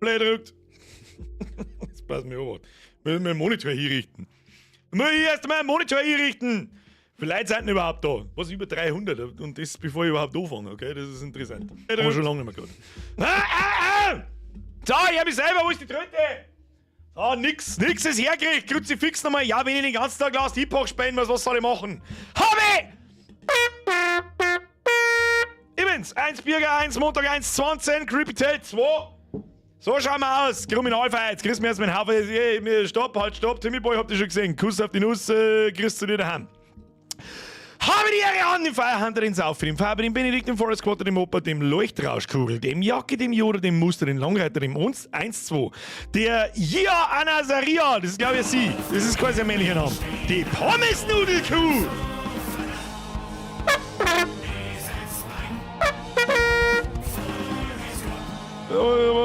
Play drückt. Jetzt pass mir auf. Müssen wir einen Monitor hinrichten. Muss ich erst mal einen Monitor einrichten. Wie viele Leute sind denn überhaupt da? Was, über 300? Und das bevor ich überhaupt anfange, okay? Das ist interessant. Haben wir schon lange nicht mehr gehabt. Ah, ah, ah! So, ich hab mich selber, wo ist die dritte? Ah, nix, nix ist hergekriegt. Kruzifix nochmal. Ja, wenn ich den ganzen Tag Last Epoch spielen muss, was soll ich machen? Hab ich! Ich bin's. 1 Birger, 1 Montag, 1 20, Creepy Tail 2. So schauen wir aus. Kriminalfight. Chris mir jetzt mein Haufen. Stopp, halt, stopp. Timmy Boy, habt ihr schon gesehen. Kuss auf die Nuss, Chris zu dir daheim. Habe die Ehre an dem Feierhunter, den Saufer, dem Faber, dem Benedikt, dem Forest Quarter, dem Opa, dem Leuchtrauschkugel, dem Jacke, dem Yoda, dem Muster, dem Langreiter, dem Uns 1, 2, der Jia Anasaria, das ist glaube ich sie, das ist quasi ein männlicher Name, die Pommesnudelkuh.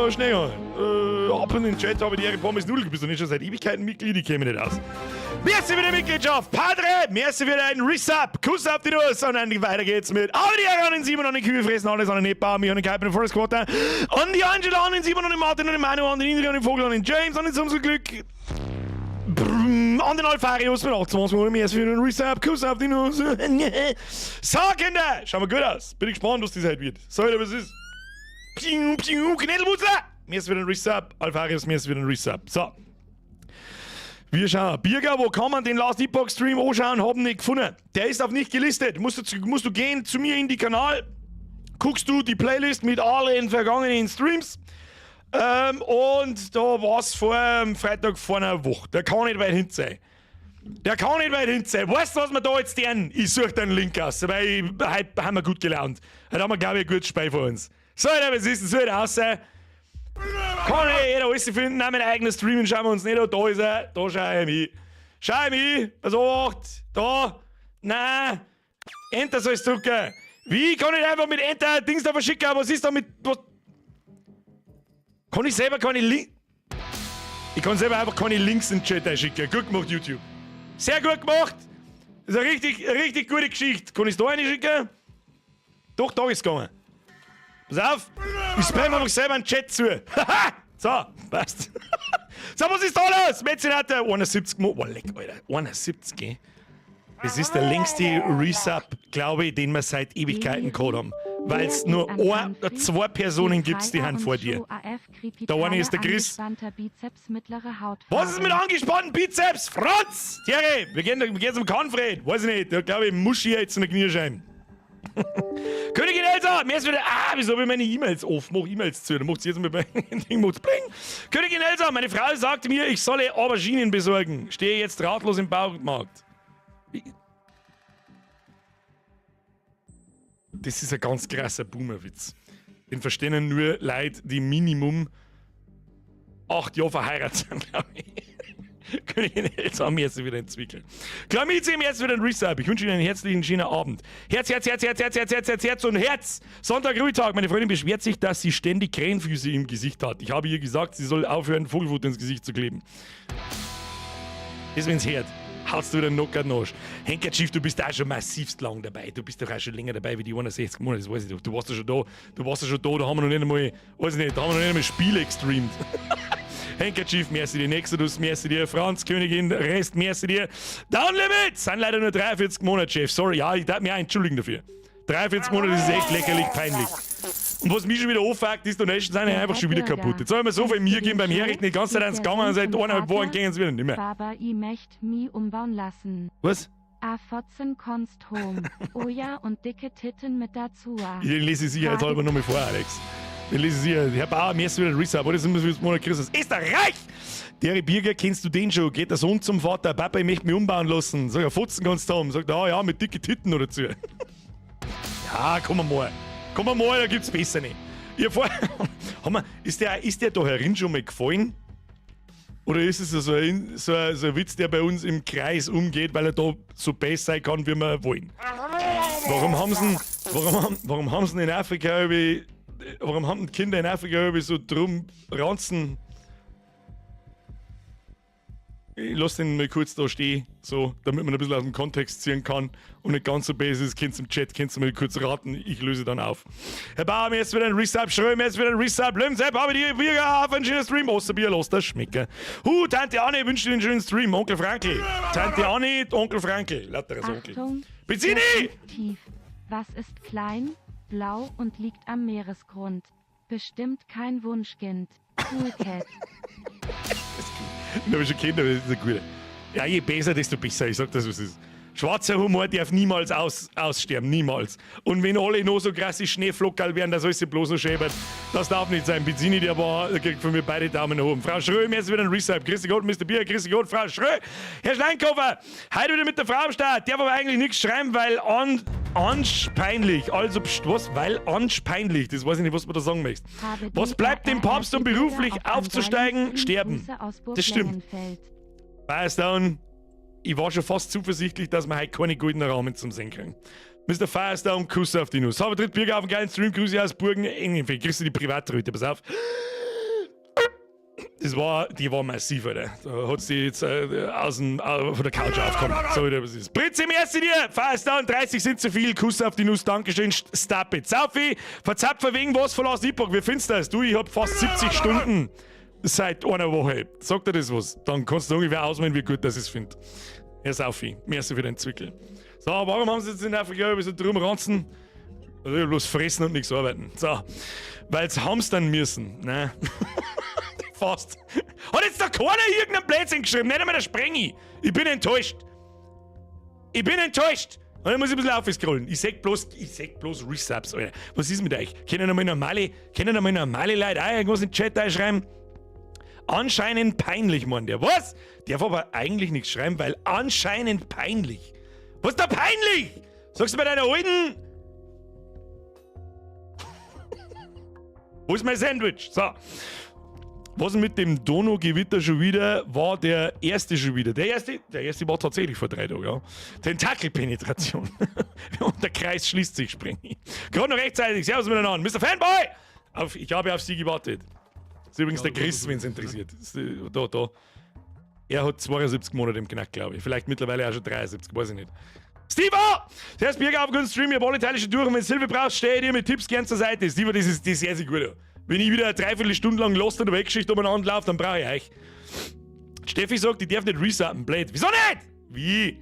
Schnell gegangen. Ab in den Chat habe ich die Ehre Pommes Nudeln. Bist du nicht schon seit Ewigkeiten Mitglied? Ich käme nicht aus. Merci für die Mitgliedschaft, Padre! Merci für deinen Resub! Kuss auf die Nuss! Und dann weiter geht's mit Alle die Ehre an den Simon, an den Kühe fressen alles, an den Nepa, mich an den Kuiper, den Forest Quarter, an die Angela, an den Simon, an den Martin, an den Manu, an den Indri, an den Vogel, an den James, an den Samsung Glück, an den Alfarius mit 28 Monaten, merci für den Resub, Kuss auf die Nuss. So, Kinder, schauen wir gut aus. Bin ich gespannt, was das heute wird. So, was ist? Piu, piu, Knädelwutzler! Merci für den Resub, Alfarius, merci für den Resub. So. Wir schauen. Birger, wo kann man den Last Epoch Stream anschauen? Haben nicht gefunden. Der ist auf nicht gelistet. Musst du gehen zu mir in die Kanal, guckst du die Playlist mit allen vergangenen Streams. Und da war es vor Freitag vor einer Woche. Der kann nicht weit hin sein. Der kann nicht weit hin sein. Weißt du, was wir da jetzt tun? Ich suche den Link aus, weil ich, heute haben wir gut gelaunt. Heute haben wir, glaube ich, ein gutes Spiel vor uns. So, was ist denn so aussehen? Kann nicht jeder alles finden, auch mein eigenes Streaming schauen wir uns nicht an. Da ist er, da schau ich mich. Schau ich mich, pass auf, da, nein, Enter soll ich drücken. Wie kann ich einfach mit Enter Dings da verschicken? Was ist da mit. Was? Kann ich selber keine Links. Ich kann selber einfach keine Links in den Chat einschicken. Gut gemacht, YouTube. Sehr gut gemacht. Das ist eine richtig, richtig gute Geschichte. Kann ich es da reinschicken? Doch, da ist es gegangen. Pass auf, ich spam einfach selber einen Chat zu. Haha! So, passt. So, was ist da los? Metzenator, 71 Mo. Oh, leck, Alter. 71, gell? Das ist der längste Resub, glaube ich, den wir seit Ewigkeiten gehabt haben. Weil es nur ein, zwei Personen gibt, die haben vor dir. Da eine ist der Chris. Was ist mit angespannten Bizeps? Franz! Thierry, wir gehen zum Kanfred. Weiß ich nicht, da glaube ich, Muschi jetzt in der Kniescheibe. Königin Elsa, mir ist wieder. Ah, wieso habe ich meine E-Mails off? Mach E-Mails zu. Dann macht's jetzt mit meinem Ding macht's bling. Königin Elsa, meine Frau sagte mir, ich solle Auberginen besorgen. Stehe jetzt ratlos im Baumarkt. Das ist ein ganz krasser Boomerwitz. Den verstehen nur Leute, die Minimum 8 Jahre verheiratet sind, glaube ich. Königin Elsa haben jetzt wieder entwickelt. Klamizi im jetzt wieder ein Resub. Ich wünsche Ihnen einen herzlichen schönen Abend. Herz, Herz, Herz, Herz, Herz, Herz, Herz, Herz, Herz und Herz. Sonntag, Ruhetag. Meine Freundin beschwert sich, dass sie ständig Krähenfüße im Gesicht hat. Ich habe ihr gesagt, sie soll aufhören, Vogelfutter ins Gesicht zu kleben. Das, wenn's hört, haust du wieder einen Knockout nach. Handkerchief, du bist auch schon massivst lang dabei. Du bist doch auch schon länger dabei wie die 61 Monate, das weiß ich doch. Du warst ja schon da, du warst ja schon da, da haben wir noch nicht einmal, weiß ich nicht, da haben wir noch nicht einmal Spiele gestreamt. Handkerchief, merci dir, Nexodus, merci dir, Franz, Königin, Rest, merci dir. Down Limit! Sind leider nur 43 Monate, Chef. Sorry, ja, ich darf mich auch entschuldigen dafür. 43 Monate, das ist echt lächerlich peinlich. Und was mich schon wieder anfuckt, ist, Donations sind ja einfach schon wieder kaputt. Jetzt soll ich mir so viel mir geben beim Herrichten, die ganze Zeit ans gegangen und seit eineinhalb Wochen gehen sie wieder nicht mehr. Baba i mecht mi umbauen lassen. Was? A Fotzen konst home. Oh ja und dicke Titten mit dazu. Den lese ich sicherheitshalber nochmal vor, Alex. Den lese ich sicher. Herr Bauer, mir ist wieder Resub, oder? Das ist immer Monat Christus. Österreich! Der Birger, kennst du den schon? Geht der Sohn zum Vater, Papa, ich möchte mich umbauen lassen. Sag er, Fotzen kannst du haben. Sagt er, ah, ja, mit dicke Titten oder zu. Ja, komm mal. Komm mal, da gibt's besser nicht. Ihr vor haben wir, ist der da herin schon mal gefallen? Oder ist es so ein Witz, der bei uns im Kreis umgeht, weil er da so besser sein kann, wie wir wollen? Warum haben sie in Afrika irgendwie, warum haben die Kinder in Afrika irgendwie so drum ranzen? Ich lasse den mal kurz da stehen, so, damit man ein bisschen aus dem Kontext ziehen kann und nicht ganz so böse ist. Könnt im Chat, könnt ihr mal kurz raten, ich löse dann auf. Herr Bauer, mir ist wieder ein Resub, Schröm, mir ist wieder ein Resub, Lömsepp, habe die Bier auf einen schönen Stream, Osterbier, los das schmecken. Tante Anne wünscht dir einen schönen Stream, Onkel Frankl. Tante Anne, Onkel Frankl, lauteres Onkel. Achtung, Bezzini! der tief. Was ist klein, blau und liegt am Meeresgrund? Bestimmt kein Wunschkind. Cool Cat. Den hab ich schon kennt, aber das ist eine gute. Ja, je besser, desto besser. Ich sag das, was es ist. Schwarzer Humor darf niemals aussterben, niemals. Und wenn alle noch so krasse Schneeflockerl werden, dass alles bloß noch schäbert, das darf nicht sein. Benzini, der war, der kriegt von mir beide Daumen nach oben. Frau Schrö, mir ist wieder ein Resub. Grüß Gott, Mr. Bier, grüß Gott, Frau Schrö. Herr Steinkoffer, heute wieder mit der Frau am Start. Darf aber eigentlich nichts schreiben, weil an, ansch peinlich. Also, pst, was? Weil ansch peinlich. Das weiß ich nicht, was man da sagen möchte. Habe Was bleibt dem Papst, um DRRR beruflich auf einem aufzusteigen? geilen Stream. Sterben. Grüße aus Das stimmt. Burglengenfeld. Firestone, ich war schon fast zuversichtlich, dass wir heute keine goldenen Rahmen zum Sehen kriegen. Mr. Firestone, Kuss auf die Nuss. Habe tritt Bürger auf einen geilen Stream, Grüße aus Burgen, Engenfeld. Kriegst du die Privatröte, pass auf. Die war massiv, Alter. Da hat sie jetzt von der Couch aufgekommen. So, Alter, was ist. Prinz im ersten dir! Firestone, 30 sind zu viel. Kuss auf die Nuss, Dankeschön. Stop it. Saufi, verzapfer wegen was verlass Epoch. Wie findest du das? Du, ich hab fast 70 Stunden seit einer Woche. Sagt dir das was? Dann kannst du ungefähr ausmalen, wie gut das ich finde. Herr Saufi, merci für den Zwickel. So, warum haben sie jetzt in Afrika über so drum ranzen? Also bloß fressen und nichts arbeiten. So, weil sie hamstern müssen. Ne? Fast. Hat jetzt da keiner irgendeinen Blödsinn geschrieben? Nicht einmal der Sprengi. Ich bin enttäuscht. Ich bin enttäuscht. Und dann muss ich ein bisschen aufscrollen. Ich seh bloß Resubs, Alter. Was ist mit euch? Können einmal normale Leute auch irgendwas in den Chat einschreiben? Anscheinend peinlich, Mann. Der was? Darf aber eigentlich nichts schreiben, weil anscheinend peinlich. Was ist da peinlich? Sagst du bei deiner alten? Wo ist mein Sandwich? So. Was mit dem Donau-Gewitter schon wieder war der erste schon wieder. Der erste war tatsächlich vor 3 Tagen, ja. Tentakelpenetration. Und der Kreis schließt sich, springe ich. Gerade noch rechtzeitig. Servus miteinander. Mr. Fanboy! Ich habe auf Sie gewartet. Das ist übrigens Ja, der Chris, das wenn es ist, interessiert. Das ist, da, da. Er hat 72 Monate im Knack, glaube ich. Vielleicht mittlerweile auch schon 73, weiß ich nicht. Steve-O! Zuerst Birger auf guten Stream, ich hab alle Teile schon durch und wenn du Hilfe brauchst, stehe ich dir mit Tipps gern zur Seite. Steve, das ist sehr, sehr gut. Wenn ich wieder eine Dreiviertelstunde lang Lost oder Weggeschichte umeinander laufe, dann brauche ich euch. Steffi sagt, ich darf nicht resubben. Blöd. Wieso nicht? Wie?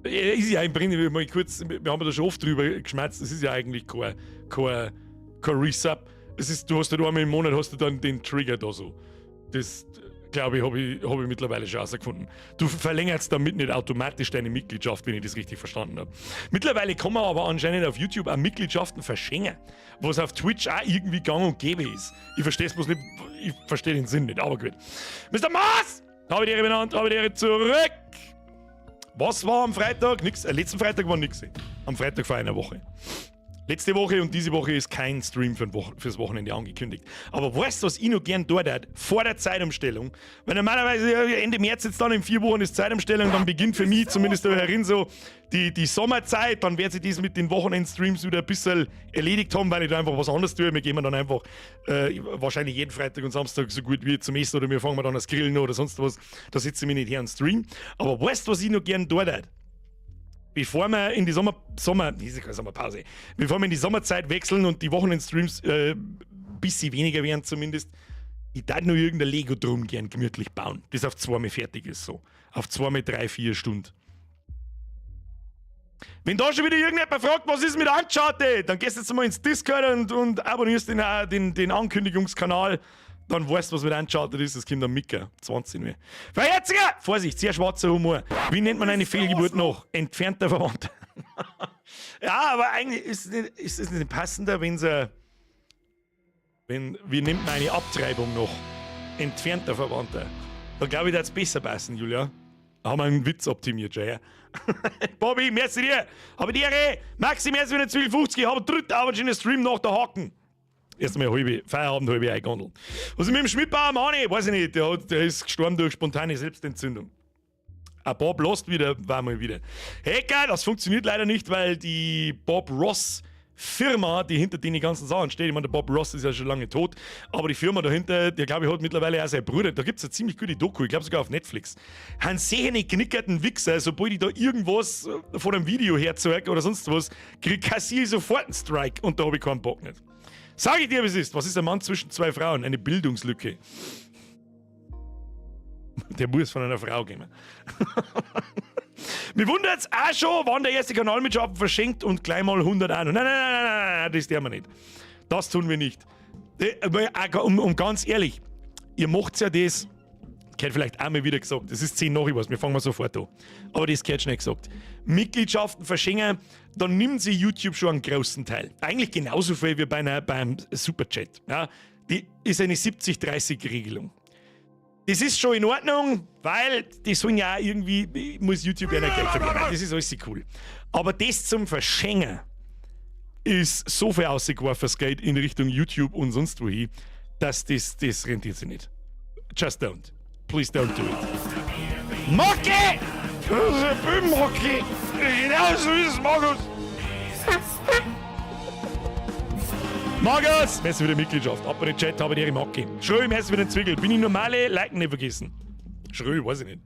Ja, ist ja im Prinzip, mal kurz, wir haben da schon oft drüber geschmerzt, das ist ja eigentlich kein Resub. Es ist, du hast halt einmal im Monat hast du dann den Trigger da so. Das, glaube ich, habe ich mittlerweile schon rausgefunden. Du verlängerst damit nicht automatisch deine Mitgliedschaft, wenn ich das richtig verstanden habe. Mittlerweile kann man aber anscheinend auf YouTube auch Mitgliedschaften verschenken, was auf Twitch auch irgendwie gang und gäbe ist. Ich verstehe es bloß nicht, ich verstehe den Sinn nicht, aber gut. Mr. Mars! Habe die Ehre benannt, habe die Ehre zurück! Was war am Freitag? Nix. Letzten Freitag war nix. Am Freitag vor einer Woche. Letzte Woche und diese Woche ist kein Stream fürs Wochenende angekündigt. Aber weißt du, was ich noch gern dort hat? Vor der Zeitumstellung. Weil normalerweise ja, Ende März jetzt dann in 4 Wochen ist Zeitumstellung, dann beginnt für mich zumindest da herin so die Sommerzeit. Dann wird sich das mit den Wochenendstreams wieder ein bisschen erledigt haben, weil ich da einfach was anderes tue. Wir gehen dann einfach wahrscheinlich jeden Freitag und Samstag so gut wie zum Essen oder wir fangen dann das Grillen oder sonst was. Da sitze ich mich nicht her und stream. Aber weißt du, was ich noch gern dort hat? Bevor wir in die Sommer, Sommer, nee, ist ja keine Sommerpause, bevor wir in die Sommerzeit wechseln und die Wochenendstreams ein bisschen weniger werden zumindest, ich darf nur irgendein Lego-Drum gern gemütlich bauen, das auf zweimal fertig ist so. Auf zweimal 3, 4 Stunden. Wenn da schon wieder irgendjemand fragt, was ist mit Uncharted, dann gehst du jetzt mal ins Discord und abonnierst den Ankündigungskanal. Dann weißt du, was mit Uncharted ist, das kommt am Micker. 20 Uhr. Verherziger! Vorsicht, sehr schwarzer Humor. Wie nennt man eine Fehlgeburt noch? Entfernter Verwandter. Ja, aber eigentlich ist es nicht passender, wenn sie. Wenn, wie nennt man eine Abtreibung noch? Entfernter Verwandter. Da glaube ich, dass es besser passen, Julia. Da haben wir einen Witz optimiert, schon, ja. Bobby, merci dir. Habe die Ehre. Maxi, merci für den 12,50. Ich habe dritt aber schon den Stream nach der Haken. Erstmal halbe, Feierabend halbe eingondelt. Was ist mit dem Schmidtbauer Mani? Weiß ich nicht, der ist gestorben durch spontane Selbstentzündung. Ein Bob Lost wieder, war mal wieder. Hacker, das funktioniert leider nicht, weil die Bob Ross Firma, die hinter den ganzen Sachen steht, ich meine, der Bob Ross ist ja schon lange tot, aber die Firma dahinter, der, glaube ich, hat mittlerweile auch sein Bruder, da gibt es eine ziemlich gute Doku, ich glaube sogar auf Netflix. Han sehene knickerten Wichser, sobald ich da irgendwas von einem Video herzeig oder sonst was, krieg kassiere ich sofort einen Strike und da habe ich keinen Bock nicht. Sag ich dir, wie es ist. Was ist ein Mann zwischen zwei Frauen? Eine Bildungslücke. Der muss von einer Frau kommen. Mir wundert's auch schon, wann der erste Kanalmitgliedschaft verschenkt und gleich mal 100 an. Nein, nein, nein, nein, nein, nein, das tun wir nicht. Das tun wir nicht. Um ganz ehrlich, ihr macht ja das, gehört vielleicht einmal wieder gesagt, das ist 10 nach was, wir fangen mal sofort an. Aber das gehört schnell gesagt. Mitgliedschaften verschenken, dann nimmt sie YouTube schon einen großen Teil. Eigentlich genauso viel wie beim Superchat. Ja, die ist eine 70-30-Regelung. Das ist schon in Ordnung, weil die sollen ja auch irgendwie, muss YouTube ja nicht Geld verdienen. Das ist alles cool. Aber das zum Verschenken ist so viel ausgeworfenes Geld in Richtung YouTube und sonst wohin, dass das rentiert sich nicht. Just don't. Please don't do it. Mocke! Das ist ein Böhm-Mocke! Genau so ist es, Markus! Markus! Merci für die Mitgliedschaft. Ab in den Chat, habe die Macke. Schrö, merci für den Zwickel. Bin ich normale? Liken nicht vergessen. Schrö, weiß ich nicht.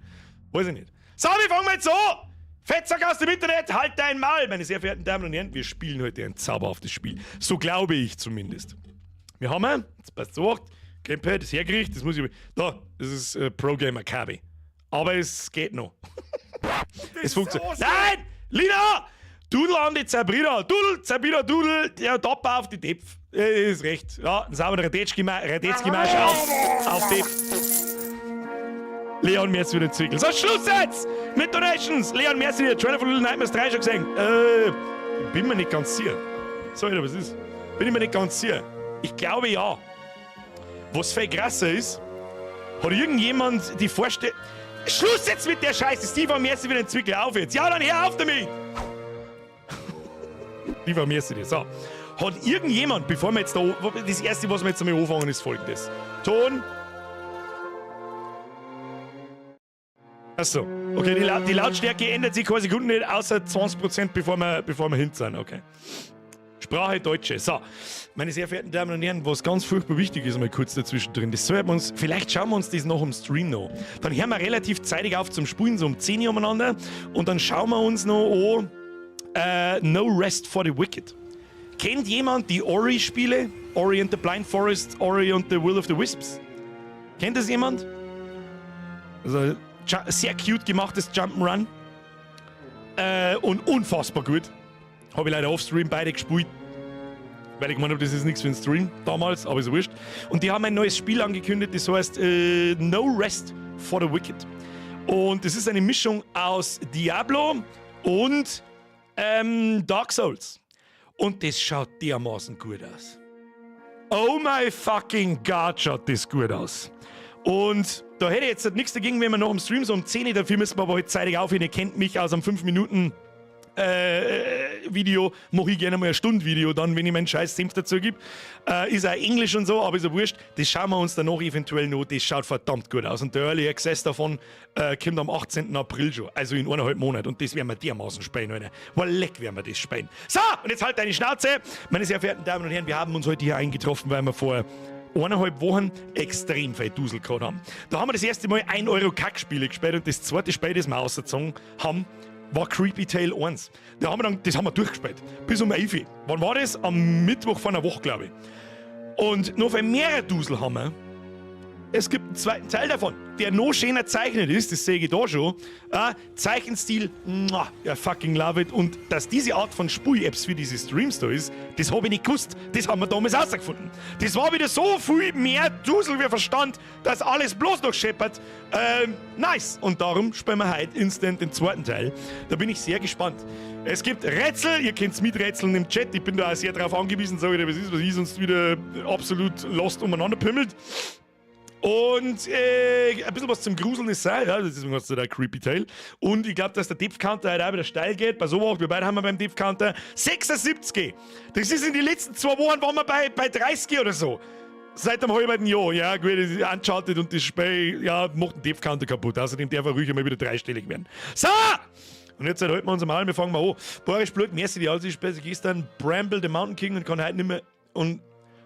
Weiß ich nicht. So, wir fangen jetzt an! Fettsack aus dem Internet, halt dein Maul! Meine sehr verehrten Damen und Herren, wir spielen heute ein zauberhaftes Spiel. So glaube ich zumindest. Wir haben, jetzt passt so, Gamepad ist hergerichtet, das muss ich. Da, das ist Pro Gamer KB. Aber es geht noch. Es funktioniert. Nein! Lina! Dudel an die Sabrina! Dudel, Sabrina, Dudel! Ja, top auf die Depf. Ist recht. Ja, einen sauberen Radetzky-Marsch auf Depf. Leon, merci für den Zwickel. So, Schluss jetzt! Mit Donations! Leon, merci dir. Trailer von Little Nightmares 3 schon gesehen. Bin mir nicht ganz sicher. Sorry, was ist? Bin ich mir nicht ganz sicher. Ich glaube, ja. Was viel krasser ist, hat irgendjemand die Vorstellung. Schluss jetzt mit der Scheiße! Steve, merci für den Zwickel. Auf jetzt! Ja, dann hör auf damit! Steve, merci dir. So. Hat irgendjemand, bevor wir jetzt da. Das erste, was wir jetzt einmal anfangen, ist folgendes: Ton. Achso. Okay, die Lautstärke ändert sich keine Sekunde nicht, außer 20%, bevor wir hin sind. Okay. Sprache Deutsche. So, meine sehr verehrten Damen und Herren, was ganz furchtbar wichtig ist, mal kurz dazwischen drin, das sollten wir uns, vielleicht schauen wir uns das noch im Stream noch. Dann hören wir relativ zeitig auf zum Spielen, so um 10 Uhr umeinander, und dann schauen wir uns noch an No Rest for the Wicked. Kennt jemand die Ori-Spiele? Ori and the Blind Forest, Ori and the Will of the Wisps? Kennt das jemand? Also, sehr cute gemachtes Jump'n'Run. Und unfassbar gut. Habe ich leider offstream beide gespielt. Weil ich gemeint habe, das ist nichts für den Stream damals, aber ist wurscht. Und die haben ein neues Spiel angekündigt, das heißt No Rest for the Wicked. Und das ist eine Mischung aus Diablo und Dark Souls. Und das schaut dermaßen gut aus. Oh my fucking God, schaut das gut aus. Und da hätte ich jetzt nichts dagegen, wenn wir noch im Stream so um 10 Uhr, dafür müssen wir aber heute zeitig aufhören. Ihr kennt mich aus einem 5 Minuten Video, mache ich gerne mal ein Stundenvideo dann, wenn ich meinen scheiß Senf dazu gebe. Ist auch Englisch und so, aber ist ja wurscht. Das schauen wir uns danach eventuell noch. Das schaut verdammt gut aus. Und der Early Access davon kommt am 18. April schon, also in 1,5 Monaten. Und das werden wir dermaßen spielen, Alter. Boah, leck werden wir das spielen. So, und jetzt halt deine Schnauze. Meine sehr verehrten Damen und Herren, wir haben uns heute hier eingetroffen, weil wir vor 1,5 Wochen extrem viel Dusel gehabt haben. Da haben wir das erste Mal 1 Euro Kackspiele gespielt und das zweite Spiel, das wir ausgezogen haben, war Creepy Tale 1. Da haben wir dann, das haben wir durchgespielt. Bis um 11 Uhr. Wann war das? Am Mittwoch vor einer Woche, glaube ich. Und noch viel mehr Dusel haben wir. Es gibt einen zweiten Teil davon, der noch schöner zeichnet ist, das sehe ich da schon. Zeichenstil, muah, ja, fucking love it. Und dass diese Art von Spui-Apps für diese Streams da ist, das habe ich nicht gewusst. Das haben wir damals rausgefunden. Das war wieder so viel mehr Dusel wie Verstand, dass alles bloß noch scheppert. Nice. Und darum spielen wir heute instant den zweiten Teil. Da bin ich sehr gespannt. Es gibt Rätsel, ihr kennt's miträtseln im Chat. Ich bin da auch sehr drauf angewiesen, sage ich dir, was ist, was ich sonst wieder absolut lost umeinander pimmelt. Und ein bisschen was zum Gruseln ist sein, ja, deswegen hast du da Creepy Tale. Und ich glaube, dass der Depth Counter heute auch wieder steil geht. Bei so wir beide haben wir beim Depth Counter 76. Das ist in den letzten 2 Wochen, waren wir bei 30 oder so. Seit einem halben Jahr, ja, gut, das ist Uncharted und das Spiel, ja, macht den Depth Counter kaputt. Außerdem darf er ruhig einmal wieder dreistellig werden. So! Und jetzt halten wir uns mal, wir fangen mal an. Boris Blut, merci, die alte Spezi gestern Bramble, the Mountain King und kann heute nicht mehr und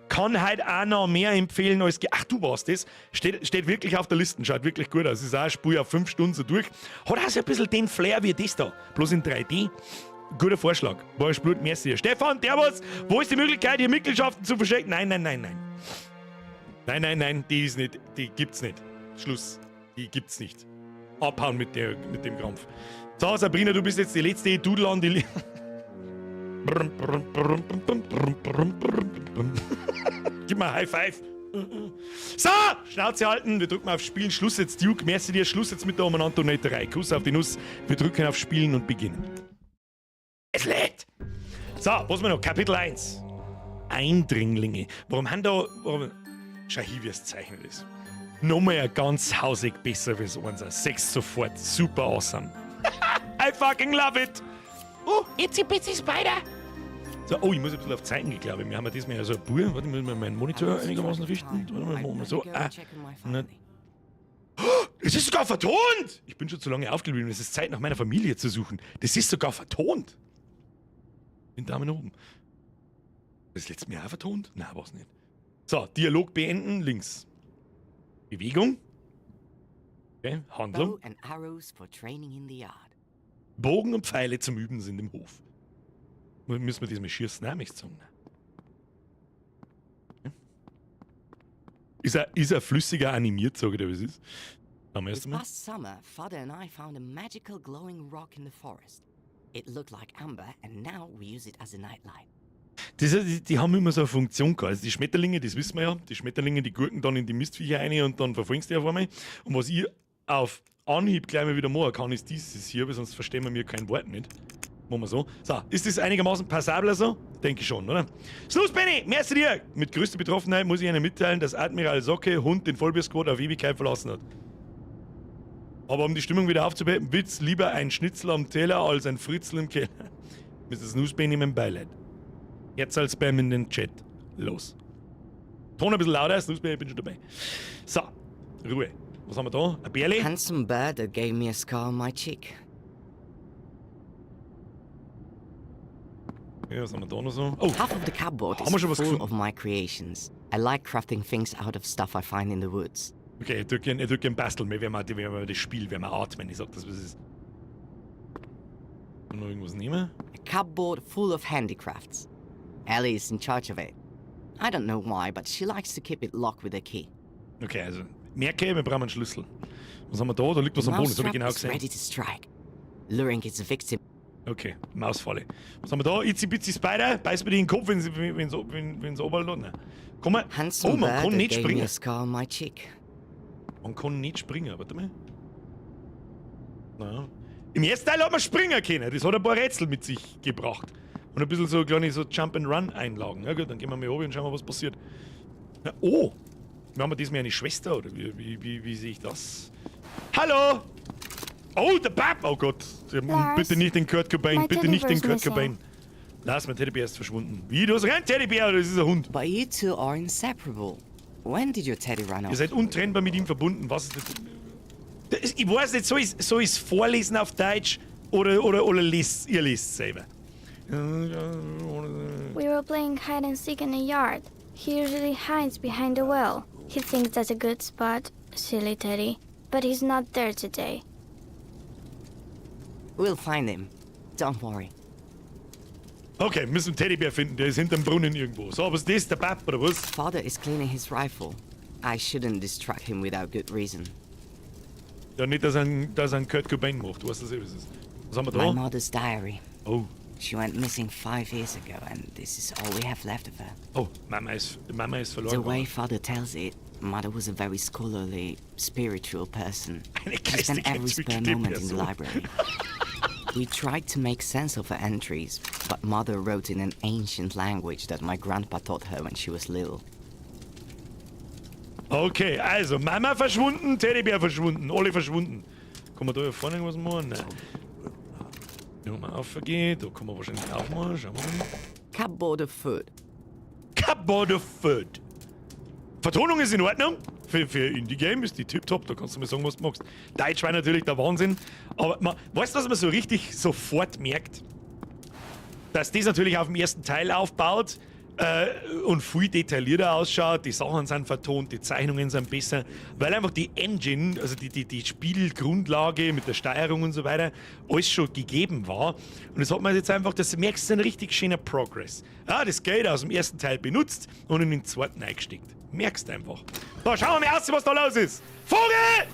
kann heute auch noch mehr empfehlen als. Ach, du warst das. Steht wirklich auf der Liste, schaut wirklich gut aus. Ist auch ein Spiel auf 5 Stunden so durch. Hat auch so ein bisschen den Flair wie das da. Bloß in 3D. Guter Vorschlag. Boris Blut, merci. Stefan, Servus. Wo ist die Möglichkeit, hier Mitgliedschaften zu verschenken? Nein, nein, nein, nein. Nein, nein, nein, die ist nicht. Die gibt's nicht. Schluss. Die gibt's nicht. Abhauen mit dem Krampf. So, Sabrina, du bist jetzt die letzte Dudel an die. Gib mal High Five. So, Schnauze halten, wir drücken auf Spielen. Schluss jetzt, Duke. Merci dir, Schluss jetzt mit der Umanantoneterei. Kuss auf die Nuss. Wir drücken auf Spielen und beginnen. Es lädt! So, was haben wir noch? Kapitel 1. Eindringlinge. Warum haben da. Warum, schau hier, wie es zeichnet ist. Nochmal ein ganz hausig besser wie so eins. 6 sofort. Super awesome. I fucking love it! Oh, itsy bitsy spider! So, oh, ich muss ein bisschen auf Zeiten gehen, glaube ich. Wir haben ja diesmal ja so ein Bur. Warte, ich muss mal meinen Monitor einigermaßen richten. Warte mal, machen wir so. Ah, na. Oh, es ist sogar vertont! Ich bin schon zu lange aufgeblieben. Es ist Zeit, nach meiner Familie zu suchen. Das ist sogar vertont. Den Daumen oben. Das letzte Mal auch vertont? Nein, war's nicht. So, Dialog beenden, links. Bewegung. Okay, Handlung. Bow and arrows for training in the yard. Bogen und Pfeile zum Üben sind im Hof. Müssen wir diesmal schießen? Nein, möchte sagen. Ist er flüssiger animiert, sage ich dir, wie es ist? Haben wir erst This einmal. past summer, Father and I found a magical glowing rock in the forest. It looked like amber, and now we use it as a nightlight. Die haben immer so eine Funktion gehabt. Also die Schmetterlinge, das wissen wir ja, die Schmetterlinge, die gurken dann in die Mistviecher rein und dann verfolgen sie die auf einmal. Und was ich auf Anhieb gleich mal wieder machen kann, ist dieses hier, weil sonst verstehen wir mir kein Wort nicht. Machen wir so. So, ist das einigermaßen passabler so? Denke ich schon, oder? Snooze Benny, merci dir! Mit größter Betroffenheit muss ich Ihnen mitteilen, dass Admiral Socke Hund den Vollbier-Squad auf Ewigkeit verlassen hat. Aber um die Stimmung wieder aufzupeppen, Witz, lieber ein Schnitzel am Teller als ein Fritzel im Keller. Mr. Snooze Benny, mein Beileid. Jetzt als Spam in den Chat. Los. Ton ein bisschen lauter, Snooze Benny, ich bin schon dabei. So, Ruhe. Was haben wir da? Ein Bärli? Handsome bird that gave me a scar on my cheek. Ja, was haben wir da noch so? Oh, Half of the cupboard haben wir is schon was full gefunden? of my creations. I like crafting things out of stuff I find in the woods. Okay, ich drücke gern, drück gern basteln. Wir werden das Spiel, werden wir atmen. Ich sag das, was es ist. Noch irgendwas nehmen? A cupboard full of handicrafts. Ellie is in charge of it. I don't know why, but she likes to keep it locked with a key. Okay, also merke, wir brauchen einen Schlüssel. Was haben wir da? Da liegt was am Boden, das habe ich Mousetrap genau is gesehen. ready to strike, luring its victim. Okay, Mausfalle. Was haben wir da? Itsy Bitsy Spider? Beißt mir die in den Kopf, wenn's runterlässt? Nein. Komm mal. Handsome Oh, man bird kann that nicht gave me springen. a scar on my cheek. Man kann nicht springen, warte mal. Na. Im ersten Teil hat man springen können. Das hat ein paar Rätsel mit sich gebracht. Und ein bisschen so kleine so Jump-and-Run-Einlagen. Ja gut, dann gehen wir mal runter und schauen wir, was passiert. Na, oh! Wir haben diesmal eine Schwester, oder wie sehe ich das? Hallo! Oh, der Bab! Oh Gott! Lars, bitte nicht den Kurt Cobain, my bitte nicht den teddy Kurt bear's Cobain. missing. Lars, mein Teddybär ist verschwunden. Wie, du hast keinen Teddybär, oder das ist ein Hund? But you two are inseparable. When did your teddy run Ihr off? seid untrennbar mit ihm verbunden. Was ist das? Das ist, ich weiß nicht, soll ich's vorlesen auf Deutsch oder lest, ihr lest selber? We were playing hide and seek in the yard. He usually hides behind the well. He thinks that's a good spot, silly Teddy. But he's not there today. We'll find him. Don't worry. Okay, wir müssen einen Teddybär finden, der ist hinterm Brunnen irgendwo. So, was ist das? Der Bab oder was? Father is cleaning his rifle. I shouldn't distract him without good reason. Ja, nicht, dass er einen Kurt Cobain macht. Du weißt das eh, was ist. Was haben wir My da? mother's diary. Oh. She went missing 5 years ago, and this is all we have left of her. Oh, Mama ist verloren The way gegangen. Father tells it, Mother was a very scholarly, spiritual person. Eine She spent geistig every spare entwickelte moment in the Person. library. We tried to make sense of her entries, but Mother wrote in an ancient language that my grandpa taught her when she was little. Okay, also Mama verschwunden, Teddybär verschwunden, alle verschwunden. Kann man da hier vorne irgendwas machen? Nein. Wenn man aufgeht, da kann man wahrscheinlich auch mal. Schauen wir mal. Cupboard of food. Cupboard of Food. Vertonung ist in Ordnung. für Indie-Game ist die tipptopp, da kannst du mir sagen, was du magst. Deutsch war natürlich der Wahnsinn, aber man, weißt du, was man so richtig sofort merkt? Dass das natürlich auf dem ersten Teil aufbaut und viel detaillierter ausschaut, die Sachen sind vertont, die Zeichnungen sind besser, weil einfach die Engine, also die Spielgrundlage mit der Steuerung und so weiter, alles schon gegeben war. Und das hat man jetzt einfach, das merkst du, ein richtig schöner Progress. Ja, das Geld aus dem ersten Teil benutzt und in den zweiten eingesteckt. Merkst einfach. Da, schauen wir mal aus, was da los ist. Vogel!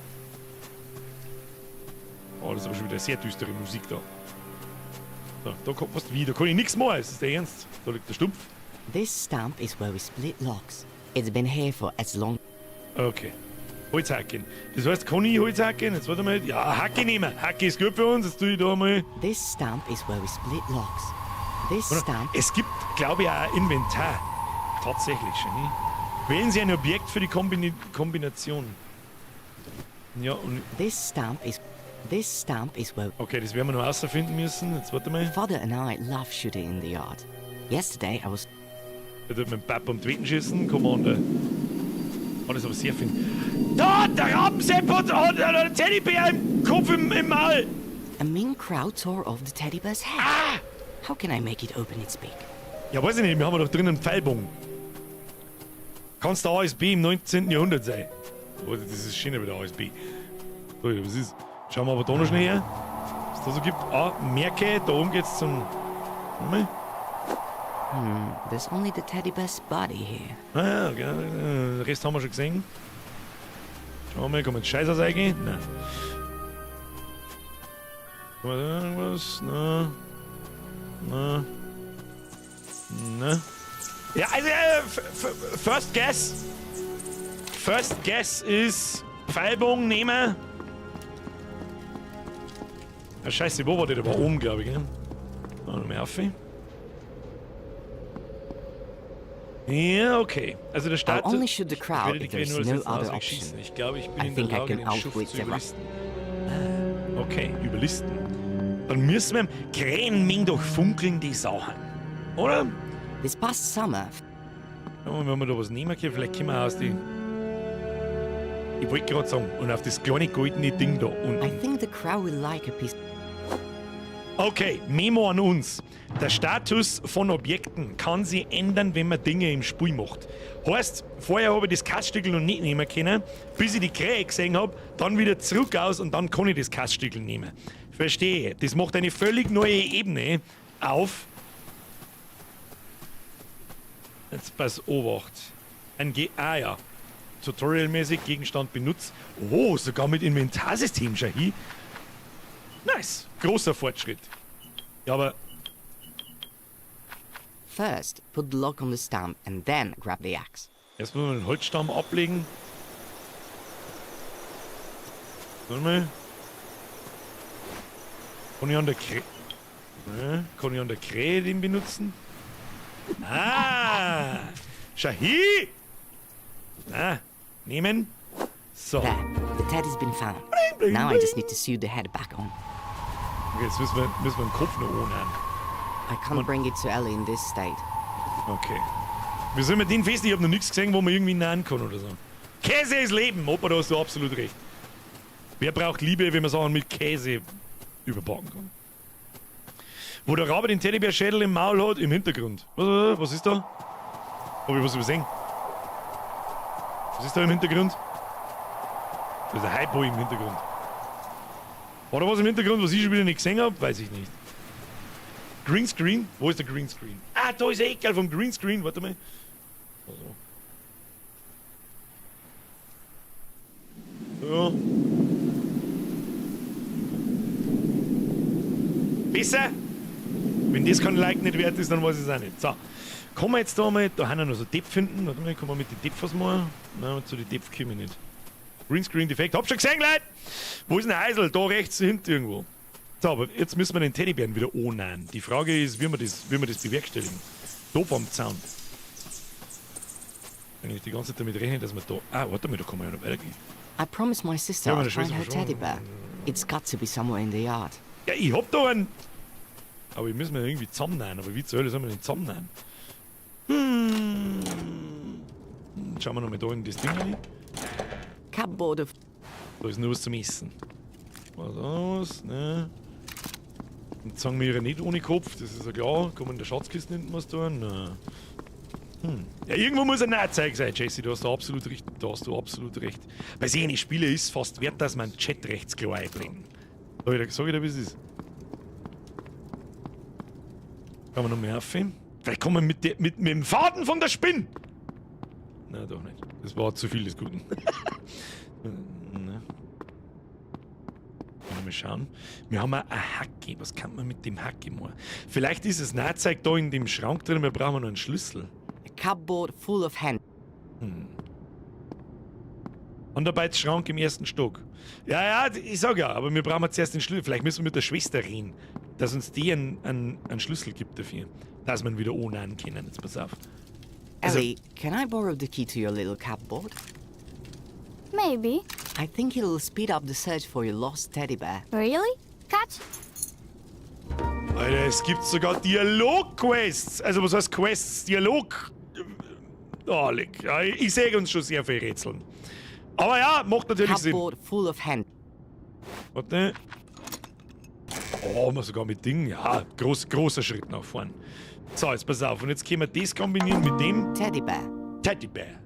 Oh, das ist aber schon wieder sehr düstere Musik da. So, da kommt was wieder. Da kann ich nichts machen, ist das der Ernst? Da liegt der Stumpf. This stump is where we split logs. It's been here for as long. Okay. Holzhacken. Das heißt, kann ich Holz hacken? Jetzt warte mal. Ja, Hacke nehmen. Hacke ist gut für uns. Jetzt tue ich da mal. This stump is where we split logs. This Oder? stump. Es gibt, glaube ich, auch ein Inventar. Tatsächlich, Genie. Wählen Sie ein Objekt für die Kombination. Ja, und. This stump is where. Okay, das werden wir noch herausfinden müssen. Jetzt warte mal. Father and I love shooting in the yard. Yesterday I was. Da tut mein Papa um die Wetten schießen, Commander. Oh, das ist aber sehr viel. Da, der Rabensepp hat einen Teddybär im Kopf im Maul. A mean crow tore off the teddy bear's head. Ah! How can I make it open its beak? Ja, weiß ich nicht, wir haben doch drinnen einen Pfeilbogen. Kannst der ASB im 19. Jahrhundert sein? Oh, das ist schöner wie der ASB. So, was ist? Schauen wir aber da noch schnell her. Was da so gibt. Ah, Merke, da oben geht's zum. Warte mal. There's only the teddy bear's body here. Ah ja, genau. Den Rest haben wir schon gesehen. Schauen wir mal, kann man Scheiß ausgehen? Nein. Kann man da irgendwas? Na. Na. Na. Ja, also, First Guess. First Guess ist Pfeilbogen nehmen. Ah, scheiße, wo war der? Der war oben, glaube ich, gell? Ah, noch mehr auf. Ja, okay. Also der Start. I'll only shoot the Ich crowd werde die if there's Quelle nur no ersetzen, other also ich option. schießen. Ich glaube, ich bin I in der think I Lage, can den Schuft outwit zu the überlisten. Ah, okay, überlisten. Dann müssen wir Krähen mengen doch funkeln die Sachen. Oder? This past summer. Ja, wenn wir da was nehmen können, vielleicht können wir aus die. Ich wollte gerade sagen, und auf das kleine goldene Ding da unten. I think the crowd will like a piece. Okay, Memo an uns. Der Status von Objekten kann sich ändern, wenn man Dinge im Spiel macht. Heißt, vorher habe ich das Kaststickel noch nicht nehmen können, bis ich die Krähe gesehen habe, dann wieder zurück aus und dann kann ich das Kaststickel nehmen. Verstehe. Das macht eine völlig neue Ebene auf. Jetzt pass Obacht. Ein G. Ah ja. Tutorialmäßig Gegenstand benutzt. Oh, sogar mit Inventarsystem, Shahi. Nice. Großer Fortschritt. Ja, aber. First, put the log on the stump and then grab the axe. Erst müssen wir den Holzstamm ablegen. Warte mal. Kann ich an der Krähe. Kann ich an der Krähe den benutzen? Ah! Shahi! Ah, nehmen. So. There, the teddy's been found. Bling, bling, Now I bling. just need to sew the head back on. Okay, jetzt müssen wir den Kopf noch annehmen. I can't bring it to Ellie in this state. Okay. Wie soll man den fest? Ich hab noch nichts gesehen, wo man irgendwie nahen kann oder so. Käse ist Leben! Opa, da hast du absolut recht. Wer braucht Liebe, wenn man Sachen mit Käse überbacken kann? Wo der Rabe den Teddybärschädel im Maul hat, im Hintergrund. Was ist da? Hab ich was übersehen? Was ist da im Hintergrund? Da ist ein Hypo im Hintergrund. War da was im Hintergrund, was ich schon wieder nicht gesehen hab? Weiß ich nicht. Greenscreen? Wo ist der Greenscreen? Ah, da ist der Eckerl vom Greenscreen. Warte mal. Also. So. Besser? Wenn das kein Like nicht wert ist, dann weiß ich es auch nicht. So. Kommen wir jetzt da mal, da haben wir noch so Depp finden. Warte mal, kann man mit den Depp was machen? Nein, zu den Depp komme ich nicht. Greenscreen defekt. Hab schon gesehen, Leute! Wo ist denn der Eisel? Da rechts hinten irgendwo. So, aber jetzt müssen wir den Teddybären wieder annehmen. Die Frage ist, wie wir das bewerkstelligen. Da vom Zaun. Wenn ich die ganze Zeit damit rechne, dass wir da. Ah, warte mal, da kann man ja noch weitergehen. I promised my sister Ja, meine I'd find Schwester her schon. teddy bear. It's got to be somewhere in the yard. Ja, ich hab da einen. Aber ich muss mir irgendwie zusammennehmen. Aber wie zur Hölle soll man den zusammennehmen? Schauen wir nochmal da in das Ding rein. Cupboard of Da ist nur was zum Essen. Was aus, ne? Und sagen wir ihre nicht ohne Kopf, das ist ja klar. Kann man in der Schatzkiste hinten was tun? Nein. Ja, irgendwo muss ein Nahzeig sein, Jesse, da hast du absolut recht. Da hast du absolut recht. Bei sehen Spiele ist fast wert, dass man Chat rechts klar einblenden. Sag ich dir, wie es ist. Kann man noch mehr aufheben? Vielleicht kommen wir mit dem Faden von der Spinne! Nein, doch nicht. Das war zu viel des Guten. Ne. Mal schauen. Wir haben auch eine Hacke. Was kann man mit dem Hacke machen? Vielleicht ist das Nahzeug da in dem Schrank drin, wir brauchen noch einen Schlüssel. A cupboard full of hand. Handarbeitsschrank im ersten Stock. Ja, ja, ich sag ja, aber wir brauchen zuerst den Schlüssel. Vielleicht müssen wir mit der Schwester reden, dass uns die einen Schlüssel gibt dafür. Dass wir ihn wieder ohne können. Jetzt pass auf. Also, Ellie, can I borrow the key to your little cupboard? Maybe. I think it'll speed up the search for your lost teddy bear. Really? Catch? Alter, es gibt sogar Dialog-Quests. Also was heißt Quests? Dialog... Oh, leck. Ja, ich sehe uns schon sehr viel Rätseln. Aber ja, macht natürlich Sinn. Cupboard full of hand. Warte. Oh, man sogar mit Ding. Ja, großer Schritt nach vorn. So, jetzt pass auf. Und jetzt können wir das kombinieren mit dem Teddy Bear. Teddy Bear.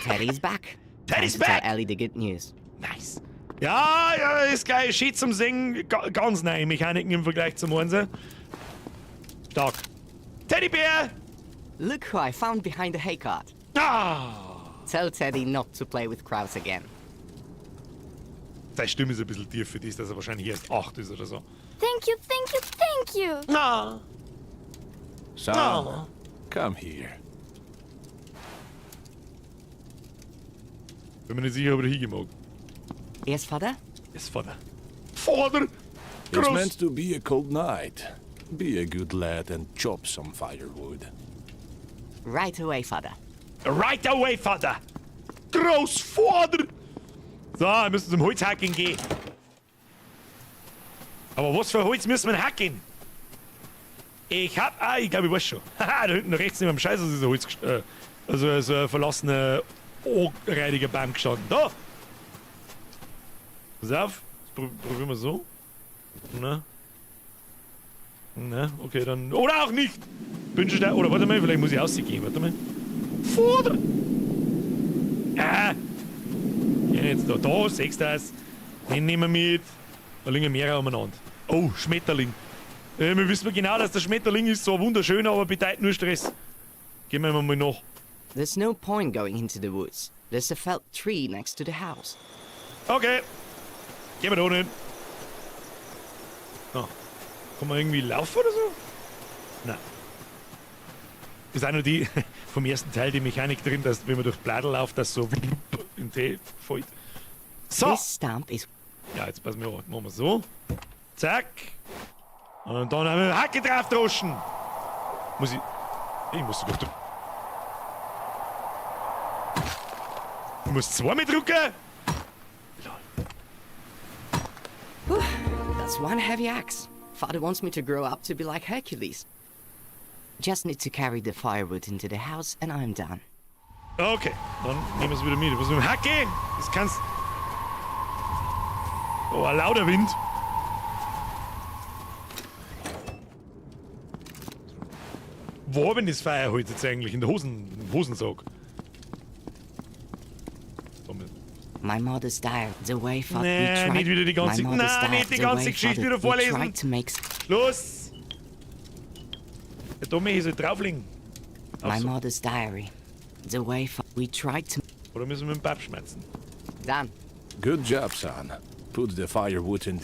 Teddy's back. Teddy's Time to back. Tell Ellie the good news. Nice. Ja, ja, ist geil. Schön zum Singen. Ganz neue Mechaniken im Vergleich zum Einser. Stark. Teddy Bear! Look who I found behind the hay cart. Ah! Tell Teddy not to play with crowds again. Seine Stimme ist ein bisschen tief für das, dass er wahrscheinlich erst 8 ist oder so. Thank you, thank you, thank you! Ah! Son, Ah. come here. Bin mir nicht sicher, ob er hingehen mag. Yes, Father? Yes, Vater. Vater! It's Groß! meant to be a cold night. Be a good lad and chop some firewood. Right away, Father. Right away, Vater! Großvater! So, wir müssen zum Holzhacken gehen. Aber was für Holz müssen wir hacken? Ich hab... Ah, ich glaube, ich weiß schon. Haha, da hinten rechts neben dem Scheiß ist ein Holz... also so ein verlassener, anreidiger Baum gestanden. Da! Pass auf. Das probieren wir so. Na? Na, okay, dann... Oder auch nicht! Bin schon da... Oder warte mal, vielleicht muss ich rausgehen. Warte mal. Vater! Ah! Ja, jetzt da, da, siehst du das? Den nehmen wir mit. Da liegen mehrere umeinander. Oh, Schmetterling. Wir wissen genau, dass der Schmetterling ist so wunderschön, aber bedeutet nur Stress. Gehen wir mal nach. There's no point going into the woods. There's a felled tree next to the house. Okay. Gehen wir da hin. So. Kann man irgendwie laufen oder so? Nein. Ist auch noch die vom ersten Teil die Mechanik drin, dass wenn man durch Bladel läuft, dass so in den Tee fällt. So. This stump is Ja, jetzt passen wir auf. Machen wir so. Zack. Und dann haben wir Hacke drauf droschen. Muss ich. Ich muss sogar drücken. Ich muss zweimal drücken. Lol. That's one heavy axe. Father wants me to grow up to be like Hercules. Just need to carry the firewood into the house and I'm done. Okay, dann nehmen wir es wieder mit. Was mit dem Hacke? Das kannst. Oh, ein lauter Wind. Wo hab ich denn das Feuerholz jetzt eigentlich? In der im Hosensack. My mother's diary. The way father Nee, nicht wieder die ganze- My mother's Nein, nicht die the ganze way Geschichte father- wieder we vorlesen. tried to make Los! Der Tommy hier soll drauflegen. My Ach so. mother's diary. The way we tried to Oder müssen wir mit dem Bab schmerzen? Done. Good job, son. Put the firewood in.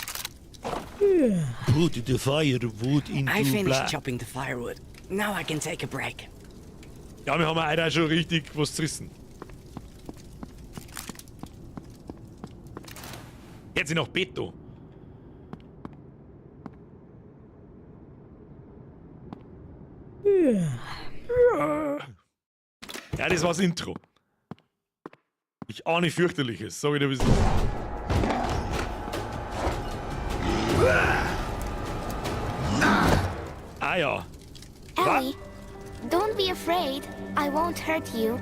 Put the firewood into I finished chopping the firewood. Now I can take a break. Ja, wir haben heute auch schon richtig was zerrissen. Jetzt noch Beto. Ja, das war's Intro. Ich ahne fürchterliches, sag ich dir, wie es ist. Ah ja. Ellie, don't be afraid. I won't hurt you.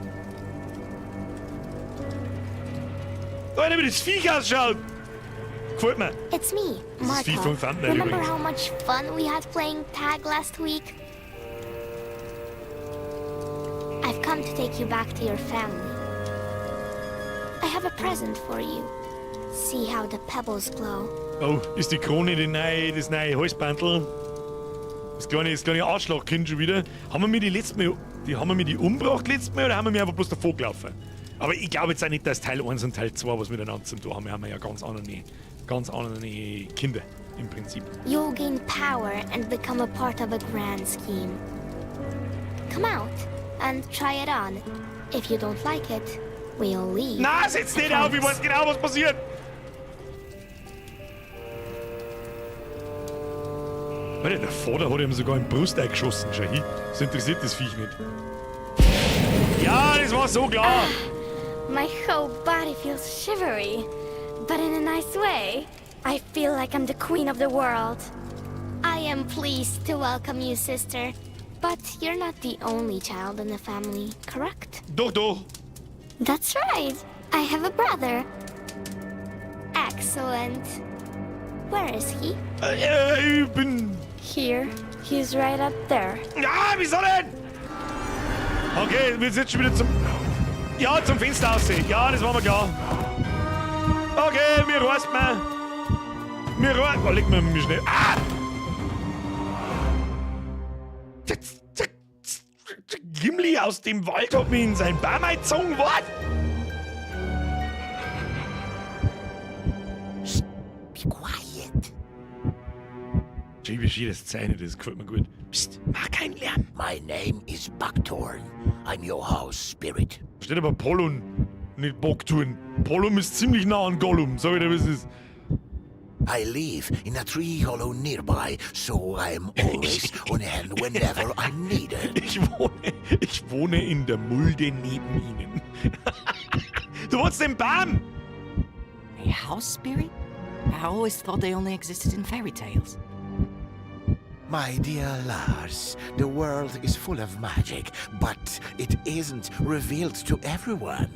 Alter, wie das Viech ausschaut! Gefällt mir. It's me, Das ist Viech Martha. vom Thumbnail Remember übrigens. how much fun we had playing tag last week? I've come to take you back to your family. I have a present for you. See how the pebbles glow. Oh, ist die Krone die neue, das neue Halsbandel? Das kleine Arschlochkind schon wieder. Haben wir mir die letztes Mal, die haben wir mir die umgebracht letztes Mal oder haben wir mir einfach bloß davor gelaufen? Aber ich glaube jetzt auch nicht, dass Teil 1 und Teil 2 was miteinander zu tun haben. Wir haben ja ganz andere Kinder im Prinzip. You'll gain power and become a part of a grand scheme. Come out and try it on. If you don't like it, we'll leave. Na, setz nicht auf, ich weiß genau, was passiert. Alter, der Vater hat ihm sogar in die Brust eingeschossen. Schau hin. Das interessiert das Viech nicht. Ja, das war so klar. My whole body feels shivery, but in a nice way. I feel like I'm the queen of the world. I am pleased to welcome you, sister. But you're not the only child in the family, correct? Doch, doch. That's right. I have a brother. Excellent. Where is he? Ich bin... Here. He's right up there. Ja, wieso denn? Okay, wir sind jetzt schon wieder zum... Ja, zum Fenster aussehen. Ja, das war mir klar. Okay, mir reißt mir. Mir reißt... Oh, leg mir mich schnell. Ah! Der Gimli aus dem Wald hat mich in sein Baum eingezogen. Was? Be quiet. Schau, wie schön das zeichnet, das gefällt mir gut. Psst, mach keinen Lärm. My name is Buckthorn. I'm your house spirit. Da steht aber Pollun, nicht Bockturn. Pollum ist ziemlich nah an Gollum, sag ich dir, wie es ist. I live in a tree hollow nearby, so I'm always on hand whenever I'm needed. Ich wohne in der Mulde neben ihnen. Du wohnst im Baum! A house spirit? I always thought they only existed in fairy tales. My dear Lars, the world is full of magic, but it isn't revealed to everyone.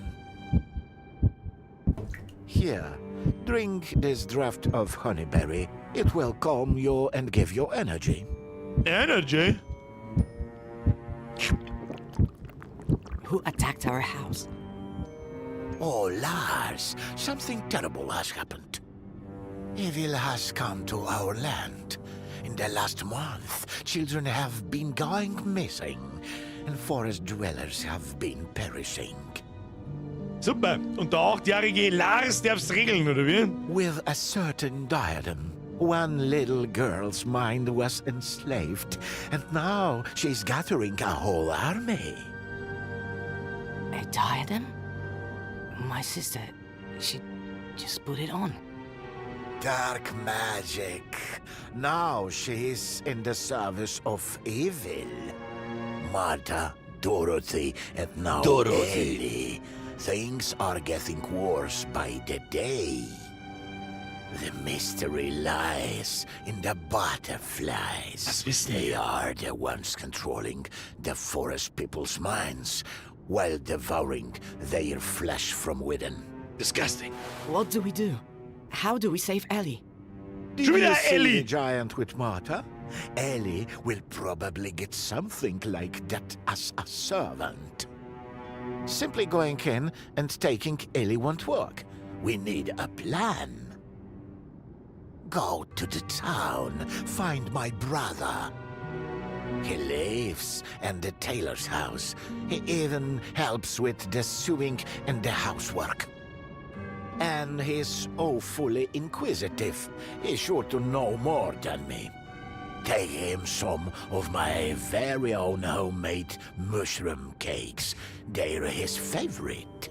Here, drink this draught of honeyberry. It will calm you and give you energy. Energy? Who attacked our house? Oh, Lars, something terrible has happened. Evil has come to our land. In the last month, children have been going missing, and forest dwellers have been perishing. Super. Und der 8-jährige Lars darf's regeln, oder wie? With a certain diadem, one little girl's mind was enslaved, and now she's gathering a whole army. A diadem? My sister, she just put it on. Dark magic. Now she's in the service of evil. Martha, Dorothy, and now Dorothy. Ellie. Things are getting worse by the day. The mystery lies in the butterflies. Das wissen They wir. are the ones controlling the forest people's minds while devouring their flesh from within. Disgusting. What do we do? How do we save Ellie? Did Schon you wieder see Ellie. the giant with Martha? Ellie will probably get something like that as a servant. Simply going in and taking Ellie won't work. We need a plan. Go to the town, find my brother. He lives in the tailor's house. He even helps with the sewing and the housework. And he's awfully inquisitive. He's sure to know more than me. Take him some of my very own homemade mushroom cakes. They're his favorite.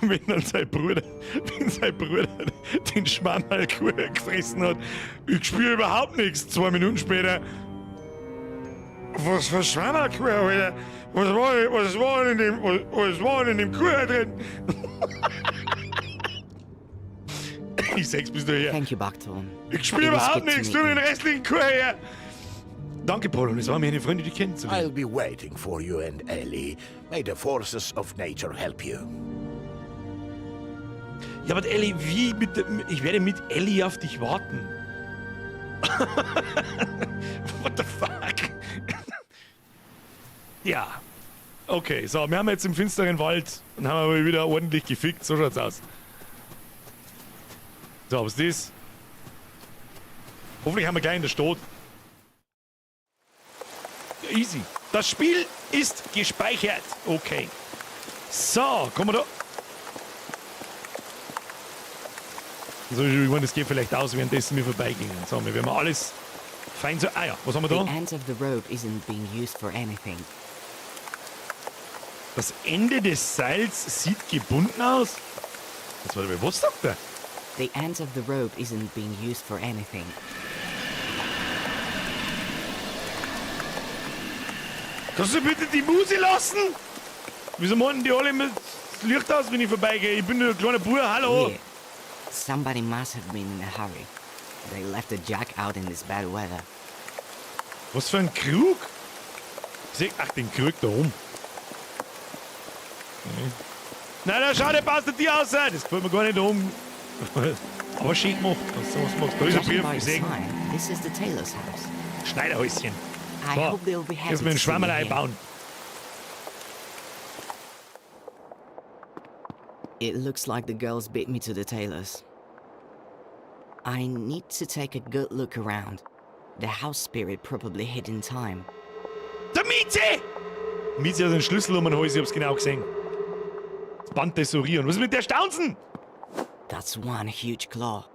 Und wenn dann sein Bruder, wenn sein Bruder den Schwammerlkuchen gefressen hat, ich spüre überhaupt nichts. 2 Minuten später, was für Schwammerlkuchen, Alter? Was war denn in dem Kuchen drin? Ich sag's bis daher. Thank you, Buckthorn. Ich spüre It was überhaupt good to nichts, meet nur you. den restlichen Kuchen her. Danke, Paul, und es war mir eine Freude, dich kennenzulernen. I'll be waiting for you and Ellie. May the forces of nature help you. Ja, aber Ellie, wie mit. Ich werde mit Ellie auf dich warten. What the fuck? Ja. Okay, so, wir haben jetzt im finsteren Wald und haben aber wieder ordentlich gefickt. So schaut's aus. So, was ist das? Hoffentlich haben wir gleich in der Stadt. Easy. Das Spiel ist gespeichert. Okay. So, kommen wir da. Also, ich meine, das geht vielleicht aus, währenddessen wir vorbeigingen. So, wir werden alles fein so. Ah ja, was haben wir da? The end of the rope isn't being used for anything. Das Ende des Seils sieht gebunden aus. Das war der, was sagt der? The end of the rope isn't being used for anything. Kannst du bitte die Muse lassen? Wieso machen die alle mit das Licht aus, wenn ich vorbeigehe? Ich bin nur ein kleiner Bub, hallo. Here. Somebody must have been in a hurry. They left the jug out in this bad weather. Was für ein Krug? Ich seh, ach, den Krug da oben. Okay. Nein, da schau, der passt dir aus. Das gefällt mir gar nicht um. Aber schön gemacht, was du sowas machst. Da ist ein Judging Brief, by ich the seh. sign, this is the tailor's house. Schneiderhäuschen. I So, hope they'll be happy jetzt mit to dem see me Schwammerl here. einbauen. It looks like the girls beat me to the tailor's. I need to take a good look around. The house spirit probably hid in time. Der Mieze! Mieze hat einen Schlüssel um den Hals, ich hab's genau gesehen. Das Band des Orion. Was ist mit der Staunzen? That's one huge claw.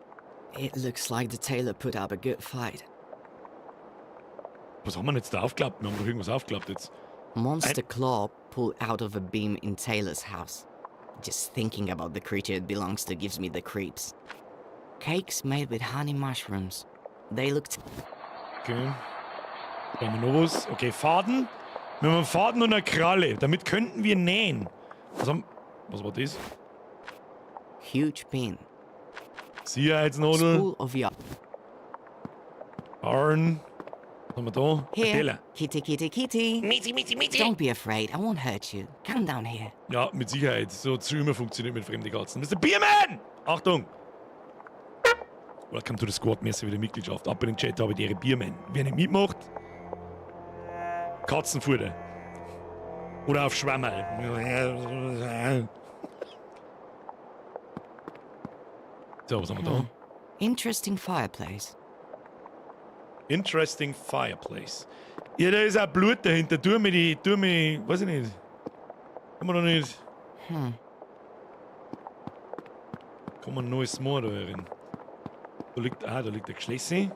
It looks like the tailor put up a good fight. Was haben wir denn jetzt da aufgeklappt? Wir haben doch irgendwas aufgeklappt jetzt. Monster claw pulled out of a beam in Taylor's house. Just thinking about the creature it belongs to gives me the creeps. Cakes made with honey mushrooms. They looked Okay. Da haben wir noch was. Okay, Faden. Wir haben einen Faden und eine Kralle. Damit könnten wir nähen. Was war das? Huge pin. Sicherheitsnadel. Spool of yarn. Yarn. Was haben wir da? Ein Here, Teller. Kitty, kitty, kitty. Mizi, mizi, mizi. Don't be afraid, I won't hurt you. Come down here. Ja, mit Sicherheit. So hat's schon immer funktioniert mit fremden Katzen. Mr. Biermann! Achtung! Welcome to the Squad, merci für die Mitgliedschaft. Ab in den Chat habe ich die Ehre Biermann. Wer nicht mitmacht, Katzenfutter. Oder auf Schwammerl. So, was haben wir da? Interesting fireplace. Interesting fireplace. Ja, da ist auch Blut dahinter. Tu mir die, tu mir, weiß ich nicht. Kann man doch nicht. Kann man ein neues Moor da rein. Da liegt der Geschlessi.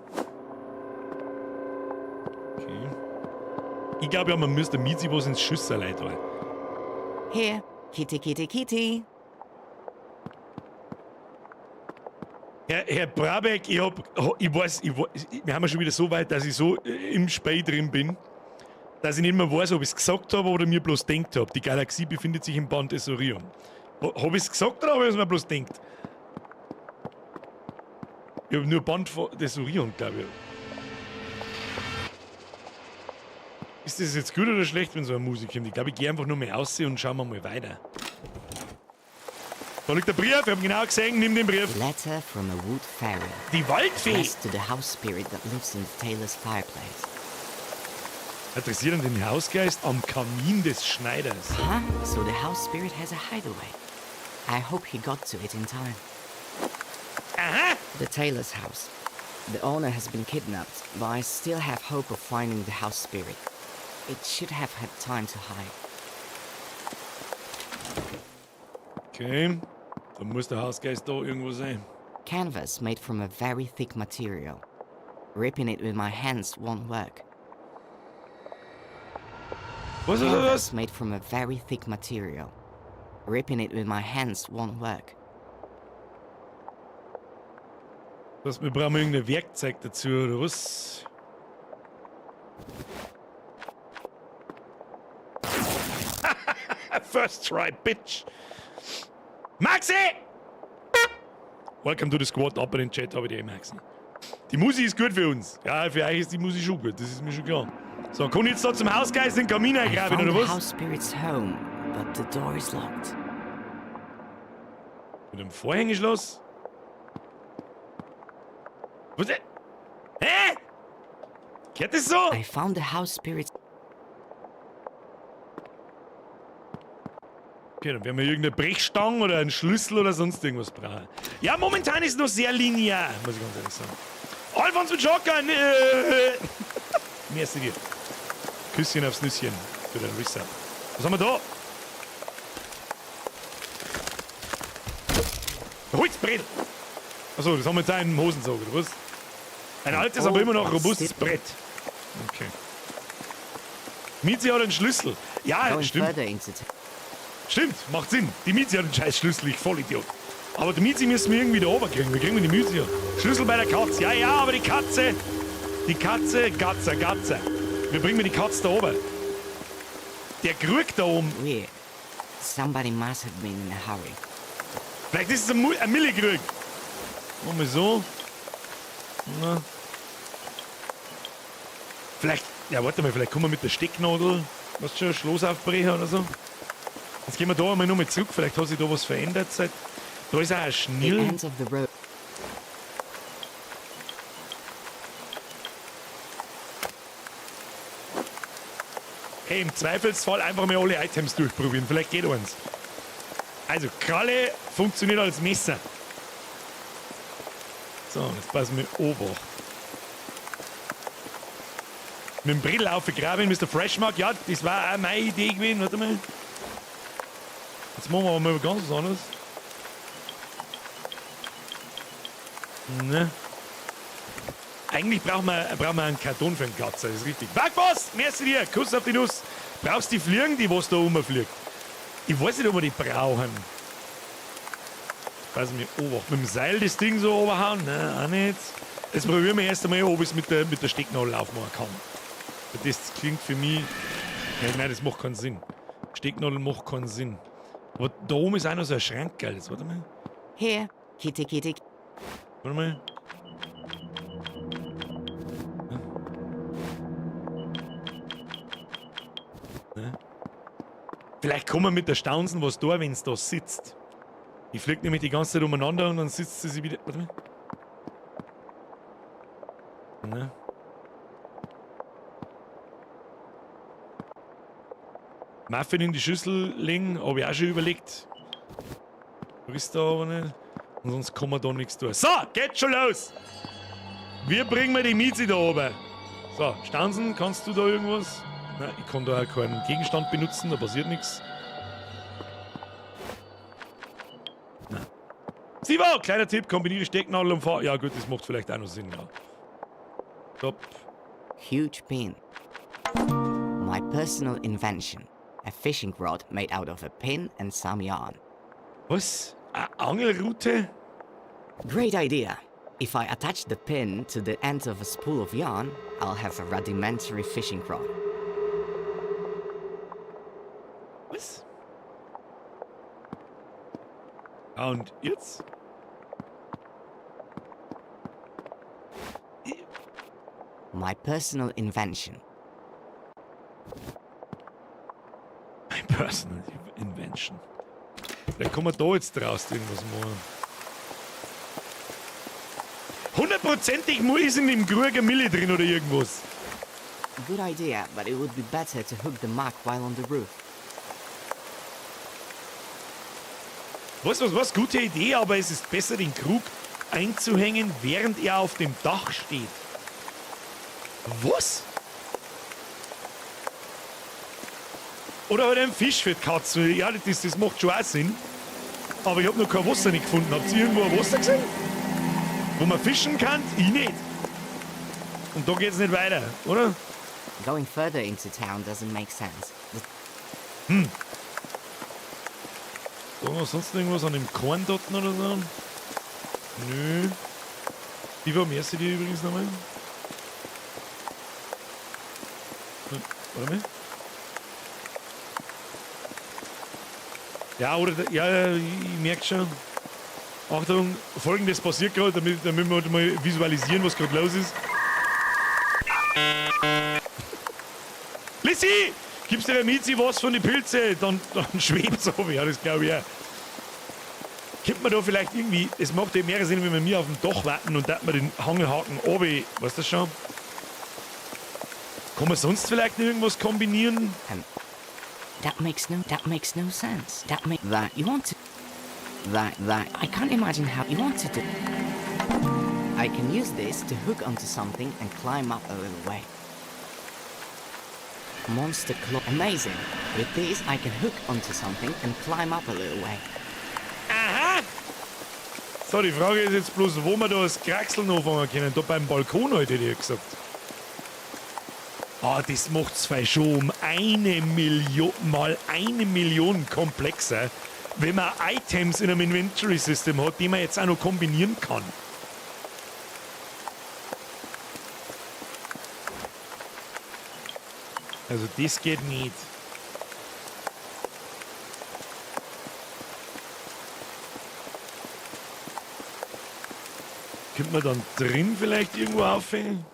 Okay. Ich glaube ja, man müsste Mizi was ins Schüsserl tun. Here, kitty, kitty, kitty. Herr Brabeck, ich weiß, wir haben ja schon wieder so weit, dass ich so im Spiel drin bin, dass ich nicht mehr weiß, ob ich es gesagt habe oder mir bloß denkt habe. Die Galaxie befindet sich im Band des Orion. Hab ich es gesagt oder hab ich es mir bloß denkt? Ich hab nur Band des Orion, glaube ich. Ist das jetzt gut oder schlecht, wenn so eine Musik kommt? Ich glaube, ich gehe einfach nur mal raus und schauen wir mal weiter. Da liegt der Brief, wir haben genau gesehen, nimm den Brief. Letter from a wood fairy. Die Waldfee! Addressed to the house spirit that lives in the tailor's fireplace. Adressiert an den Hausgeist am Kamin des Schneiders. Huh? So the house spirit has a hideaway. I hope he got to it in time. Aha! The tailor's house. The owner has been kidnapped, but I still have hope of finding the house spirit. It should have had time to hide. Okay. Da muss der Hausgeist da irgendwo sein. Canvas made from a very thick material. Ripping it with my hands won't work. Was ist das? Canvas made from a very thick material. Ripping it with my hands won't work. Was, wir brauchen irgendein Werkzeug dazu, oder was? First try, bitch! Maxi! Welcome to the squad, ab in den Chat, habe ich die Maxi. Die Musik ist gut für uns. Ja, für euch ist die Musik schon gut, das ist mir schon klar. So, kann ich jetzt da zum Hausgeist in den Kamin I eingraben, found oder the was? house spirit's home, but the door is locked. Mit dem Vorhängeschloss? Was? Hä? Geht das so? I found the house spirit's Okay, dann werden wir irgendeine Brechstange oder einen Schlüssel oder sonst irgendwas brauchen. Ja, momentan ist es noch sehr linear, muss ich ganz ehrlich sagen. Alfons mit Shotgun! Merci dir. Küsschen aufs Nüsschen für den Resub. Was haben wir da? Holzbrett! Achso, das haben wir jetzt auch im Hosensack, oder was? Ein altes, aber immer noch robustes Brett. Okay. Mizi hat einen Schlüssel. Ja, Going stimmt. further into town. Stimmt, macht Sinn. Die Mizi hat einen scheiß Schlüssel, ich Vollidiot. Aber die Mizi müssen wir irgendwie da oben kriegen. Wir kriegen die Mizi. Schlüssel bei der Katze. Ja, ja, aber die Katze. Die Katze, Gatze, Gatze. Wir bringen die Katze da oben. Der Krug da oben. Weird. Somebody must have been in a hurry. Vielleicht ist es ein Millikrug. Machen wir so. Na. Vielleicht, ja, warte mal, vielleicht kommen wir mit der Stecknadel, weißt du schon, Schloss aufbrechen oder so. Jetzt gehen wir da einmal nochmal zurück, vielleicht hat sich da was verändert seit. Da ist auch ein The Schnirl. ends of the rope. Hey, im Zweifelsfall einfach mal alle Items durchprobieren, vielleicht geht eins. Also, Kralle funktioniert als Messer. So, jetzt passen wir Obacht. Mit dem Brill aufgegraben, Mr. Freshmark. Ja, das war auch meine Idee gewesen. Warte mal. Jetzt machen wir aber mal ganz was anderes. Ne. Eigentlich brauchen wir einen Karton für den Katzer, das ist richtig. Backboss, merci dir, Kuss auf die Nuss. Brauchst die Fliegen, die was da rumfliegt? Ich weiß nicht, ob wir die brauchen. Weiß nicht, Obacht. Mit dem Seil das Ding so oberhauen? Nein, auch nicht. Jetzt probieren wir erst einmal, ob ich es mit der Stecknadel aufmachen kann. Das klingt für mich. Ja, nein, das macht keinen Sinn. Stecknadel macht keinen Sinn. Aber da oben ist auch noch so ein Schrank, geil. Jetzt, warte mal. Here, kitty kitty. Warte mal. Ne? Vielleicht kann man mit der Staunsen was da, wenn's da sitzt. Ich flieg nämlich die ganze Zeit umeinander und dann sitzt sie sich wieder. Warte mal. Ne? Muffin in die Schüssel legen, hab ich auch schon überlegt. Ist da aber nicht. Und sonst kann man da nichts tun. So, geht schon los! Wir bringen mir die Mizi da oben. So, Stanzen, kannst du da irgendwas? Nein, ich kann da auch keinen Gegenstand benutzen, da passiert nichts. Nein. Sivo, kleiner Tipp, kombiniere Stecknadel und Fahr. Ja gut, das macht vielleicht auch noch Sinn, ja. Top. Huge pin. My personal invention. A fishing rod made out of a pin and some yarn. Was? Eine Angelrute? Great idea. If I attach the pin to the end of a spool of yarn, I'll have a rudimentary fishing rod. Was? Ah, und jetzt? My personal invention. My personal invention. Vielleicht kommen wir da jetzt draus irgendwas machen. Hundertprozentig ist in dem Krug eine Mille drin oder irgendwas. Good idea, but it would be better to hook the mug while on the roof. Was, was, was? Gute Idee, aber es ist besser, den Krug einzuhängen, während er auf dem Dach steht. Was? Oder halt ein Fisch für die Katze. Ja, das macht schon auch Sinn. Aber ich hab noch kein Wasser nicht gefunden. Habt ihr irgendwo ein Wasser gesehen? Wo man fischen kann? Ich nicht. Und da geht's nicht weiter, oder? Going further into town doesn't make sense. The Da noch sonst irgendwas an dem Korn dort oder so? Nö. Wie war merci dir übrigens nochmal? Warte mal. Ja, oder, ja, ich merk schon. Achtung, Folgendes passiert gerade, damit wir mal visualisieren, was gerade los ist. Lissy! Gibst du der Mizi was von den Pilze? Dann schwebt's auf. Ja, das glaub ich auch. Könnte man da vielleicht irgendwie, es macht ja mehr Sinn, wenn wir mir auf dem Dach warten und da man den Hangelhaken runter, weißt du schon? Kann man sonst vielleicht noch irgendwas kombinieren? That makes no sense. That make that you want to that that I can't imagine how you want to do. I can use this to hook onto something and climb up a little way. Monster claw, amazing. With this, I can hook onto something and climb up a little way. Aha! So, die Frage ist jetzt bloß, wo wir da das Kraxeln anfangen können. Da beim Balkon heute, hätte ich gesagt. Ah, das macht's fei schon um 1 Million, mal 1 Million komplexer, wenn man Items in einem Inventory System hat, die man jetzt auch noch kombinieren kann. Also das geht nicht. Könnte man dann drin vielleicht irgendwo aufhängen?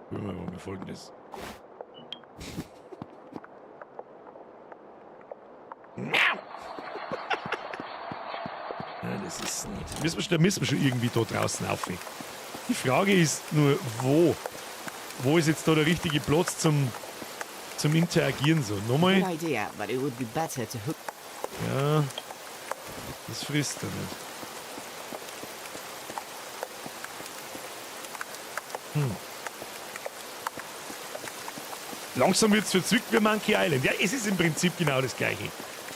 Gucken wir mal Folgendes. Miau! Ja, das ist nicht. Müssen wir schon, da müssen wir schon irgendwie da draußen aufhängen. Die Frage ist nur, wo? Wo ist jetzt da der richtige Platz zum Interagieren so? Nochmal? Good idea, but it would be better to hook. Ja, das frisst er nicht. Langsam wird's verzwickt wie Monkey Island. Ja, es ist im Prinzip genau das Gleiche.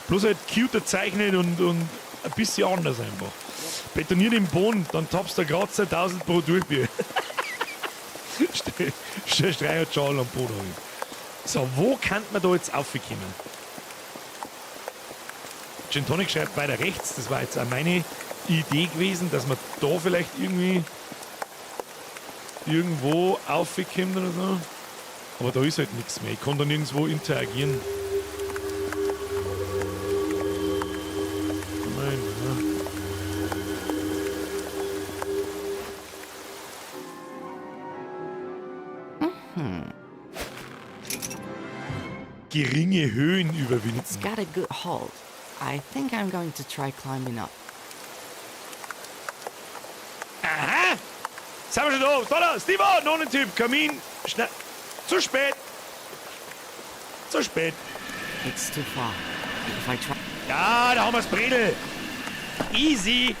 Bloß halt cuter zeichnet und ein bisschen anders einfach. Betoniert im Boden, dann tappst du grad 1000 pro durch. Streichholzschalen am Boden. So, wo kann man da jetzt aufkommen? Gin Tonic schreibt weiter rechts. Das war jetzt auch meine Idee gewesen, dass man da vielleicht irgendwie irgendwo aufkommt oder so. Aber da ist halt nichts mehr. Ich kann da nirgendwo interagieren. Nein, ja. Geringe Höhen überwinden. It's got a good hold. I think I'm going to try climbing up. Aha! Sind wir schon da? Da, da, Steve, noch ein Typ. Kamin. Schnell. Zu spät. Zu spät. It's too far. If I try. Ja, da haben wir's Bredel. Easy.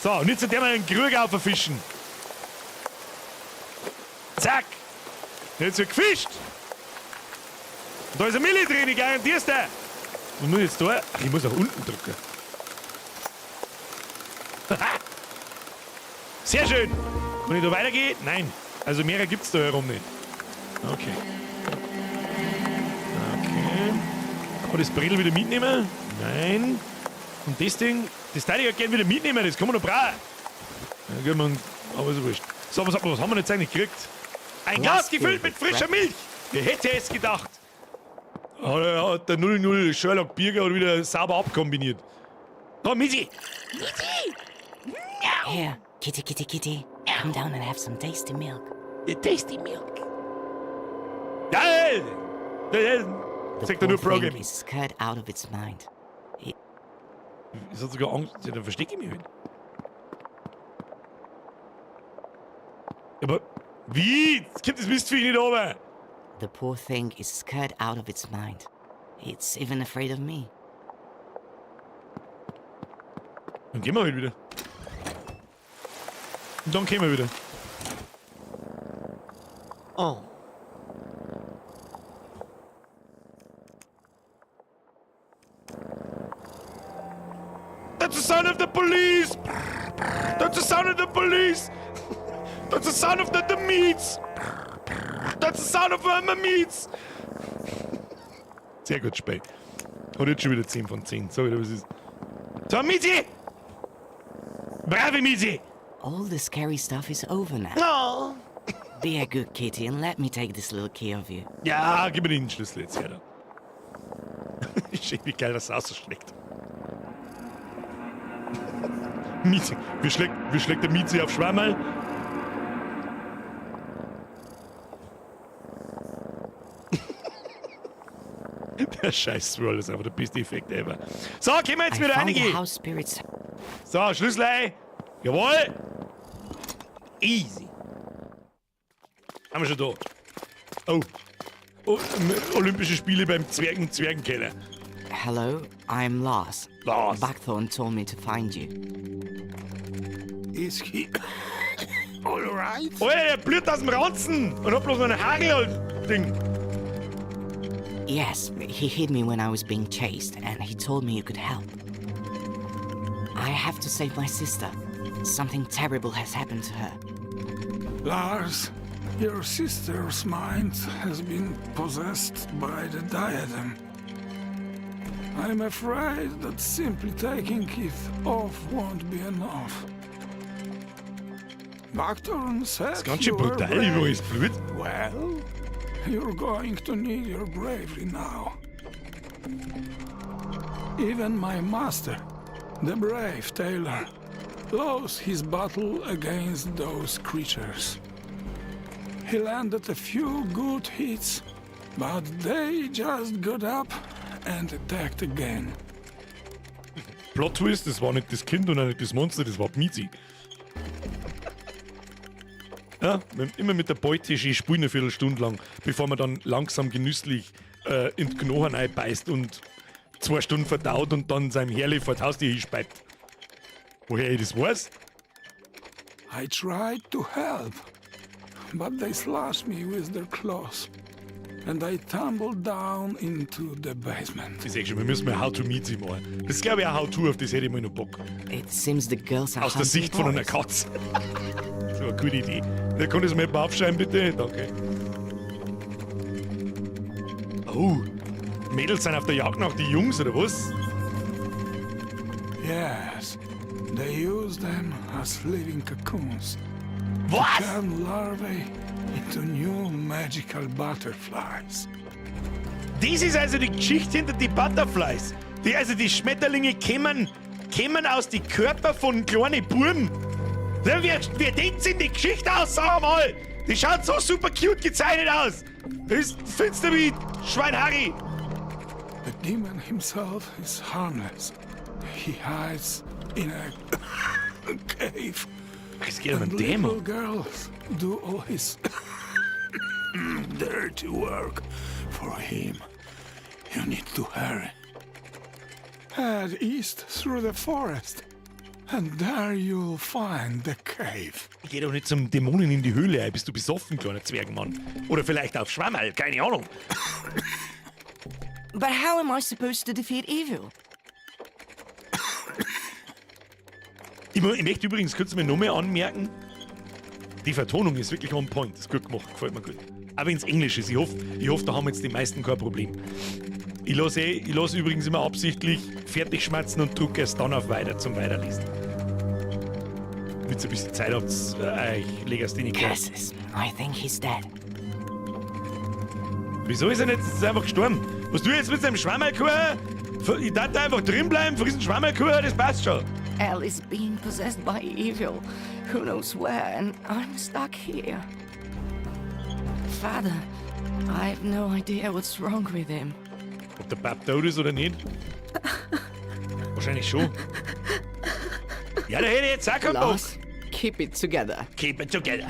So, und jetzt der mal einen Krug auffischen. Zack. Jetzt wird gefischt. Und da ist eine Mille drin, ich garantier's dir. Was muss ich jetzt da? Ach, ich muss nach unten drücken. Sehr schön. Kann ich da weitergehen? Nein. Also mehrere gibt's da herum nicht. Okay. Okay. Kann man das Bredel wieder mitnehmen? Nein. Und das Ding, das Teil ich ja gerne wieder mitnehmen, das kann man noch brauchen. Ja, gut, man, aber ist wurscht. So, was haben wir jetzt eigentlich gekriegt? Ein Glas gefüllt mit frischer Milch! Wer hätte es gedacht? Hat der 00 Sherlock Birger hat wieder sauber abkombiniert. Komm, Misi! Misi! Here, kitty, kitty, kitty. Come down and have some tasty milk. Tasty milk. Geil! The Sagt er nur poor thing Programming. is scared out of its mind. Es hat sogar Angst. Ja, dann verstecke ich mich halt. Aber wie? Jetzt kommt das Mistviech nicht runter. The poor thing is scared out of its mind. It's even afraid of me. Dann gehen wir halt wieder. Und dann kommen wir wieder. Oh. That's the sound of the police! That's the sound of the police! That's the sound of the meats! That's the sound of the meats! Sehr gut, Spey. Hat jetzt schon wieder 10 von 10. Sag ich dir, was ist. So, Mizi! Brave Mizi! All the scary stuff is over now. Oh. Be a good kitty and let me take this little key of you. Ja, gib mir den Schlüssel jetzt her. Da. Schön, wie geil das ausschlägt. Mizi, wie schlägt der Mizi auf Schwammerl? Der scheiß Swirl ist einfach der beste Effekt ever. So, können wir jetzt I wieder found the reingehen. house spirit's So, Schlüssel ein. Jawohl. Easy. Haben wir schon da. Oh. Oh, Olympische Spiele beim Zwergenkeller. Hello, I'm Lars. Lars. Buckthorn told me to find you. Is he all right? Alter, der blüht aus dem Ranzen und hat bloß noch einen Hagel als Ding. Yes, he hid me when I was being chased, and he told me you could help. I have to save my sister. Something terrible has happened to her. Lars, your sister's mind has been possessed by the diadem. I'm afraid that simply taking it off won't be enough. Buckthorn said Das ist ganz schön you were brutal brave. übrigens, blöd. Well, you're going to need your bravery now. Even my master, the brave tailor, lost his battle against those creatures. He landed a few good hits, but they just got up and attacked again. Plot Twist, das war nicht das Kind und auch nicht das Monster, das war Mizi. Ja, immer mit der Beute schön spielen eine Viertelstunde lang, bevor man dann langsam genüsslich in die Knochen einbeißt und 2 Stunden verdaut und dann seinem Herrli vor die Haustür hinspeibt. Woher ich das weiß? I tried to help, but they slashed me with their claws, and I tumbled down into the basement. Ich sag schon, wir müssen mal How to Mizi machen. Das ist, glaube ich, ein How-To, auf das hätte ich mal noch Bock. It seems the girls are Aus der hunting Sicht von einer boys. Katze. Das war eine gute Idee. Der kann das mal jemand aufschreiben, bitte? Danke. Oh, Mädels sind auf der Jagd nach die Jungs, oder was? Yes, they use them as living cocoons. Was? Turn larvae into new magical butterflies. Das ist also die Geschichte hinter die Butterflies. Also die Schmetterlinge kämen aus die Körper von kleinen Buben. Ja, wer denkt sich die Geschichte aus, sag mal? Die schaut so super cute gezeichnet aus. Das ist finster wie Schwein Harry. The demon himself is harmless. He hides in a cave. Es geht um einen And Dämon. little girls do all his dirty work for him. You need to hurry. Head east through the forest, and there you'll find the cave. Geh doch nicht zum Dämonen in die Höhle ein. Bist du besoffen, kleiner Zwergenmann? Oder vielleicht auf Schwammerl, keine Ahnung. But how am I supposed to defeat evil? Ich möchte übrigens kurz mal nochmal anmerken, die Vertonung ist wirklich on point. Das ist gut gemacht, gefällt mir gut. Auch wenn es Englisch ist. Ich hoff, da haben jetzt die meisten kein Problem. Ich lasse übrigens immer absichtlich fertig schmatzen und drücke erst dann auf Weiter zum Weiterlesen. Damit ihr ein bisschen Zeit habt, euch Legastheniker. Curses. I think he's dead. Wieso ist er nicht jetzt einfach gestorben? Was du jetzt mit seinem Schwammerlkuchen? Ich darf da einfach drin bleiben, friss einen Schwammerlkuchen, das passt schon. Elle is being possessed by evil. Who knows where, and I'm stuck here. Father, I've no idea what's wrong with him. Ob der Bab tot ist oder nicht? Wahrscheinlich schon. Ja, da hätte ich jetzt auch keinen Bock. Lars, keep it together. Keep it together.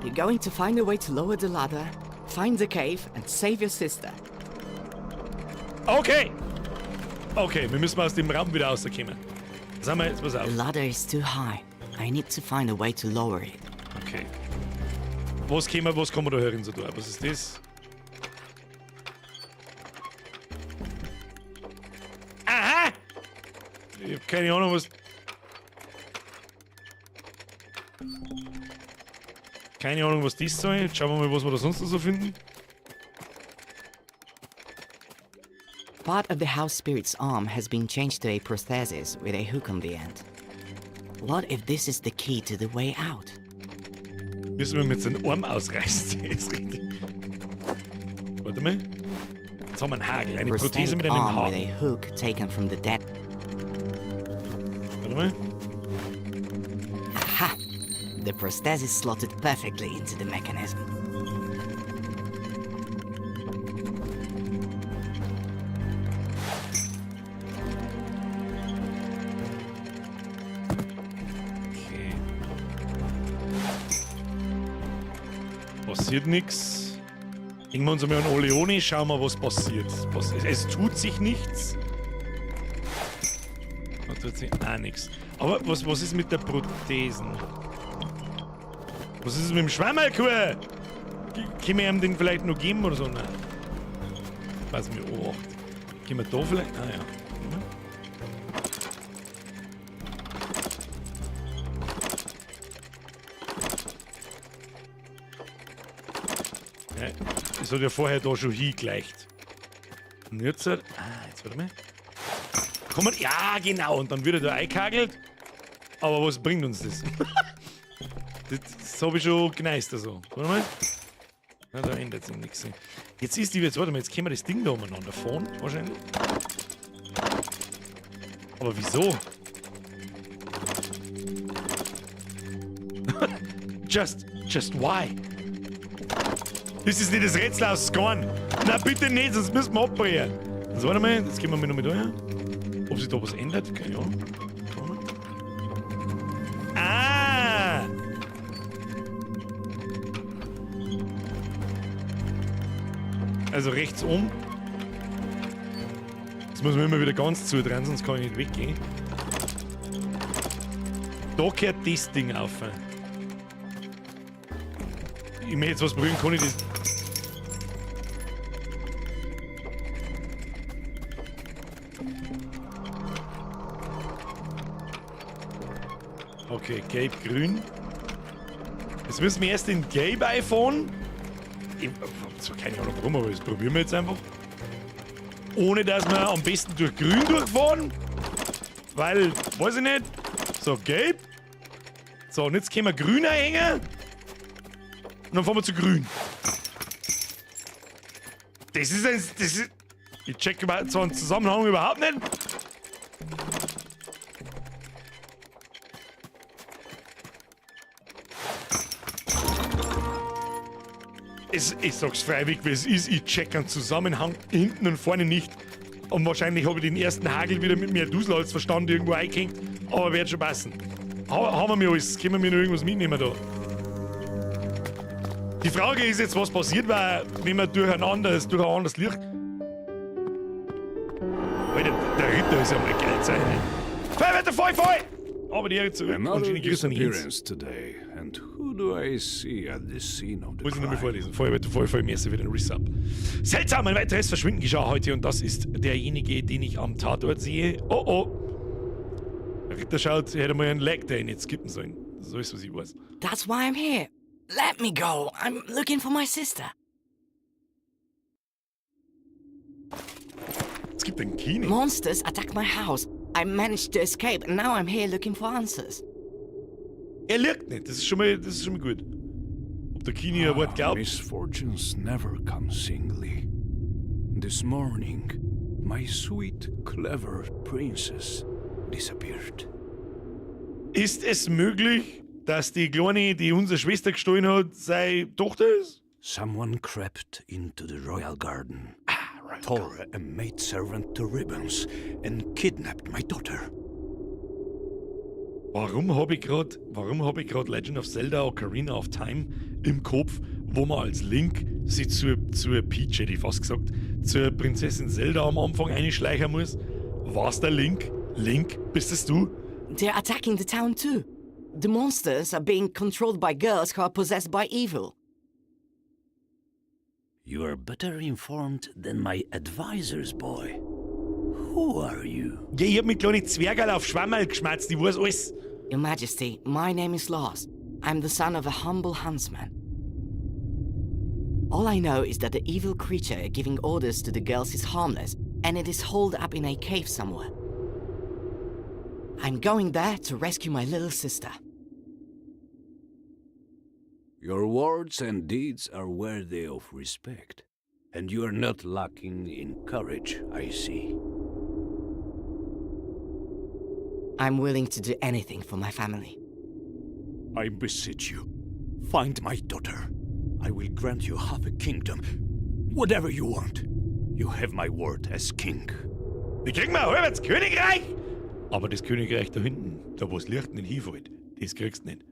You're going to find a way to lower the ladder, find the cave, and save your sister. Okay. Okay, wir müssen mal aus dem Raum wieder rauskommen. Sagen wir jetzt, pass auf. The ladder is too high. I need to find a way to lower it. Okay. Was kann man da hören so da? Was ist das? Aha! Ich hab keine Ahnung, was. Keine Ahnung, was das soll. Jetzt schauen wir mal, was wir da sonst noch so finden. Part of the house spirit's arm has been changed to a prosthesis with a hook on the end. What if this is the key to the way out? Müssen wir mit seinem Arm ausreißen? Das ist richtig. Warte mal. Jetzt haben wir einen Hagel. Eine Prothese Prosthetic mit einem arm with Haken. a hook taken from the dead. Warte mal. Aha! The prosthesis slotted perfectly into the mechanism. Passiert nichts. Hängen wir uns einmal an alle ohne, schauen wir, was passiert. Es tut sich nichts. Da tut sich auch nichts. Aber was ist mit der Prothesen? Was ist mit dem Schwammerlkur? Können wir ihm den vielleicht noch geben oder so? Nein. Weiß nicht, 8. Gehen wir da vielleicht? Ah ja. Ja, das hat ja vorher da schon hingleicht. Und jetzt halt. Ah, jetzt warte mal. Komm mal. Ja, genau. Und dann wird er da eingehagelt. Aber was bringt uns das? Das habe ich schon geneist. Also. Warte mal. Na, da ändert sich nichts. Jetzt ist die, jetzt warte mal, jetzt können wir das Ding da umeinander fahren, wahrscheinlich. Aber wieso? Just why? Das ist nicht das Rätsel aus Scorn. Na bitte nicht, sonst müssen wir abbrechen. Also warte mal, jetzt gehen wir mal noch mit da her. Ob sich da was ändert? Keine Ahnung. Ah! Also rechts um. Jetzt muss man immer wieder ganz zudrehen, sonst kann ich nicht weggehen. Da kehrt das Ding auf. Ich möchte jetzt was probieren, kann ich das. Okay, gelb-grün. Jetzt müssen wir erst den Gelb iPhone. Ich hab zwar keine Ahnung warum, aber das probieren wir jetzt einfach. Ohne dass wir am besten durch grün durchfahren. Weil, weiß ich nicht. So, gelb. So, und jetzt können wir grün einhängen. Und dann fahren wir zu grün. Das ist ein. Das ist, ich check zwar einen Zusammenhang überhaupt nicht. Ich sag's freiwillig, wie es ist. Ich check einen Zusammenhang hinten und vorne nicht. Und wahrscheinlich habe ich den ersten Hagel wieder mit mir Dusel als Verstand irgendwo eingehängt. Aber wird schon passen. Haben wir mir alles? Können wir mir noch irgendwas mitnehmen da? Die Frage ist jetzt, was passiert war, wenn wir durch ein anderes Licht. Alter, der Ritter ist ja mal geil sein. Feuerwetter, voll, voll! Aber die Ehre zurück und schöne Grüße an Jens. Today. And who do I see at the scene of the Muss ich nochmal crime? vorlesen. Feuerwetter, voll, voll, merci für den Resub. Seltsam, ein weiteres Verschwinden geschah heute und das ist derjenige, den ich am Tatort sehe. Oh oh. Der Ritter schaut, er hätte mal einen Lag Day nicht skippen sollen. So ist, was ich weiß. That's why I'm here. Let me go. I'm looking for my sister. Es gibt einen Kini. Monsters attacked my house. I managed to escape and now I'm here looking for answers. Er lügt nicht, das ist schon mal gut. Ob der Kini ein Wort glaubt? Misfortunes never come singly. This morning, my sweet, clever princess disappeared. Ist es möglich, dass die Kleine, die unsere Schwester gestohlen hat, seine Tochter ist? Someone crept into the royal garden, tore a maidservant to ribbons and kidnapped my daughter. Warum habe ich gerade Legend of Zelda Ocarina of Time im Kopf, wo man als Link sie zur Peach, hätte ich fast gesagt, zur Prinzessin Zelda am Anfang einschleichen muss? War's der Link? Link, bist es du? They're attacking the town too. The monsters are being controlled by girls who are possessed by evil. You are better informed than my advisors, boy. Who are you? Ja, ich hab mit kleinen Zwergerl auf Schwammerl geschmatzt, ich weiß alles. Your Majesty, my name is Lars. I'm the son of a humble huntsman. All I know is that the evil creature giving orders to the girls is harmless and it is holed up in a cave somewhere. I'm going there to rescue my little sister. Your words and deeds are worthy of respect, and you are not lacking in courage, I see. I'm willing to do anything for my family. I beseech you, find my daughter. I will grant you half a kingdom, whatever you want. You have my word as king. Die kriegen wir halb ins Königreich! Aber das Königreich da hinten, da wo das Licht nicht hinfällt, das kriegst du nicht.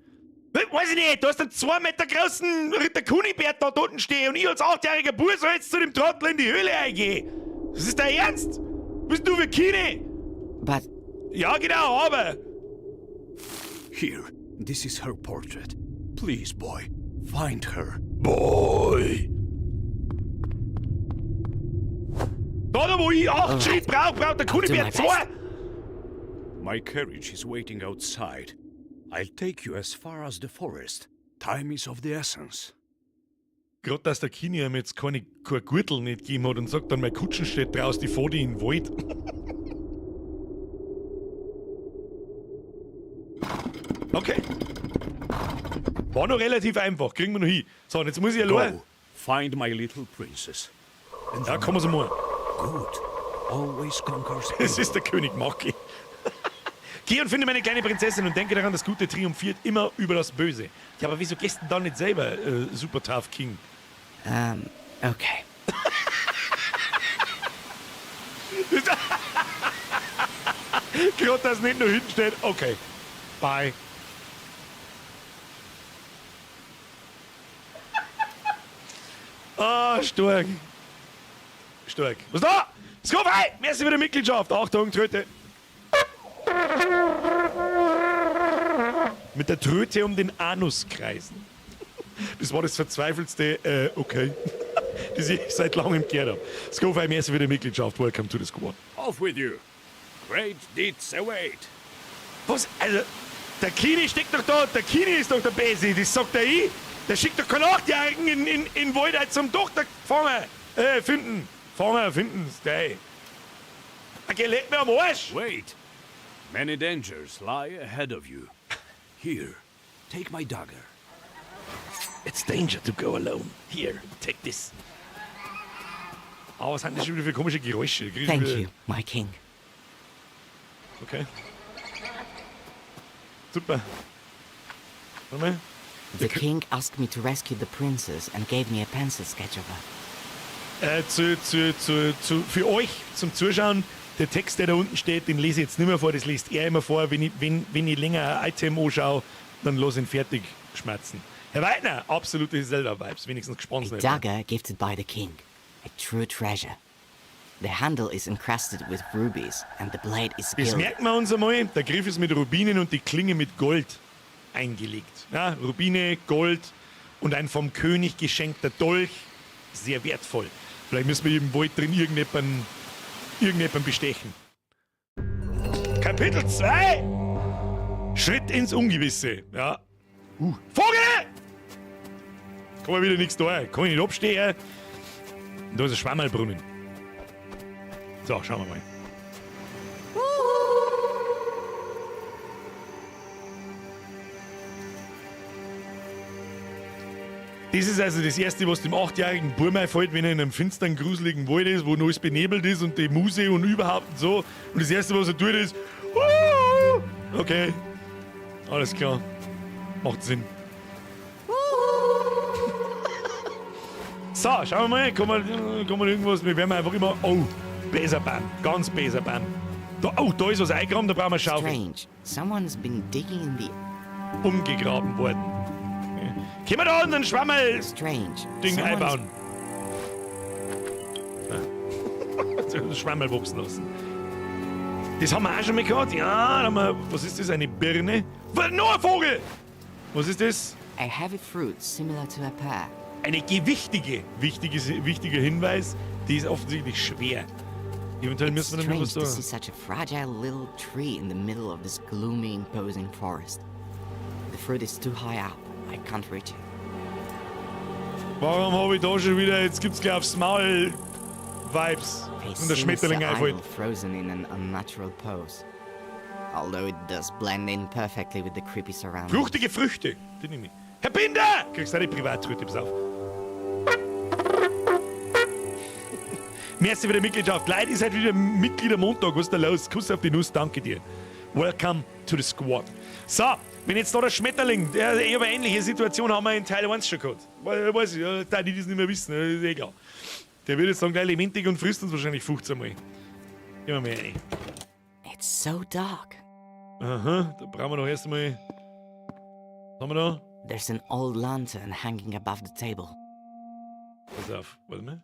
Weiß ich nicht, du hast einen 2 Meter großen Ritter Kunibert da unten stehen und ich als 8-jähriger Bub soll jetzt zu dem Trottel in die Höhle eingehen. Das ist dein Ernst? Bist du für Kine? But Ja, genau, aber. Here, this is her portrait. Please, boy, find her. Boy. Da, wo ich 8 Schritt brauche, braucht der do my Kunibert best. zwei. My carriage is waiting outside. I'll take you as far as the forest. Time is of the essence. Gerade, dass der Kini ihm jetzt kein Gürtel nicht gegeben hat und sagt dann, mein Kutschen steht draußen, die fahr die in den Wald. Okay. War noch relativ einfach, kriegen wir noch hin. So, und jetzt muss ich allein. Go, find my little princess. And Ja, kann man so machen. Good always conquers Es ist der König Maki. Geh und finde meine kleine Prinzessin und denke daran, das Gute triumphiert immer über das Böse. Ja, aber wieso gehst du denn dann nicht selber, Super Tough King? Okay. Gerade, dass nicht nur hinten steht. Okay. Bye. Ah, stark. Stark. Was da? Skop, hey! Merci für die Mitgliedschaft. Achtung, Tröte. Mit der Tröte um den Anus kreisen. Das war das verzweifeltste, okay, das ich seit langem gehört habe. Skop, hey, merci für die Mitgliedschaft. Welcome to the squad. Off with you. Great deeds await. Was? Also, der Kini steckt doch da, der Kini ist doch der Besi, das sagt er ich. Der schickt doch keinen Achtjährigen in Wald zum Tochter fangen, finden. Fangen, finden, geil. Okay, leck mir am Arsch. Wait. Many dangers lie ahead of you. Here, take my dagger. It's danger to go alone. Here, take this. Aber was sind das schon wieder für komische Geräusche? Krieg ich Thank wieder- you, my king. Okay. Super. Warte mal. The king asked me to rescue the princess and gave me a pencil sketch of her. Für euch zum Zuschauen, der Text, der da unten steht, den lese ich jetzt nicht mehr vor, das liest er immer vor. Wenn ich länger ein Item anschaue, dann lass ihn fertig schmatzen. Herr Weidner, absolute Zelda-Vibes, wenigstens A gesponsert. dagger gifted by the king. A true treasure. The handle is encrusted with rubies and the blade is Das gilded. merken wir uns einmal. Der Griff ist mit Rubinen und die Klinge mit Gold eingelegt. Ja, Rubine, Gold und ein vom König geschenkter Dolch. Sehr wertvoll. Vielleicht müssen wir im Wald drin irgendjemanden bestechen. Kapitel 2! Schritt ins Ungewisse. Ja. Vogel! Kann man wieder nichts da. Kann ich nicht abstehen. Und da ist ein Schwammerlbrunnen. So, schauen wir mal. Das ist also das Erste, was dem 8-jährigen Bub einfällt, wenn er in einem finsteren, gruseligen Wald ist, wo noch alles benebelt ist und die Muse und überhaupt und so. Und das Erste, was er tut, ist: "Uh!" Okay. Alles klar. Macht Sinn. So, schauen wir mal. Kann man irgendwas? Wir werden einfach immer. Oh, Beserbam. Ganz Beserbam. Da, oh, da ist was eingegraben, da brauchen wir Schaufel. Strange. Someone's been digging in the Umgegraben worden. Okay. Können wir da unseren Schwammerl Strange. Ding Someone's einbauen? Ja. Schwammerl wachsen lassen. Das haben wir auch schon mal gehabt. Ja, da haben wir, was ist das? Eine Birne? Was, noch ein Vogel! Was ist das? A heavy fruit similar to a pear. Eine gewichtige, wichtiger Hinweis, die ist offensichtlich schwer. Eventuell müssen wir dann noch Strange was to da. see such a fragile little tree in the middle of this gloomy, imposing forest. The fruit is too high up. I can't reach it. Warum habe ich da schon wieder, jetzt gibt's gleich aufs Maul Vibes. A Und der sinister Schmetterling einfällt. idol frozen in an unnatural pose. Although it does blend in perfectly with the creepy surroundings. Fruchtige Früchte. Die nehme ich. Herr Binder! Kriegst du die Privattröte, pass auf. Merci für die Mitgliedschaft. Leute, ihr seid wieder Mitgliedermontag. Was ist da los? Kuss auf die Nuss, danke dir. Welcome to the squad. So, wenn jetzt da der Schmetterling, ich habe eine ähnliche Situation haben wir in Teil 1 schon gehabt. Weiß ich, da die das nicht mehr wissen, ist eh klar. Der wird jetzt dann gleich lebendig und frisst uns wahrscheinlich 15 Mal. Gehen wir mal rein. It's so dark. Aha, da brauchen wir doch erst einmal. Was haben wir da? There's an old lantern hanging above the table. Pass auf, warte mal.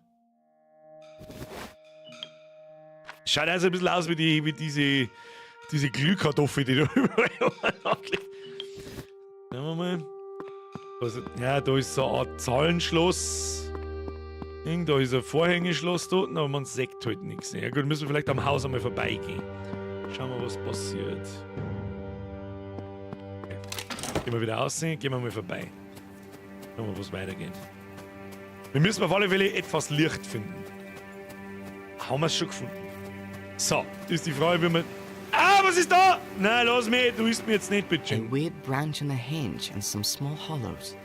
Schaut also ein bisschen aus wie, die, wie diese, diese Glühkartoffel, die da überall umeinander liegt. Schauen wir mal. Also, ja, da ist so eine Art Zahlenschloss. Da ist ein Vorhängeschloss dort, aber man sieht halt nichts. Ja gut, müssen wir vielleicht am Haus einmal vorbeigehen. Schauen wir, was passiert. Okay. Gehen wir wieder raus, gehen wir mal vorbei. Schauen wir, was weitergeht. Wir müssen auf alle Fälle etwas Licht finden. Haben wir es schon gefunden? So, ist die Frage, wie wir. Ah, was ist da? Nein, lass mich, du isst mir jetzt nicht, bitte. A weird branch on a hinge and some small hollows.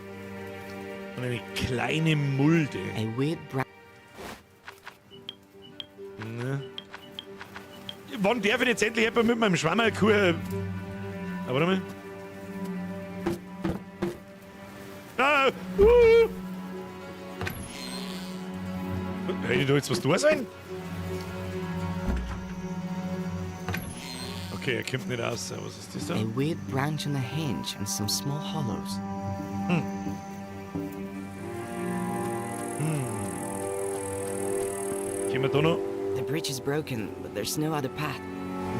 Und eine kleine Mulde. A weird branch. Ne. Wann darf ich jetzt endlich jemand mit meinem Schwammerlkuchen? Aber warte mal. Ah. Hätte ich da jetzt was tun sollen? Okay, er kommt nicht raus. Was ist das da? A weird branch on a hinge and some small hollows. Gehen wir da noch? The bridge is broken, but there's no other path.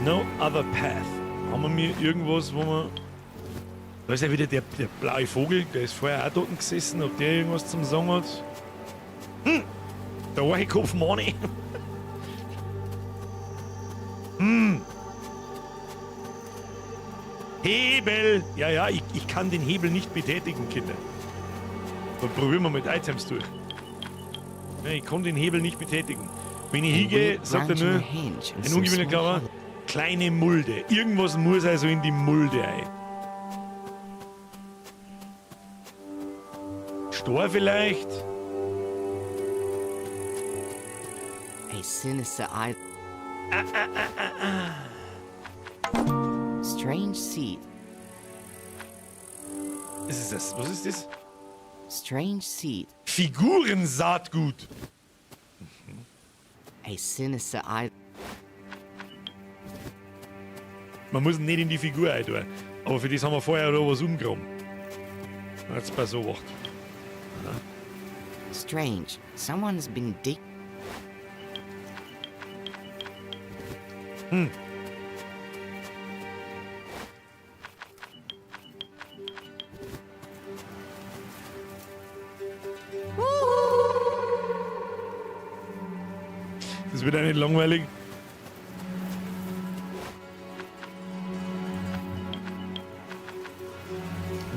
No other path. Haben wir mir irgendwas, wo wir. Da ist ja wieder der blaue Vogel, der ist vorher auch dort gesessen, ob der irgendwas zum Sagen hat. Der Archikopf Mani. Hebel! Ja, ja, ich kann den Hebel nicht betätigen, Kinder. Dann probieren wir mit Items durch. Ja, ich kann den Hebel nicht betätigen. Wenn ich hingehe, sagt er nur, ein ungewöhnlicher Klammer, kleine Mulde. Irgendwas muss also in die Mulde ein. Stor vielleicht? A sinister eye. Strange seed. Was ist das? Was ist das? Strange seed. Figurensaatgut. A sinister eye. Man muss nicht in die Figur rein. Aber für das haben wir vorher noch was umgegraben. Jetzt bei so wacht. Strange. Someone's been dig. Das wird auch nicht langweilig.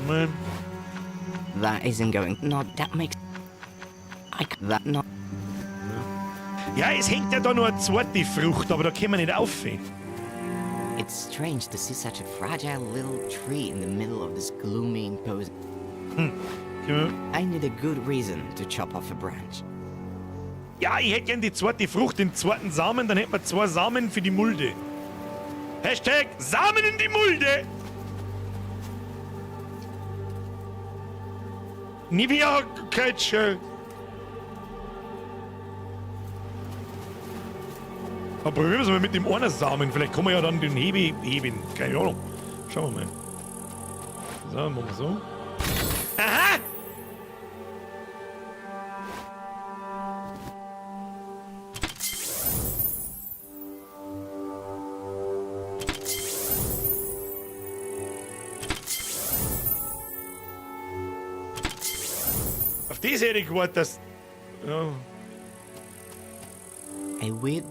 Man. That isn't going. Not that makes. I that not. Ja, es hängt ja da noch eine zweite Frucht, aber da können wir nicht auf. It's strange to see such a fragile little tree in the middle of this gloomy, imposing. Können I need a good reason to chop off a branch. Ja, ich hätte gern die zweite Frucht, den zweiten Samen, dann hätten wir 2 Samen für die Mulde. Hashtag Samen in die Mulde! Nivea Catcher. Aber probieren wir es mal mit dem einen Samen. Vielleicht kann man ja dann den Hebe heben. Keine Ahnung. Schauen wir mal. So, machen wir so. Aha! Auf das hätte ich gewartet, dass. Ja. A weird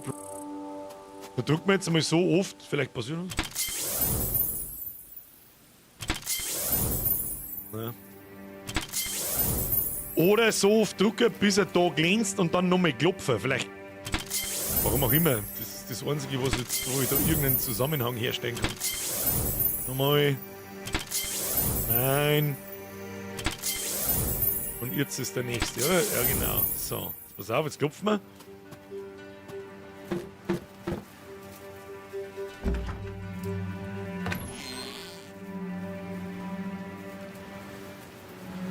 Da drückt man jetzt einmal so oft, vielleicht passiert was. Ja. Oder so oft drücken, bis er da glänzt und dann nochmal klopfen. Vielleicht. Warum auch immer. Das ist das Einzige, was jetzt, wo ich da irgendeinen Zusammenhang herstellen kann. Nochmal. Nein. Und jetzt ist der nächste, oder? Ja, genau. So, jetzt pass auf, jetzt klopfen wir.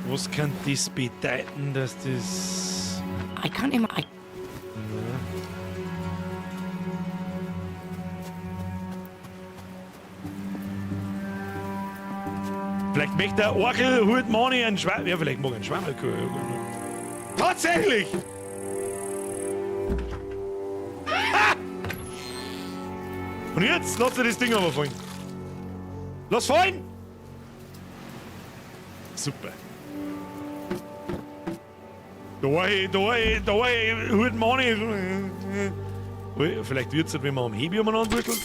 Was kann das bedeuten, dass das... I can't I Vielleicht möchte der Orgel Mani einen Schwamm. Ja, vielleicht mag er einen Schwammerl. Tatsächlich! Ha! Und jetzt lass das Ding aber fallen. Lass fallen! Super. Da, da, Mani. Vielleicht wird's halt, wenn man am Hebi umeinander wurschtelt.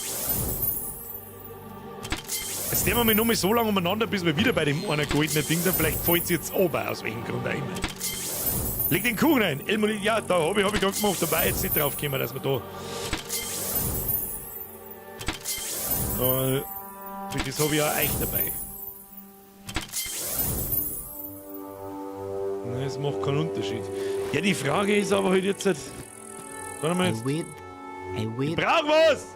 Jetzt nehmen wir mal nur mal so lange umeinander, bis wir wieder bei dem einen goldenen Ding sind. Vielleicht fällt es jetzt runter, aus welchem Grund auch immer. Leg den Kuchen rein. Elmo, ja, da hab ich gerade gemacht. Da war jetzt nicht drauf gekommen, dass wir da. Das habe ich ja echt dabei. Nein, es macht keinen Unterschied. Ja, die Frage ist aber halt jetzt. Warte mal jetzt. A weird. Ich brauch was!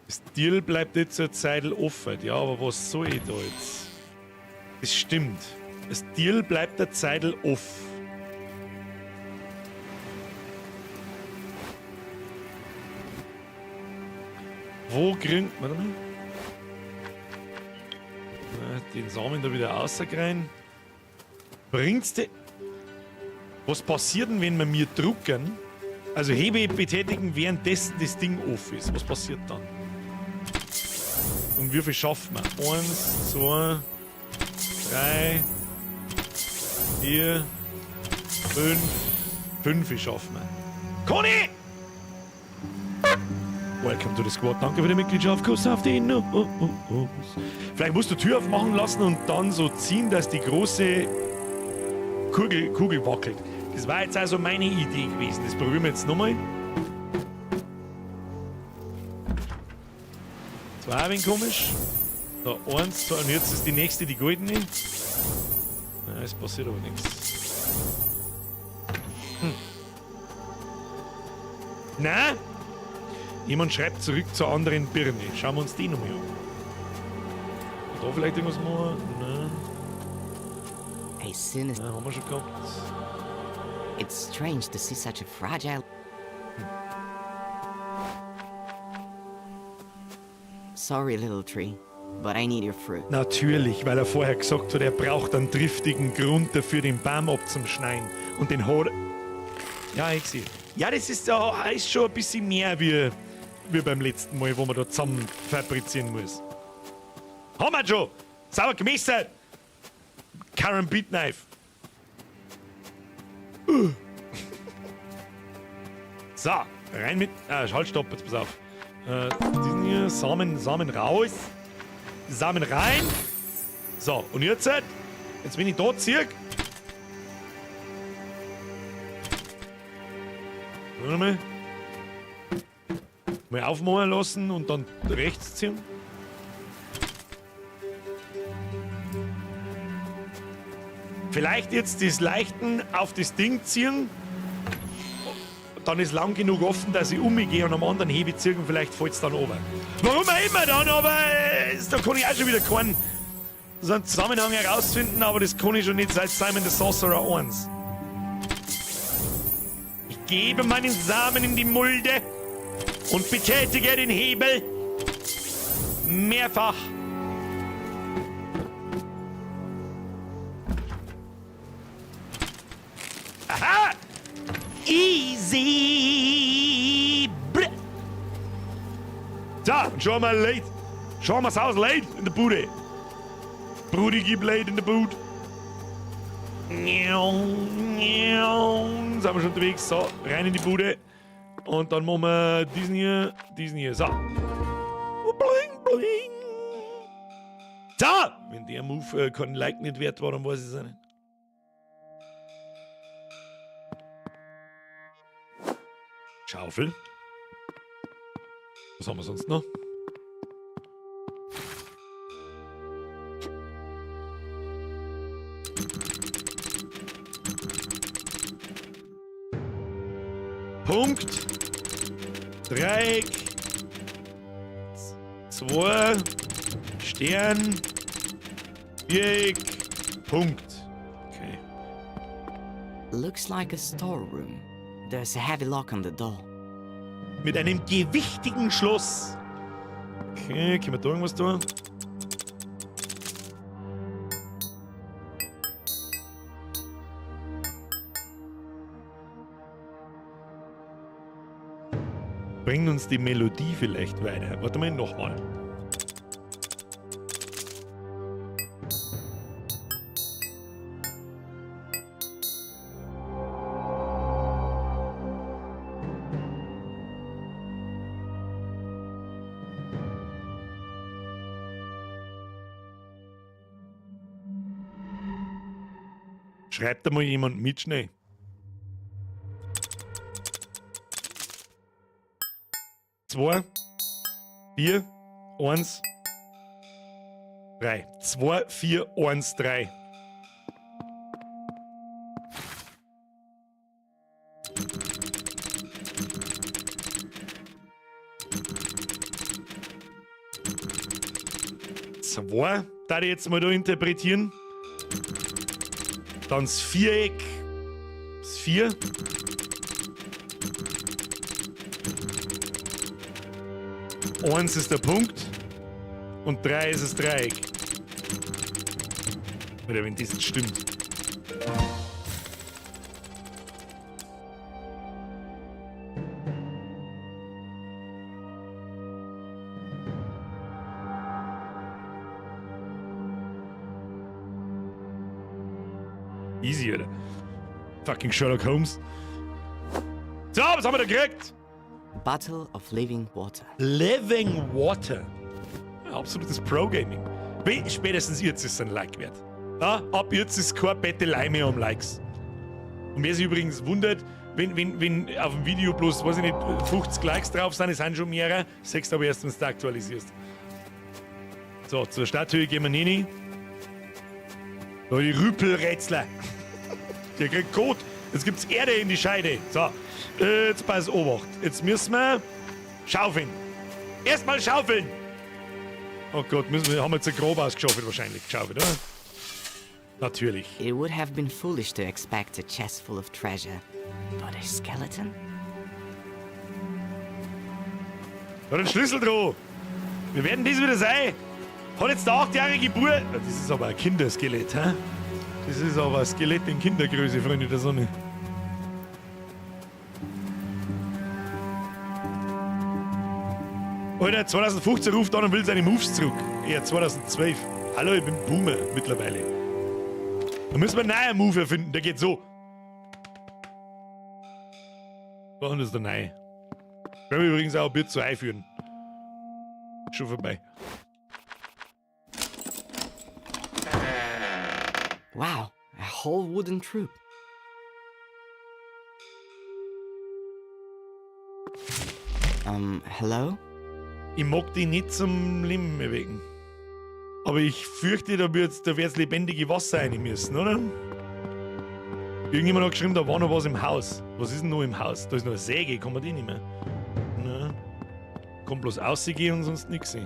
Das Deal bleibt jetzt eine Zeit offen. Ja, aber was soll ich da jetzt? Das stimmt. Das Deal bleibt eine Zeit offen. Wo kriegt. Warte mal. Den Samen da wieder rauskriegen. Bringt's de. Was passiert denn, wenn wir mir drucken? Also Hebe betätigen, währenddessen das Ding off ist. Was passiert dann? Und wie viel schaffen wir? 1, 2, 3, 4, 5. 5 schaffen wir. Conny! Welcome to the squad. Danke für die Mitgliedschaft. Kuss auf die Nuss. Vielleicht musst du Tür aufmachen lassen und dann so ziehen, dass die große Kugel wackelt. Das war jetzt also meine Idee gewesen. Das probieren wir jetzt nochmal. Das war auch ein wenig komisch. So, 1, 2, und jetzt ist die nächste, die goldene. Nein, es passiert aber nichts. Na? Jemand schreibt zurück zur anderen Birne. Schauen wir uns die nochmal an. Da vielleicht irgendwas machen? Nein. A sinister. Nein, haben wir schon gehabt. It's strange to see such a fragile. Sorry, little tree, but I need your fruit. Natürlich, weil er vorher gesagt hat, er braucht einen triftigen Grund dafür, den Baum abzuschneiden. Und den hat. Ja, ich sehe. Ja, das ist, ja, ist schon ein bisschen mehr wie beim letzten Mal, wo man da zusammen fabrizieren muss. Haben wir schon! Sauber gemessert! Karambit Knife. So, rein mit. Ah, halt, stopp, jetzt pass auf. Diesen hier, Samen raus. Samen rein. So, und jetzt, jetzt wenn ich da ziehe. Warte mal. Mal aufmachen lassen und dann rechts ziehen. Vielleicht jetzt das Leichten auf das Ding ziehen. Dann ist lang genug offen, dass ich umgehe und am anderen Hebel ziehen und vielleicht fällt's dann runter. Warum auch immer dann, aber da kann ich auch schon wieder keinen so einen Zusammenhang herausfinden, aber das kann ich schon nicht seit Simon the Sorcerer 1. Ich gebe meinen Samen in die Mulde und betätige den Hebel mehrfach. Aha! Easy! Br so, und schon mal late. Schon mal Haus late in der Bude. Brudi, gib late in der Boot. Sind wir schon unterwegs. So, rein in die Bude. Und dann machen wir diesen hier. So. Bling, bling. So! Wenn der Move kein Like nicht wert war, dann weiß ich es auch nicht. Schaufel. Was haben wir sonst noch? Punkt. Dreieck. 2. Stern. Viereck. Punkt. Okay. Looks like a storeroom. There's a heavy lock on the door. Mit einem gewichtigen Schloss. Okay, können wir da irgendwas tun? Bringt uns die Melodie vielleicht weiter. Warte mal, nochmal. Schreibt da mal jemand mit schnell. 2, 4, 1, 3. 2, 4, 1, 3. Zwei, da ich jetzt mal da interpretieren. Dann das Viereck. Das 4. Eins ist der Punkt und 3 ist das Dreieck. Oder wenn das jetzt stimmt. Easy, oder? Fucking Sherlock Holmes. So, was haben wir da gekriegt? Bottle of Living Water. Living Water. Ja, absolutes Pro-Gaming. Spätestens jetzt ist es ein Like wert. Ja, ab jetzt ist kein Bettelei mehr um Likes. Und wer sich übrigens wundert, wenn auf dem Video bloß, weiß ich nicht, 50 Likes drauf sind, es sind schon mehrere, siehst du aber erst, wenn du aktualisierst. So, zur Statue gehen wir nicht rein. Da die Rüpelrätsler. Der kriegt Kot. Jetzt gibt's Erde in die Scheide. So, jetzt pass Obacht. Jetzt müssen wir schaufeln. Erstmal schaufeln. Oh Gott, haben wir jetzt ein Grob ausgeschaufelt wahrscheinlich. Geschaufelt, oder? Natürlich. It would have been foolish to expect a chest full of treasure. But a skeleton? Da hat einen Schlüssel dran. Wir werden das wieder sein. Hat jetzt der 8-jährige Bub. Ja, das ist aber ein Kinderskelett, hä? Das ist aber ein Skelett in Kindergröße, Freunde der Sonne. Alter, 2015 ruft an und will seine Moves zurück. Ja, 2012. Hallo, ich bin Boomer mittlerweile. Da müssen wir einen neuen Move erfinden, der geht so. Und das ist der neue. Können wir übrigens auch ein Bier zu einführen. Schon vorbei. Wow, a whole wooden troop. Hello? Ich mag die nicht zum Leben erwecken. Aber ich fürchte, da wird's lebendige Wasser rein müssen, oder? Irgendjemand hat geschrieben, da war noch was im Haus. Was ist denn noch im Haus? Da ist noch eine Säge, kann man die nicht mehr? Na. Kommt bloß rausgehen und sonst nix.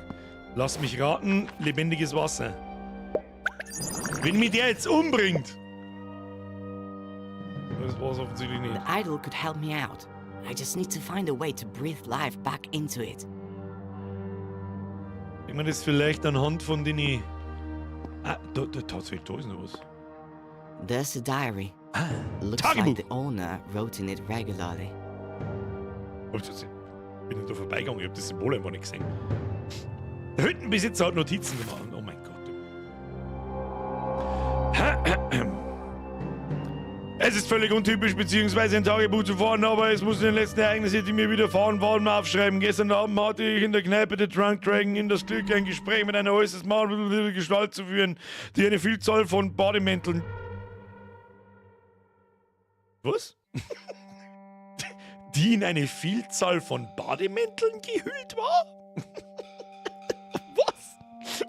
Lass mich raten, lebendiges Wasser. Wenn mich der jetzt umbringt! Das war's offensichtlich nicht. The idol could help me out. I just need to find a way to breathe life back into it. Ich meine, das vielleicht anhand von den. Ah, da, tatsächlich, da ist noch was. There's a diary. Ah, Looks Tagebuch. like the owner wrote in it regularly. Oh, das bin ich da vorbeigegangen, ich hab das Symbol einfach nicht gesehen. Der Hüttenbesitzer hat Notizen gemacht. Oh mein Gott. Es ist völlig untypisch, beziehungsweise ein Tagebuch zu fahren, aber es muss in den letzten Ereignissen, die mir widerfahren waren, aufschreiben. Gestern Abend hatte ich in der Kneipe The Drunk Dragon in das Glück, ein Gespräch mit einer äußerst mahnenden Gestalt zu führen, die eine Vielzahl von Bademänteln... Was? Die in eine Vielzahl von Bademänteln gehüllt war? Was?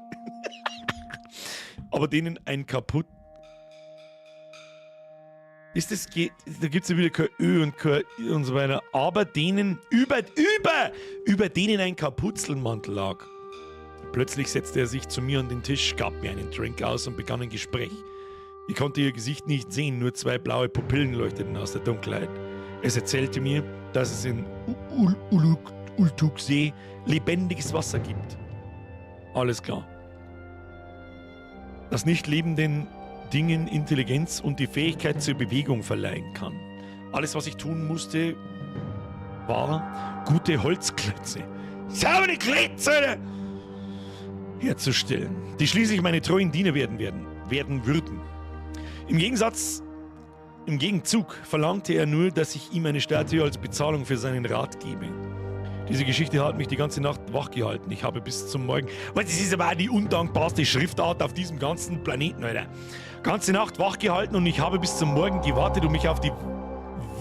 Aber denen ein kaputt... Ist das ge-, da gibt's ja wieder kein Ö und kein I und so weiter. Aber denen über denen ein Kapuzelmantel lag. Plötzlich setzte er sich zu mir an den Tisch, gab mir einen Drink aus und begann ein Gespräch. Ich konnte ihr Gesicht nicht sehen, nur zwei blaue Pupillen leuchteten aus der Dunkelheit. Es erzählte mir, dass es in Ultuksee lebendiges Wasser gibt. Alles klar. Das nicht lebenden Dingen Intelligenz und die Fähigkeit zur Bewegung verleihen kann. Alles, was ich tun musste, war, gute Holzklötze, saubere Klötze herzustellen, die schließlich meine treuen Diener werden würden. Im Gegenzug verlangte er nur, dass ich ihm eine Statue als Bezahlung für seinen Rat gebe. Diese Geschichte hat mich die ganze Nacht wachgehalten. Ich habe bis zum Morgen. Was, das ist aber auch die undankbarste Schriftart auf diesem ganzen Planeten, Alter. Ganze Nacht wachgehalten und ich habe bis zum Morgen gewartet, um mich auf die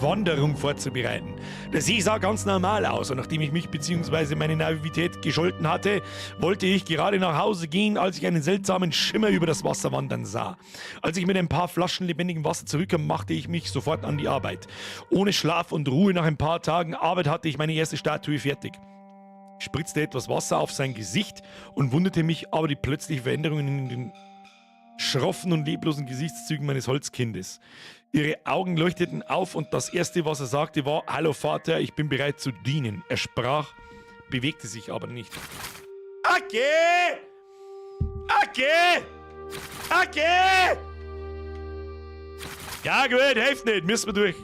Wanderung vorzubereiten. Der See sah ganz normal aus und nachdem ich mich bzw. meine Naivität gescholten hatte, wollte ich gerade nach Hause gehen, als ich einen seltsamen Schimmer über das Wasser wandern sah. Als ich mit ein paar Flaschen lebendigem Wasser zurückkam, machte ich mich sofort an die Arbeit. Ohne Schlaf und Ruhe nach ein paar Tagen Arbeit hatte ich meine erste Statue fertig. Ich spritzte etwas Wasser auf sein Gesicht und wunderte mich aber die plötzliche Veränderung in den schroffen und leblosen Gesichtszügen meines Holzkindes. Ihre Augen leuchteten auf und das Erste, was er sagte, war: Hallo Vater, ich bin bereit zu dienen. Er sprach, bewegte sich aber nicht. Okay! Okay! Okay! Ja gut, hilft nicht, müssen wir durch.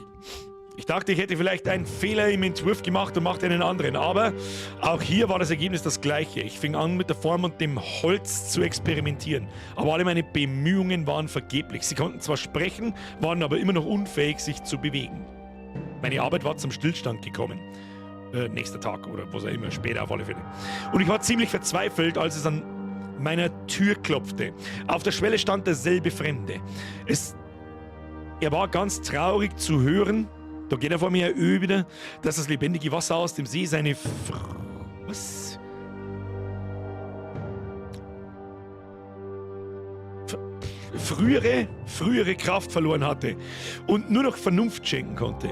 Ich dachte, ich hätte vielleicht einen Fehler im Entwurf gemacht und machte einen anderen, aber auch hier war das Ergebnis das gleiche. Ich fing an, mit der Form und dem Holz zu experimentieren, aber alle meine Bemühungen waren vergeblich. Sie konnten zwar sprechen, waren aber immer noch unfähig, sich zu bewegen. Meine Arbeit war zum Stillstand gekommen. Nächster Tag oder was auch immer, später auf alle Fälle. Und ich war ziemlich verzweifelt, als es an meiner Tür klopfte. Auf der Schwelle stand derselbe Fremde. Er war ganz traurig zu hören, da geht er vor mir Ö wieder, dass das lebendige Wasser aus dem See seine was? Frühere Kraft verloren hatte und nur noch Vernunft schenken konnte.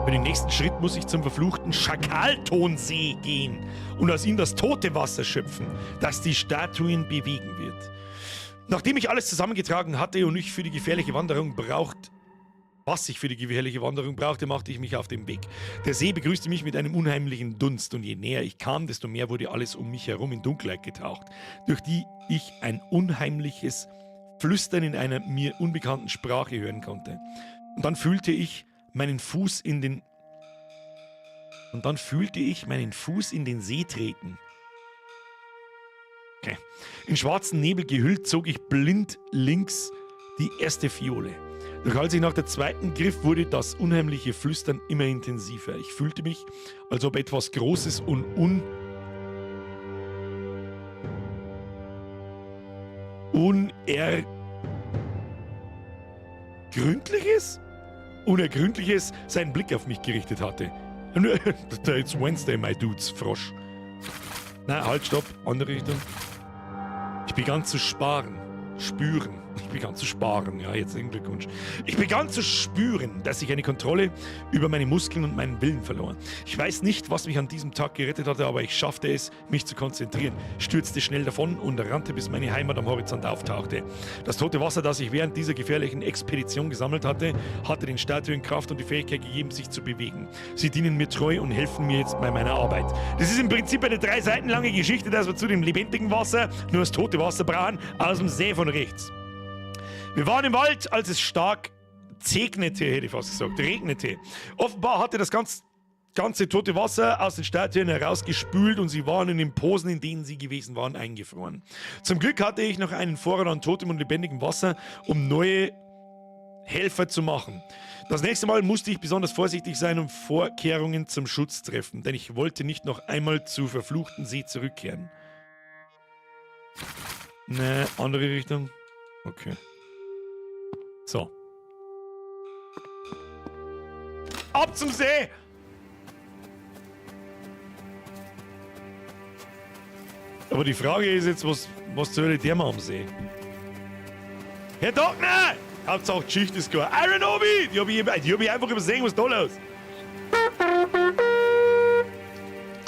Für den nächsten Schritt muss ich zum verfluchten Schakaltonsee gehen und aus ihm das tote Wasser schöpfen, das die Statuen bewegen wird. Nachdem ich alles zusammengetragen hatte und ich für die gefährliche Wanderung braucht, was ich für die gefährliche Wanderung brauchte, machte ich mich auf den Weg. Der See begrüßte mich mit einem unheimlichen Dunst und je näher ich kam, desto mehr wurde alles um mich herum in Dunkelheit getaucht, durch die ich ein unheimliches Flüstern in einer mir unbekannten Sprache hören konnte. Und dann fühlte ich meinen Fuß in den... Und dann fühlte ich meinen Fuß in den See treten. Okay. In schwarzen Nebel gehüllt zog ich blind links die erste Fiole. Doch als ich nach der zweiten griff, wurde das unheimliche Flüstern immer intensiver. Ich fühlte mich, als ob etwas Großes und Unergründliches seinen Blick auf mich gerichtet hatte. It's Wednesday, my dudes, Frosch. Na, halt, stopp, andere Richtung. Ich begann zu sparen, spüren. Ich begann zu sparen, ja, jetzt den Glückwunsch. Ich begann zu spüren, dass ich eine Kontrolle über meine Muskeln und meinen Willen verlor. Ich weiß nicht, was mich an diesem Tag gerettet hatte, aber ich schaffte es, mich zu konzentrieren, stürzte schnell davon und rannte, bis meine Heimat am Horizont auftauchte. Das tote Wasser, das ich während dieser gefährlichen Expedition gesammelt hatte, hatte den Statuen Kraft und die Fähigkeit gegeben, sich zu bewegen. Sie dienen mir treu und helfen mir jetzt bei meiner Arbeit. Das ist im Prinzip eine 3 Seiten lange Geschichte, dass wir zu dem lebendigen Wasser nur das tote Wasser brauchen, aus dem See von rechts. Wir waren im Wald, als es stark zegnete, hätte ich fast gesagt, regnete. Offenbar hatte das ganze tote Wasser aus den Statuen herausgespült und sie waren in den Posen, in denen sie gewesen waren, eingefroren. Zum Glück hatte ich noch einen Vorrat an totem und lebendigem Wasser, um neue Helfer zu machen. Das nächste Mal musste ich besonders vorsichtig sein und Vorkehrungen zum Schutz treffen, denn ich wollte nicht noch einmal zur verfluchten See zurückkehren. Ne, andere Richtung. Okay. So. Ab zum See! Aber die Frage ist jetzt, was zur Hölle der mal am See? Herr Dockner! Hauptsache Geschichte ist klar. Iron Obi! Die hab ich einfach übersehen, was ist da los?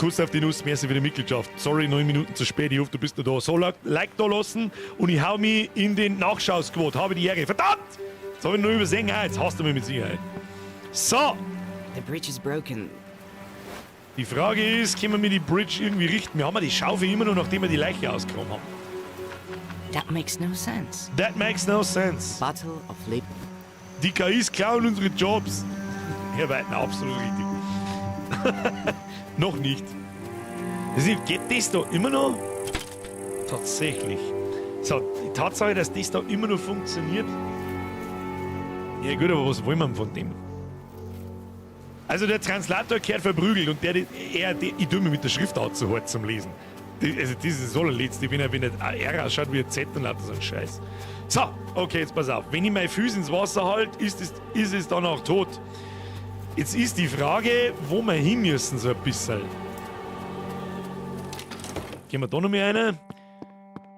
Kuss auf die Nuss, merci für die Mitgliedschaft. Sorry, 9 Minuten zu spät, ich hoffe, du bist noch da. So, Like da lassen und ich hau mich in den Nachschau-Squad. Habe die Ehre. Verdammt! Jetzt habe ich nur übersehen. Ah, jetzt hast du mich mit Sicherheit. So, The bridge is broken. Die Frage ist, können wir mir die Bridge irgendwie richten? Wir haben ja die Schaufel immer noch, nachdem wir die Leiche ausgegraben haben. That makes no sense. That makes no sense. Bottle of lip. Die KIs klauen unsere Jobs. Herr Weidner, absolut richtig. Noch nicht. Das ist, geht das da immer noch? Tatsächlich. So, die Tatsache, dass das da immer noch funktioniert. Ja gut, aber was wollen wir denn von dem? Also der Translator gehört verprügelt und der, ich tue mir mit der Schriftart zu hart zum Lesen. Also das ist das Allerletzte, wenn ein R ausschaut wie ein Z und lauter so ein Scheiß. So, okay, jetzt pass auf. Wenn ich meine Füße ins Wasser halte, ist es dann auch tot. Jetzt ist die Frage, wo wir hin müssen, so ein bisschen. Gehen wir da noch mal rein?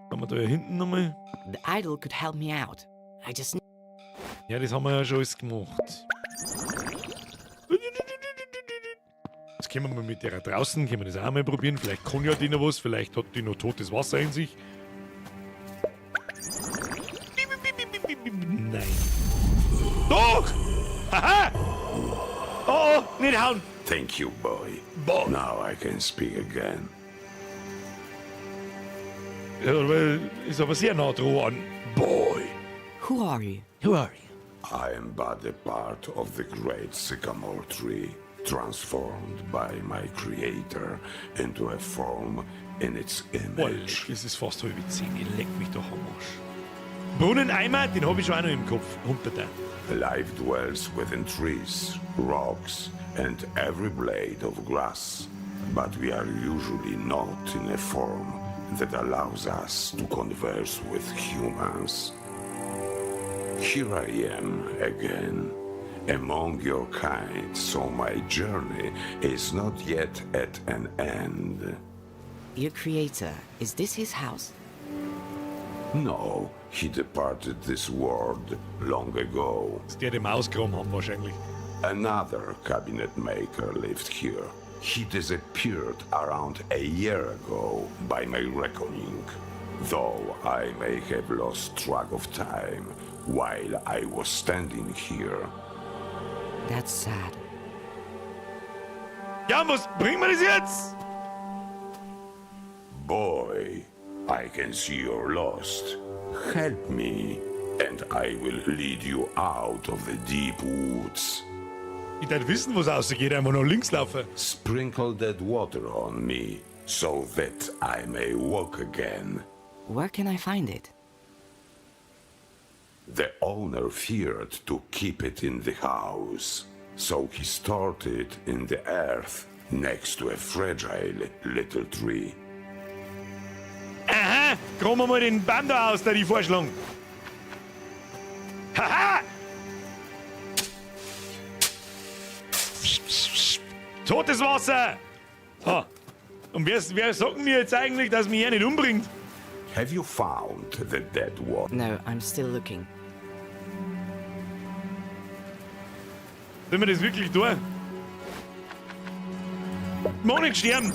Haben wir da hier hinten nochmal? The idol could help me out. I just Ja, das haben wir ja schon alles gemacht. Jetzt können wir mal mit der draußen, können wir das auch mal probieren. Vielleicht kann ja die noch was, vielleicht hat die noch totes Wasser in sich. Nein. Doch! Haha! Oh, nicht hauen! Thank you, boy. Boy. Now I can speak again. Ja, aber ist aber sehr nah dran an. Boy. Who are you? Who are you? I am but a part of the great sycamore tree, transformed by my creator into a form in its Boah, image. leck, es ist fast 9:30. Leck mich doch am Arsch. Brunneneimer, den habe ich schon auch noch im Kopf. Hunderter. Life dwells within trees, rocks, and every blade of grass. But we are usually not in a form that allows us to converse with humans. Here I am again, among your kind, so my journey is not yet at an end. Your creator, is this his house? No, he departed this world long ago. Das ist der, den wir ausgegraben haben wahrscheinlich. Another cabinet maker lived here. He disappeared around a year ago by my reckoning, though I may have lost track of time while I was standing here. That's sad. Ja, was bringt mir das jetzt? Boy, I can see you're lost. Help me, and I will lead you out of the deep woods. Ich darf wissen, wo's rausgeht, einfach nur links laufen. Sprinkle that water on me, so that I may walk again. Where can I find it? The owner feared to keep it in the house, so he stored it in the earth next to a fragile little tree. Aha, graben wir mal den Baum da aus, der die vorschlagen. Haha! Totes Wasser! So. Und wer sagt mir jetzt eigentlich, dass mich er nicht umbringt? Have you found the dead water? No, I'm still looking. Sollen wir das wirklich tun? Mach nicht sterben!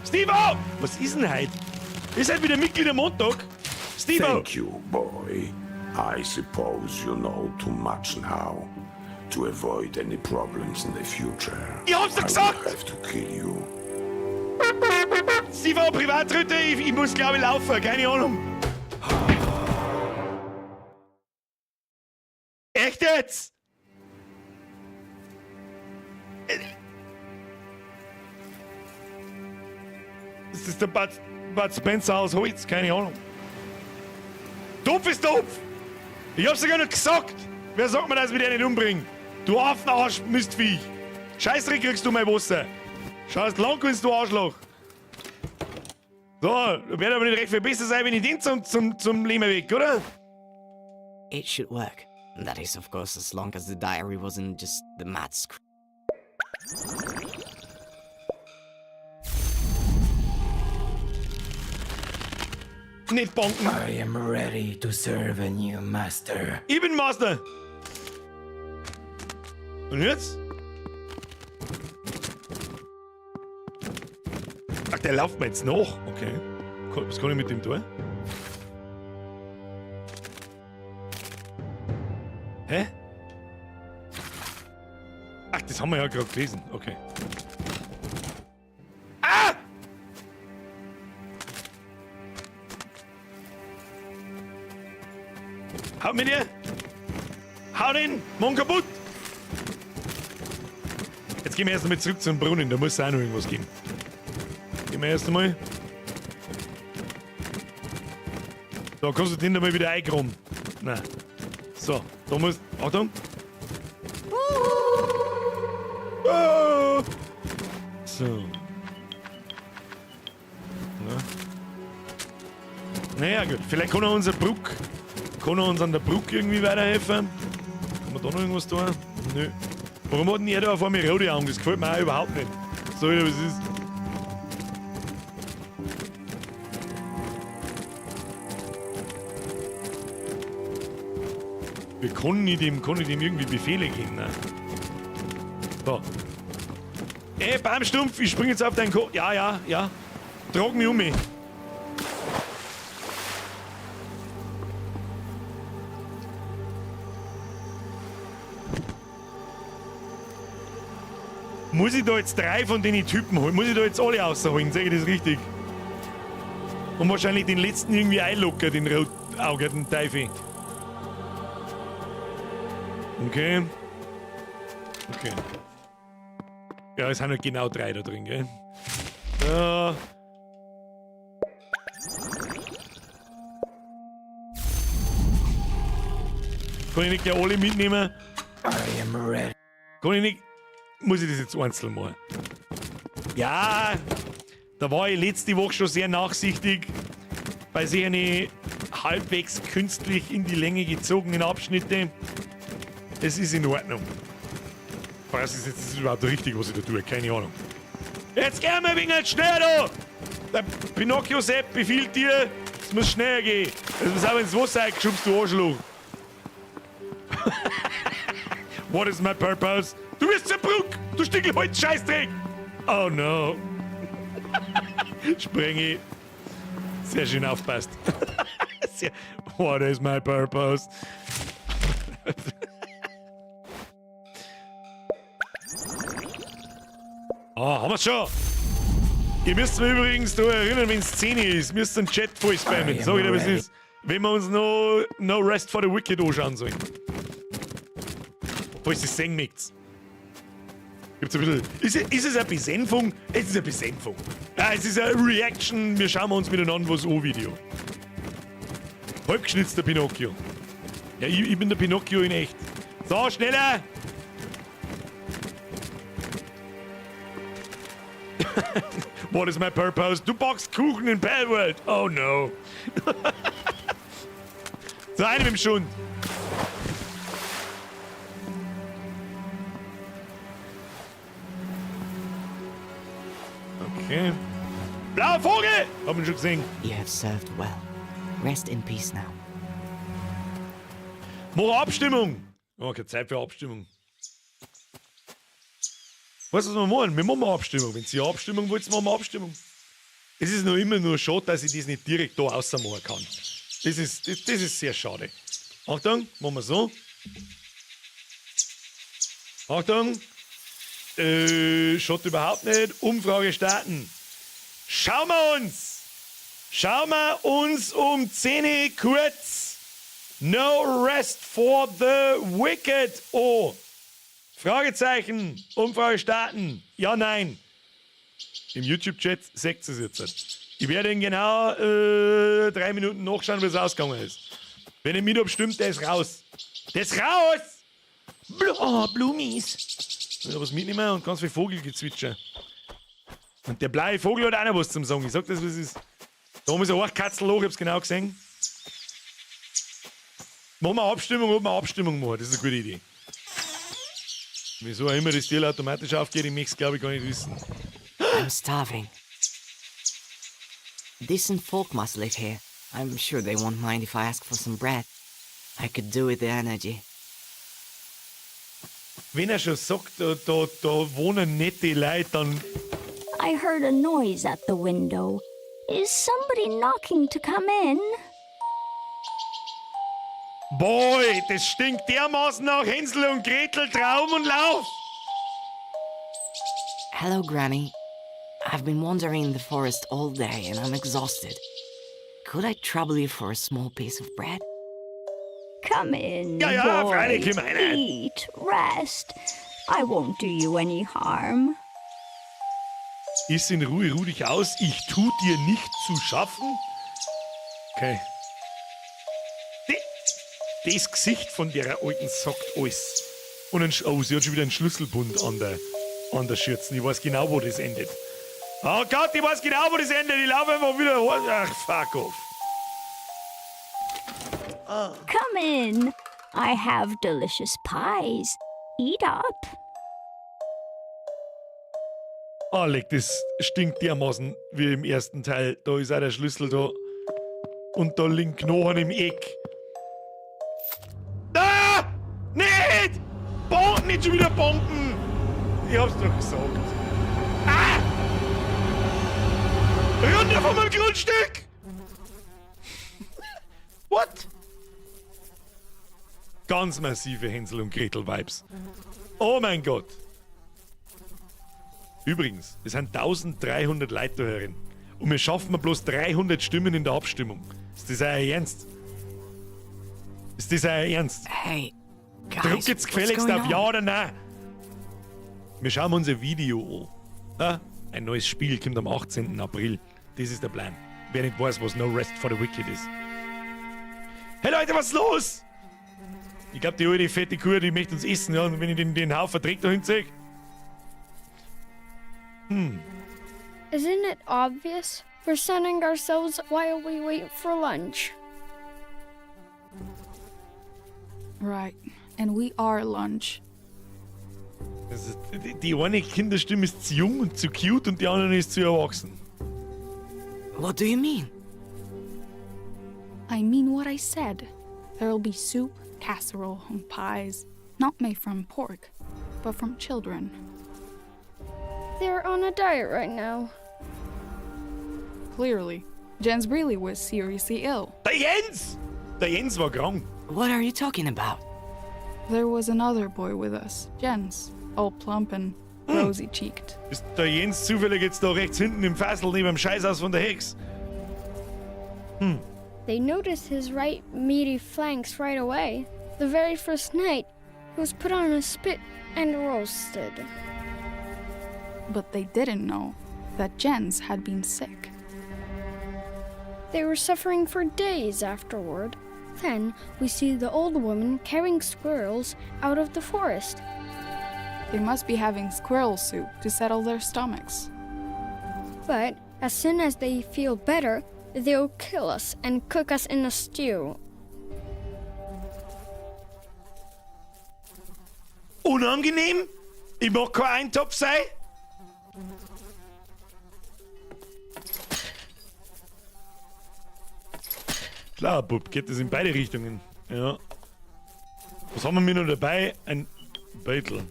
Steve-O! Was ist denn heute? Ist heute wieder Mitglieder Montag? Steve-O! Thank you, boy. I suppose you know too much now to avoid any problems in the future. Ich hab's doch I gesagt! will have to kill you. Steve-O, Privatroute, ich muss, glaube ich, laufen, keine Ahnung. Echt jetzt? Das ist der Bud Spencer aus Holz, keine Ahnung. Dumpf ist dumpf! Ich hab's sogar noch gesagt! Wer sagt mir, dass wir den nicht umbringen? Du Affenarsch, Mistviech! Scheißdreck kriegst du mein Wasser! Schaust lang kannst, du Arschloch! So, wird aber nicht recht viel besser sein, wenn ich den zum Leben weg, oder? It should work. That is, of course, as long as the diary wasn't just the mad Nicht bonken. I am ready to serve a new master. Ich bin Master. Und jetzt? Der läuft mir jetzt nach. Okay. Was kann ich mit dem tun? Hä? Ach, das haben wir ja gerade gelesen. Okay. Ah! Hau mit dir! Hau den! Mund kaputt! Jetzt gehen wir erst einmal zurück zum Brunnen, da muss es auch noch irgendwas geben. Gehen wir erst einmal. Da kannst du den da mal wieder eingraben. Nein. So, da muss. Achtung! Ah! So. Ja. Naja, gut. Vielleicht kann er unser Bruck. Kann er uns an der Brücke irgendwie weiterhelfen? Kann man da noch irgendwas tun? Nö. Warum hat denn er da auf einmal rote Augen? Das gefällt mir auch überhaupt nicht. So wie das ist. Wir können nicht dem, kann ich dem irgendwie Befehle geben, ne? So. Ey, Baumstumpf, ich spring jetzt auf deinen Kopf. Ja, ja, ja. Trag mich um mich. Muss ich da jetzt 3 von den Typen holen? Muss ich da jetzt alle rausholen? Sag ich das richtig? Und wahrscheinlich den letzten irgendwie einlocken, den rotaugigen Teufel. Okay. Okay. Ja, es sind halt genau 3 da drin, gell? Ja. Kann ich nicht gleich alle mitnehmen? I am ready. Kann ich nicht... Muss ich das jetzt einzeln machen? Ja, da war ich letzte Woche schon sehr nachsichtig bei sehr halbwegs künstlich in die Länge gezogenen Abschnitte. Es ist in Ordnung. Was ist jetzt überhaupt richtig, was ich da tue? Keine Ahnung. Jetzt geh mal ein wenig schneller da! Der Pinocchio-Sepp befiehlt dir, es muss schneller gehen. Es muss auch ins Wasser eingeschubst, du Arschloch. What is my purpose? Du wirst zur Brücke! Du Stickelholz, Scheißdreck! Oh no. Springe. Sehr schön aufpasst. Sehr, what is my purpose? Ah, haben wir's schon! Ihr müsst mir übrigens da erinnern, wenn's 10 ist, müsst ihr den Chat voll spammen. Sag ich dir, was ist. Wenn wir uns noch No Rest for the Wicked anschauen sollen. Falls ihr es sehen mögt. Gibt's ein bisschen. Ist es eine Besänfung? Es ist eine Besänfung. Ja, es ist eine Reaction. Wir schauen uns miteinander was an, Video. Halbgeschnitzter Pinocchio. Ja, ich bin der Pinocchio in echt. So, schneller! What is my purpose? Du backst Kuchen in Palworld. Oh no. So, eine mit dem Schund. Okay. Blauer Vogel! Hab ihn schon gesehen. You have served well. Rest in peace now. Mach Abstimmung! Oh, keine Zeit für Abstimmung. Weißt du, was wir machen? Wir machen mal Abstimmung. Wenn Sie Abstimmung wollt, machen wir Abstimmung. Es ist noch immer nur schade, dass ich das nicht direkt da rausmachen kann. Das ist sehr schade. Achtung, machen wir so. Achtung. Schaut überhaupt nicht. Umfrage starten. Schauen wir uns! Schauen wir uns um 10 Uhr kurz No Rest for the Wicked. Oh. Fragezeichen. Umfrage starten. Ja, nein. Im YouTube-Chat seht ihr es jetzt. Ich werde in genau 3 Minuten nachschauen, wie es ausgegangen ist. Wenn ihr mit abstimmt, der ist raus. Der ist raus! Oh, Blumis. Ich will was mitnehmen und ganz viel Vogelgezwitscher. Und der blaue Vogel hat auch noch was zum Sagen. Ich sag das, was es ist. Da oben ist ein Archkatzel, ich hab's genau gesehen. Machen wir Abstimmung, ob wir Abstimmung machen. Das ist eine gute Idee. Wieso auch immer das Deal automatisch aufgeht, ich möchte es, glaub ich, gar nicht wissen. I'm starving. Decent folk must live here. I'm sure they won't mind if I ask for some bread. I could do with the energy. Wenn er schon sagt, da wohnen nette Leute, dann I heard a noise at the window. Is somebody knocking to come in? Boy, das stinkt dermaßen nach Hänsel und Gretel, Traum und Lauf. Hello, Granny. I've been wandering in the forest all day and I'm exhausted. Could I trouble you for a small piece of bread? Come in, Ja, boy. freilich, komm rein. Eat, rest. I won't do you any harm. Iss in Ruhe, ruh dich aus. Ich tu dir nicht zu schaffen. Okay. Das Gesicht von der Alten sagt alles. Und ein, oh, sie hat schon wieder einen Schlüsselbund an der Schürzen. Ich weiß genau, wo das endet. Oh Gott, ich weiß genau, wo das endet. Ich laufe einfach wieder. Ach, fuck off. Come in. I have delicious pies. Eat up. Oh, leck, das stinkt dermaßen wie im ersten Teil. Da ist auch der Schlüssel da. Und da liegen Knochen im Eck. Ah! Nicht! Bomben, nicht schon wieder Bomben! Ich hab's doch gesagt. Ah! Runter von meinem Grundstück! What? Ganz massive Hänsel und Gretel Vibes. Oh mein Gott. Übrigens, es sind 1300 Leute da herin. Und wir schaffen bloß 300 Stimmen in der Abstimmung. Ist das euer Ernst? Ist das euer Ernst? Hey, guys, Druck jetzt gefälligst auf Ja oder Nein. Wir schauen uns ein Video an. Ah, ein neues Spiel kommt am 18. April. Das ist der Plan. Wer nicht weiß, was No Rest for the Wicked ist. Hey Leute, was ist los? Ich glaube, die alte fette Kuh, die möchte uns essen, ja, und wenn ich den Haufen Dreck da hinziehe. Isn't it obvious? We're sunning ourselves while we wait for lunch. Right. And we are lunch. Das ist, die eine Kinderstimme ist zu jung und zu cute und die andere ist zu erwachsen. What do you mean? I mean what I said. There'll be soup, casserole, and pies. Not made from pork, but from children. They're on a diet right now. Clearly, Jens really was seriously ill. Der Jens! Der Jens war krank. What are you talking about? There was another boy with us, Jens, all plump and rosy cheeked. Ist der Jens zufällig jetzt da rechts hinten im Fassel neben dem Scheißhaus von der Hex? They noticed his right meaty flanks right away. The very first night, he was put on a spit and roasted. But they didn't know that Jens had been sick. They were suffering for days afterward. Then we see the old woman carrying squirrels out of the forest. They must be having squirrel soup to settle their stomachs. But as soon as they feel better, they'll kill us and cook us in a stew. Unangenehm? Ich mag kein Eintopf sein. Klar, Bub, geht das in beide Richtungen. Ja. Was haben wir noch dabei? Ein Beutel.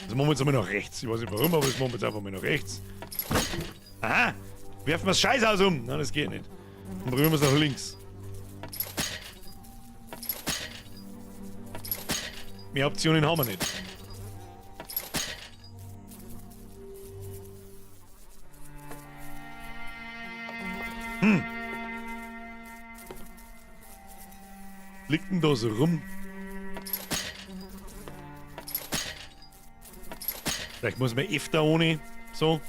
Das machen wir jetzt einmal nach rechts. Ich weiß nicht warum, aber das machen wir jetzt einfach mal nach rechts. Aha! Werfen wir das Scheißhaus um! Nein, das geht nicht. Dann probieren wir es nach links. Mehr Optionen haben wir nicht. Liegt denn da so rum? Vielleicht muss man öfter ohne so.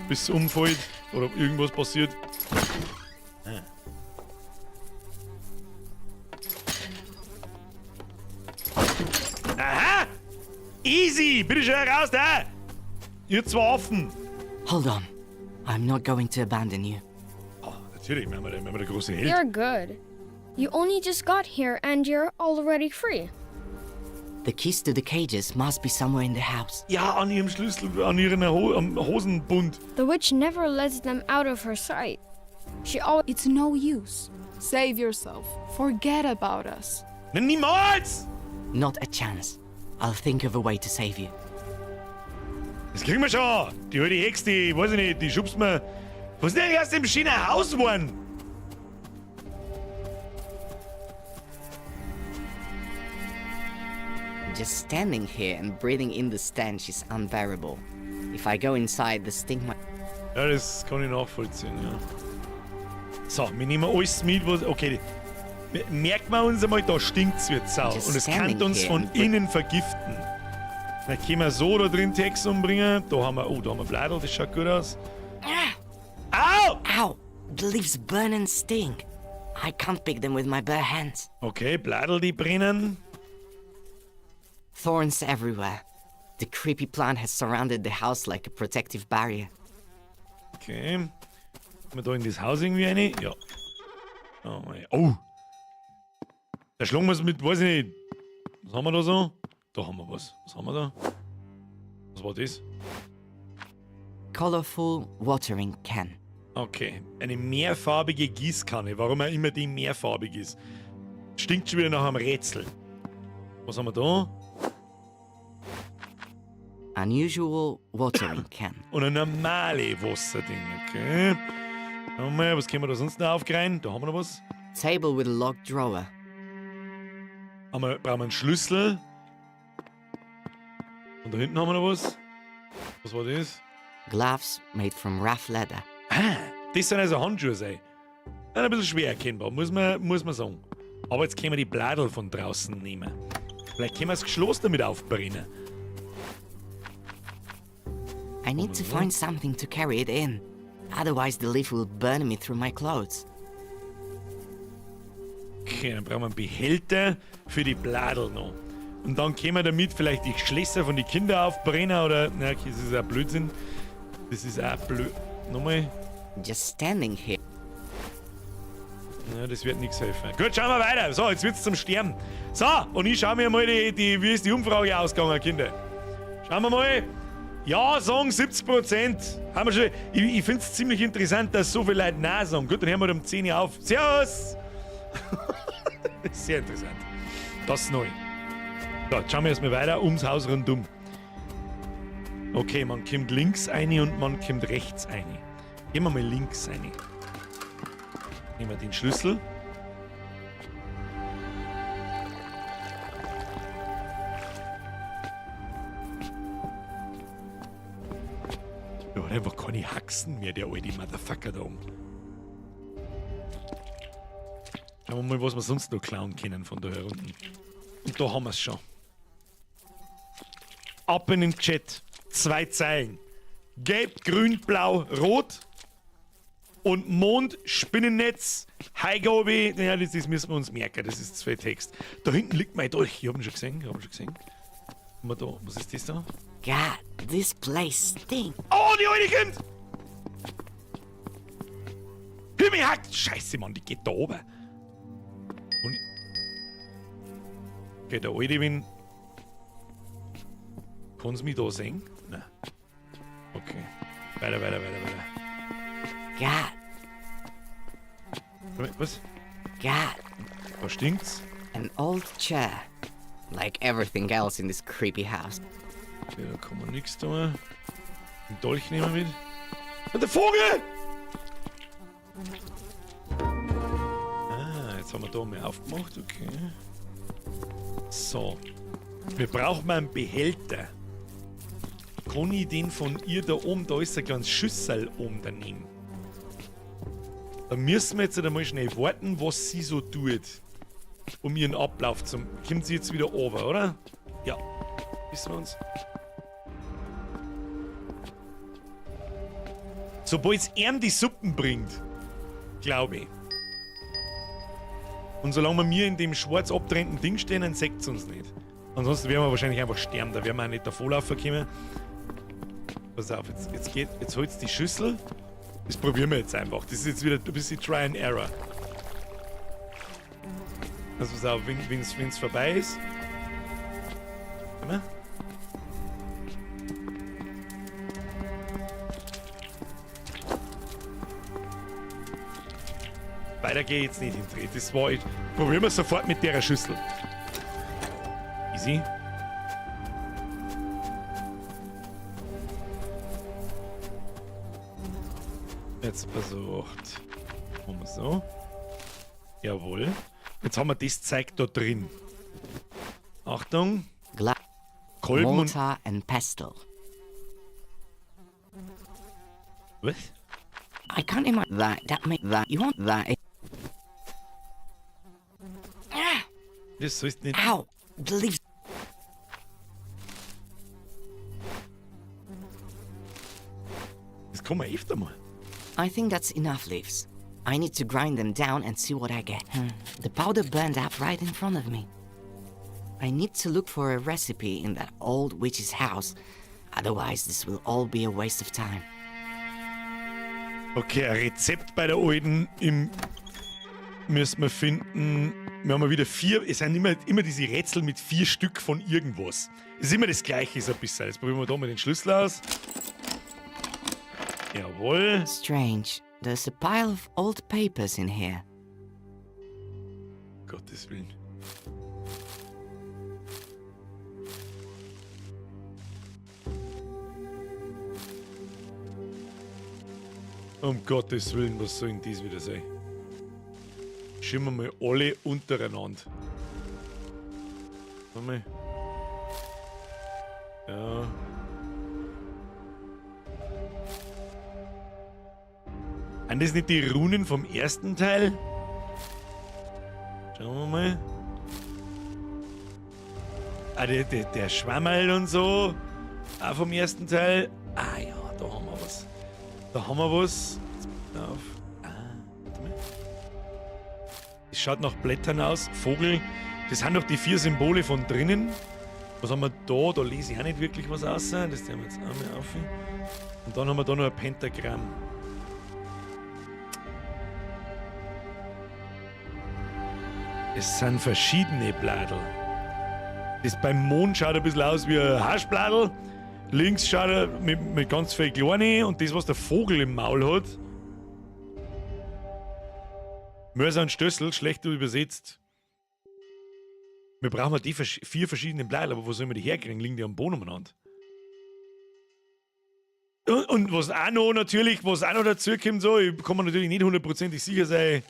Bis es umfällt oder irgendwas passiert. Ah. Aha! Easy! Bitte schön raus da! Ihr zwei Affen! Hold on. I'm not going to abandon you. Oh, natürlich, wenn wir der große Held. You're good. You only just got here and you're already free. The keys to the cages must be somewhere in the house. Ja, an ihrem Schlüssel, an ihrem Ho am Hosenbund. The witch never lets them out of her sight. She always It's no use. Save yourself. Forget about us. Na, niemals! Not a chance. I'll think of a way to save you. Das kriegen wir schon. Die alte Hex, die, weiß ich nicht, die schubst mir. Was ist denn eigentlich aus dem schönen Haus geworden? Just standing here and breathing in the stench is unbearable. If I go inside, the stink might. Ja, das kann ich nachvollziehen, ja. So, wir nehmen alles mit, was. Okay. Merken wir uns einmal, da stinkt's wie Sau. Just Und es kann standing uns here von and innen vergiften. Dann können wir so da drin Text umbringen. Da haben wir. Oh, da haben wir Bladel, das schaut gut aus. Au! Ow! The leaves burn and stink. I can't pick them with my bare hands. Okay, Bladel, die brennen. Thorns everywhere. The creepy plant has surrounded the house like a protective barrier. Okay. Haben wir da in das Haus irgendwie eine? Ja. Oh, mei. Oh! Da schlagen wir es mit, weiß ich nicht. Was haben wir da so? Da haben wir was. Was haben wir da? Was war das? Colorful watering can. Okay. Eine mehrfarbige Gießkanne. Warum auch immer die mehrfarbig ist. Stinkt schon wieder nach einem Rätsel. Was haben wir da? Unusual watering can. Und ein normale Wasserding, okay. Schauen wir mal, was können wir da sonst noch aufkriegen? Da haben wir noch was. Table with a locked drawer. Haben wir, brauchen wir einen Schlüssel. Und da hinten haben wir noch was. Was war das? Gloves made from rough leather. Ah, das sind also Handschuhe sein. Ein bisschen schwer erkennbar, muss man sagen. Aber jetzt können wir die Bladel von draußen nehmen. Vielleicht können wir das Schloss damit aufbrennen. I need to find something to carry it in. Otherwise, the leaf will burn me through my clothes. Okay, dann brauchen wir einen Behälter für die Bladel noch. Und dann können wir damit vielleicht die Schlösser von den Kindern aufbrennen oder. Na, okay, das ist auch Blödsinn. Das ist auch blöd. Nochmal. Just standing here. Ja, das wird nichts helfen. Gut, schauen wir weiter. So, jetzt wird's zum Sterben. So, und ich schaue mir mal wie ist die Umfrage ausgegangen, Kinder. Schauen wir mal. Ja, sagen 70%. Haben wir schon. Ich finde es ziemlich interessant, dass so viele Leute Nein sagen. Gut, dann hören wir um 10 Uhr auf. Servus! Sehr interessant. Das ist neu. So, jetzt schauen wir erstmal weiter ums Haus rundum. Okay, man kommt links eine und man kommt rechts eine. Gehen wir mal links eine. Nehmen wir den Schlüssel. Der hat einfach keine Haxen mehr, der alte Motherfucker da oben. Schauen wir mal, was wir sonst noch klauen können von da herunten. Und da haben wir es schon. Ab in den Chat. 2 Zeilen. Gelb, Grün, Blau, Rot. Und Mond, Spinnennetz, Heigobi. Ja, das müssen wir uns merken. Das ist zu viel Text. Da hinten liegt mein Dolch. Ich hab ihn schon gesehen. Ich hab ihn schon gesehen. Haben wir da. Was ist das da? God, this place stinks. Oh, die alte kommt! Himmel hackt! Scheiße, Mann, die geht da oben. Und okay, der alte, wenn. Kann's mich da sehen? Nein. Okay. Weiter, weiter, weiter, weiter. God. Was? God. Was stinkt's? An old chair. Like everything else in this creepy house. Okay, da kann man nichts tun. Den Dolch nehmen wir mit. Und der Vogel! Ah, jetzt haben wir da mal aufgemacht, okay. So. Wir brauchen mal einen Behälter. Kann ich den von ihr da oben, da ist ein kleines Schüssel oben daneben. Da müssen wir jetzt einmal schnell warten, was sie so tut. Um ihren Ablauf zu... Kommt sie jetzt wieder runter, oder? Ja. Wissen wir uns. Sobald es ihm die Suppen bringt, glaube ich. Und solange wir mir in dem schwarz abgetrennten Ding stehen, dann seht's uns nicht. Ansonsten werden wir wahrscheinlich einfach sterben, da werden wir auch nicht davonlaufen können. Pass auf, jetzt holt's die Schüssel. Das probieren wir jetzt einfach. Das ist jetzt wieder ein bisschen Try and Error. Also pass auf, wenn's vorbei ist. Warte mal. Weiter geh ich jetzt nicht hin. Das war ich. Probieren wir sofort mit der Schüssel. Easy. Jetzt versucht. Machen wir so. Jawohl. Jetzt haben wir das Zeug da drin. Achtung. Kolben und. Mortar and pestle. Was? I can't imagine that. That make that. You want that? Das sollst nicht. Ow! The leaves. Das kann man öfter mal. I think that's enough leaves. I need to grind them down and see what I get. The powder burned up right in front of me. I need to look for a recipe in that old witch's house. Otherwise, this will all be a waste of time. Okay, ein Rezept bei der alten im müssen wir finden. Wir haben wieder vier, es sind immer diese Rätsel mit 4 Stück von irgendwas. Es ist immer das Gleiche, so ein bisschen. Jetzt probieren wir da mal den Schlüssel aus. Jawohl. Strange. There's a pile of old papers in here. Gottes Willen. Um Gottes Willen, was soll denn das wieder sein? Schieben wir mal alle untereinander. Warte mal. Ja. Sind das nicht die Runen vom ersten Teil? Schauen wir mal. Ah, der Schwammerl und so. Auch vom ersten Teil. Ah ja, da haben wir was. Da haben wir was. Jetzt auf. Ah, warte mal. Es schaut nach Blättern aus. Vogel. Das sind doch die 4 Symbole von drinnen. Was haben wir da? Da lese ich auch nicht wirklich was aus. Das nehmen wir jetzt auch mal auf. Und dann haben wir da noch ein Pentagramm. Es sind verschiedene Bladel. Das beim Mond schaut ein bisschen aus wie ein Haschbladel. Links schaut er mit ganz viel Kleine und das, was der Vogel im Maul hat. Mörser und Stössel, schlecht übersetzt. Wir brauchen die 4 verschiedenen Bladel, aber wo sollen wir die herkriegen? Liegen die am Boden umeinander? Und was auch noch natürlich, was auch noch dazu kommt, so, ich kann mir natürlich nicht hundertprozentig sicher sein,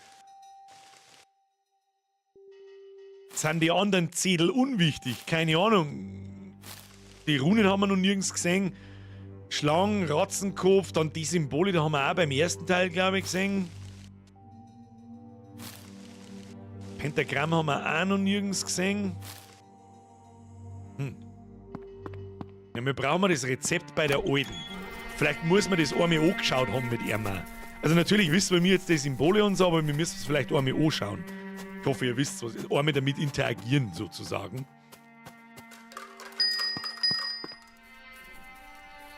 sind die anderen Zettel unwichtig? Keine Ahnung. Die Runen haben wir noch nirgends gesehen. Schlangen, Ratzenkopf, dann die Symbole, die haben wir auch beim ersten Teil, glaube ich, gesehen. Pentagramm haben wir auch noch nirgends gesehen. Ja, wir brauchen das Rezept bei der Alten. Vielleicht muss man das einmal angeschaut haben mit ihm auch. Also natürlich wissen wir jetzt die Symbole und so, aber wir müssen es vielleicht einmal anschauen. Ich hoffe, ihr wisst, was ist. Einmal damit interagieren, sozusagen.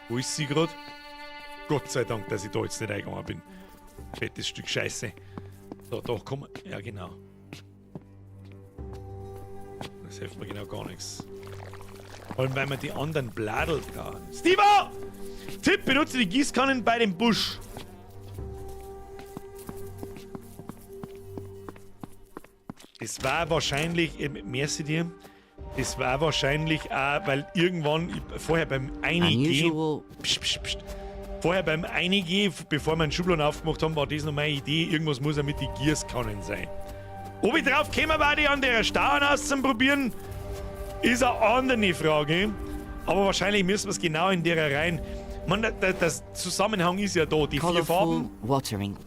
Wo ist sie grad? Gott sei Dank, dass ich da jetzt nicht eingegangen bin. Fettes Stück Scheiße. So, da komm. Ja, genau. Das hilft mir genau gar nichts. Vor allem, weil wir die anderen Bladel brauchen. Steve-O! Tipp, benutze die Gießkannen bei dem Busch. Das war wahrscheinlich, merci dir, das war wahrscheinlich auch, weil irgendwann, ich, vorher beim Eingehen, Unusual. pst, pst, pst, vorher beim Eingehen, bevor wir einen Schubladen aufgemacht haben, war das noch meine Idee, irgendwas muss ja mit den Gießkannen sein. Ob ich drauf gekommen war, die an der Stauen auszuprobieren, ist eine andere Frage. Aber wahrscheinlich müssen wir es genau in der rein. Man, das Zusammenhang ist ja da, die 4 Colorful Farben. Watering.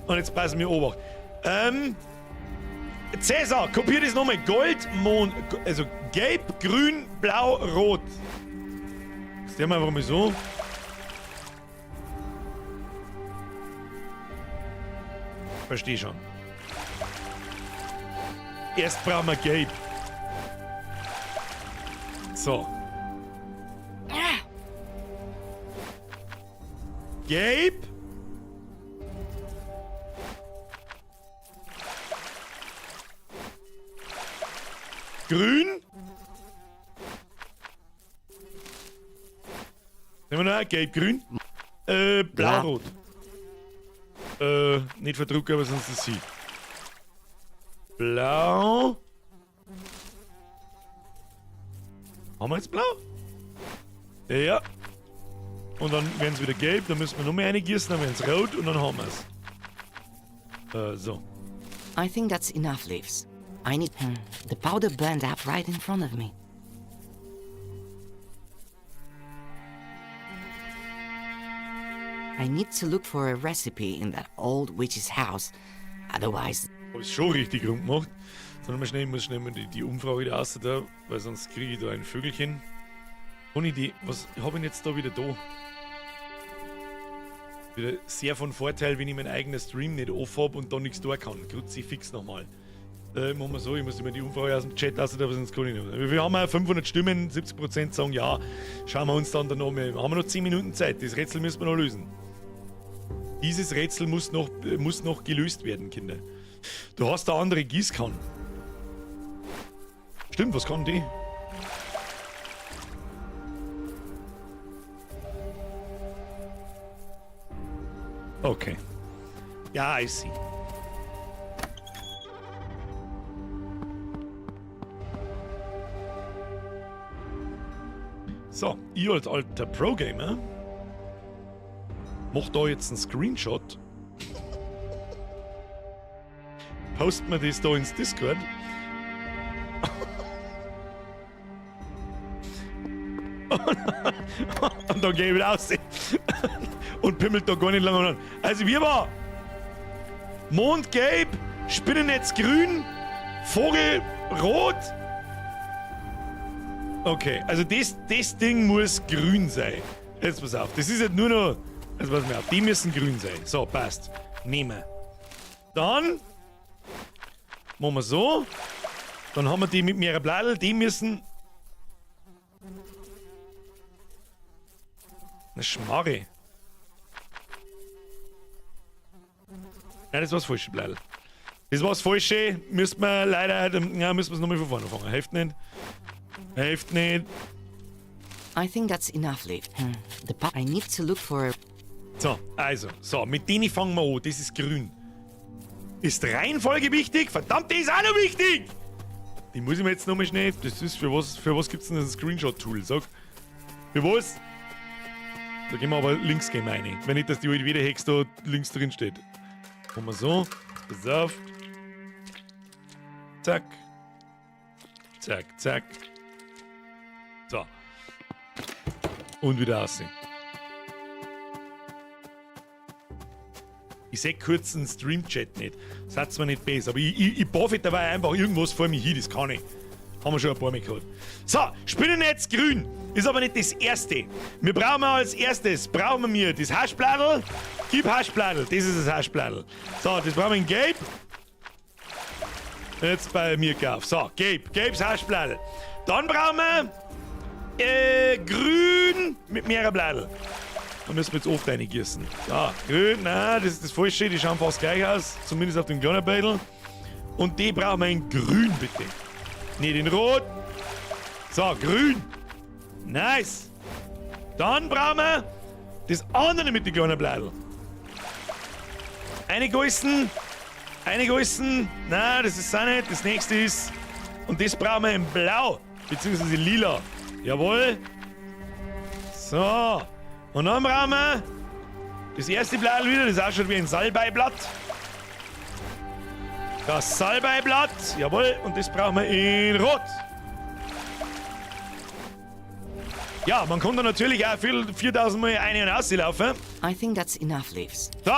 Und jetzt passen wir Obacht. Cäsar, kopier das nochmal. Gold, Mond, also gelb, grün, blau, rot. Das nehmen wir einfach mal so. Versteh schon. Erst brauchen wir gelb. So. Gelb. Grün. Nehmen wir noch gelb, grün. Blau, rot. Nicht verdrucken, aber sonst ist sie. Blau. Haben wir jetzt blau? Ja. Und dann werden sie wieder gelb, dann müssen wir noch mehr reingießen, dann werden sie rot und dann haben wir es. So. I think that's enough leaves. I need the powder burned up right in front of me. I need to look for a recipe in that old witch's house. Otherwise, Hab ich schon richtig rum gemacht. Sondern mal schnell, ich muss schnell mal die Umfrage wieder raus da, weil sonst kriege ich da ein Vögelchen. Ohne die, was hab ich denn jetzt da wieder da? Wieder sehr von Vorteil, wenn ich mein eigenes Stream nicht off hab und da nichts tun kann. Kruzifix nochmal. Machen wir so, ich muss immer die Umfrage aus dem Chat lassen, aber sonst kann ich nicht. Wir haben ja 500 Stimmen, 70% sagen ja. Schauen wir uns dann noch mehr. Haben wir noch 10 Minuten Zeit. Das Rätsel müssen wir noch lösen. Dieses Rätsel muss noch gelöst werden, Kinder. Du hast da andere Gießkannen. Stimmt, was kann die? Okay. Ja, I see. So, ich als alter Pro-Gamer mach da jetzt einen Screenshot. Post mir das da ins Discord. Und dann geh ich wieder raus. Und pimmelt da gar nicht lange an. Also wir war Mond gelb, Spinnennetz grün, Vogel rot. Okay, also das Ding muss grün sein. Jetzt pass auf, das ist jetzt nur noch... Jetzt pass mal auf, die müssen grün sein. So, passt. Nehmen wir. Dann machen wir so. Dann haben wir die mit mehreren Bladel, die müssen... Eine Schmarre. Nein, das war das falsche Bladel. Das war das falsche. Müssen wir leider... Ja, müssen wir es nochmal von vorne fangen. Hilft nicht. Hilft nicht. I think that's enough, Leaf. The I need to look for a... So, also. So, mit denen fangen wir an. Das ist grün. Ist Reihenfolge wichtig? Verdammt, die ist auch noch wichtig! Die muss ich mir jetzt nochmal schnell... Das ist, für was gibt's denn das Screenshot-Tool? Sag. Für was? Da gehen wir aber links gehen wir rein. Wenn nicht, dass die alte Wiederhex da links drin steht. Machen wir so. Pass auf. Zack. Zack, zack. So. Und wieder aussehen. Ich seh kurz einen Stream-Chat nicht. Das hat zwar nicht besser, aber ich baue dabei einfach irgendwas vor mir hin, das kann ich. Haben wir schon ein paar Mal gehabt. So, Spinnennetz grün. Ist aber nicht das erste. Wir brauchen als erstes, brauchen wir das Haschbladel. Gib Haschbladel, das ist das Haschbladel. So, das brauchen wir in Gelb. Jetzt bei mir gekauft. So, Gelb, gelbes Haschbladel. Dann brauchen wir grün mit mehreren Bladel. Da müssen wir jetzt oft reingießen. So, grün, nein, das ist das Falsche, die schauen fast gleich aus. Zumindest auf dem kleinen Beutel. Und die brauchen wir in grün, bitte. Nicht in rot. So, grün. Nice. Dann brauchen wir das andere mit den kleinen Bladel. Eine Geißen. Nein, das ist auch nicht. Das nächste ist. Und das brauchen wir in blau. Beziehungsweise lila. Jawohl. So. Und dann brauchen wir das erste Bladel wieder. Das ausschaut wie ein Salbeiblatt. Das Salbeiblatt. Jawohl. Und das brauchen wir in rot. Ja, man kann da natürlich auch 4000 Mal eine und auslaufen. I think that's enough leaves. So.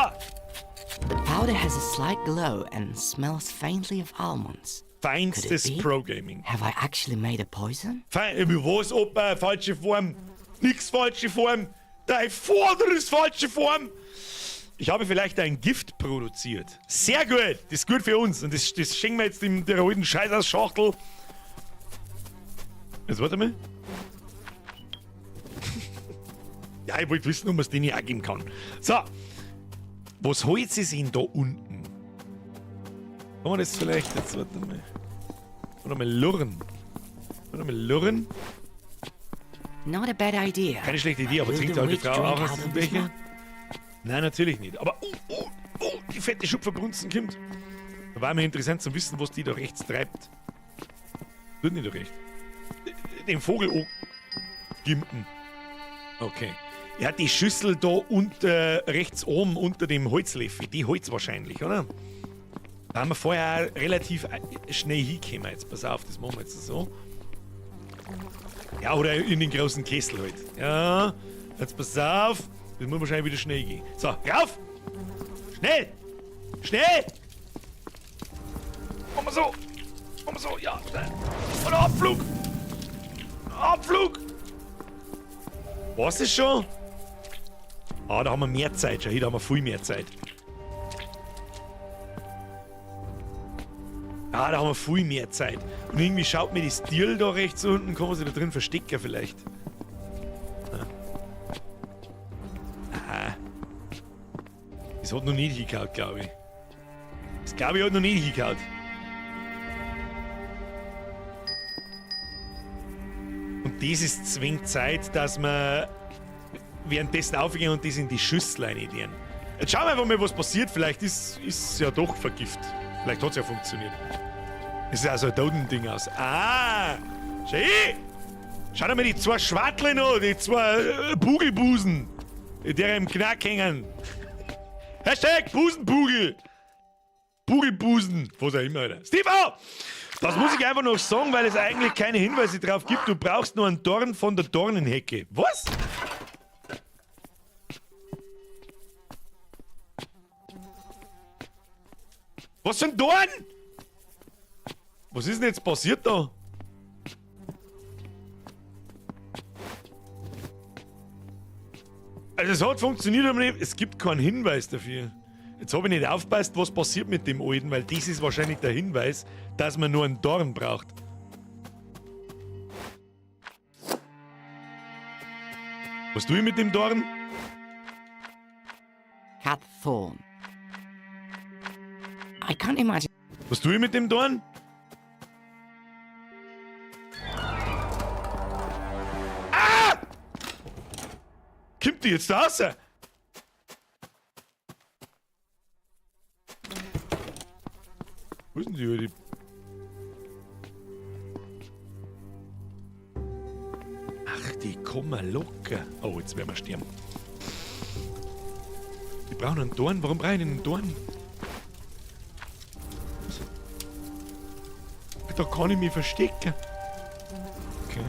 The powder has a slight glow and smells faintly of almonds. Feinstes Pro-Gaming. Have I actually made a poison? Fein, was, Opa? Falsche Form. Nix falsche Form. Dein Vater ist falsche Form. Ich habe vielleicht ein Gift produziert. Sehr gut. Das ist gut für uns. Und das schenken wir jetzt dem, der alten Scheiß aus Schachtel. Jetzt warte mal. Ja, ich wollte wissen, ob man es denen auch geben kann. So. Was holt sie sich denn da unten? Kann man das vielleicht jetzt, warte mal. Warte mal, lurren. Warte mal, lurren. Not a bad idea. Keine schlechte Idee, aber trinkt die alte Frau auch aus diesem Becher? Nein, natürlich nicht. Aber, die fette Schupferbrunzen kommt. Da war mir interessant zu wissen, was die da rechts treibt. Tut nicht da recht. Den Vogel gimpen. Okay. Ja, die Schüssel da unter, rechts oben unter dem Holzlöffel, die Holz wahrscheinlich, oder? Da haben wir vorher auch relativ schnell hingekommen. Jetzt pass auf, das machen wir jetzt so. Ja, oder in den großen Kessel halt. Ja, jetzt pass auf. Das muss wahrscheinlich wieder schnell gehen. So, rauf! Schnell! Schnell! Machen wir so! Machen wir so, ja. Und Abflug! Abflug! Was ist schon? Ah, da haben wir mehr Zeit. Schau, hier, da haben wir viel mehr Zeit. Ah, da haben wir viel mehr Zeit. Und irgendwie schaut mir das Tier da rechts unten, kann man sich da drin verstecken vielleicht. Ah. Das hat noch nicht hingehauen, glaube ich. Das glaube ich hat noch nicht hingehauen. Und das ist zwingend Zeit, dass wir währenddessen aufgehen und das in die Schüssel rein. Jetzt schauen wir einfach mal, was passiert. Vielleicht ist es ja doch vergift. Vielleicht hat es ja funktioniert. Es ist also ein Totending aus. Ah! Schau! Schau dir mal die zwei Schwartle an, die zwei Bugelbusen, die der im Knack hängen. Hashtag Busenbugel! Bugelbusen, was auch immer, Alter. Steve O! Das muss ich einfach noch sagen, weil es eigentlich keine Hinweise drauf gibt. Du brauchst nur einen Dorn von der Dornenhecke. Was? Was für ein Dorn? Was ist denn jetzt passiert da? Also es hat funktioniert, aber nicht. Es gibt keinen Hinweis dafür. Jetzt habe ich nicht aufgepasst, was passiert mit dem Alten, weil das ist wahrscheinlich der Hinweis, dass man nur einen Dorn braucht. Was tue ich mit dem Dorn? Cat thorn. I can't imagine. Was tue ich mit dem Dorn? Ah! Kommt die jetzt da raus? Wo ist denn die? Die? Ach, die kommen locker. Oh, jetzt werden wir sterben. Die brauchen einen Dorn. Warum brauche ich denn einen Dorn? Da kann ich mich verstecken. Okay.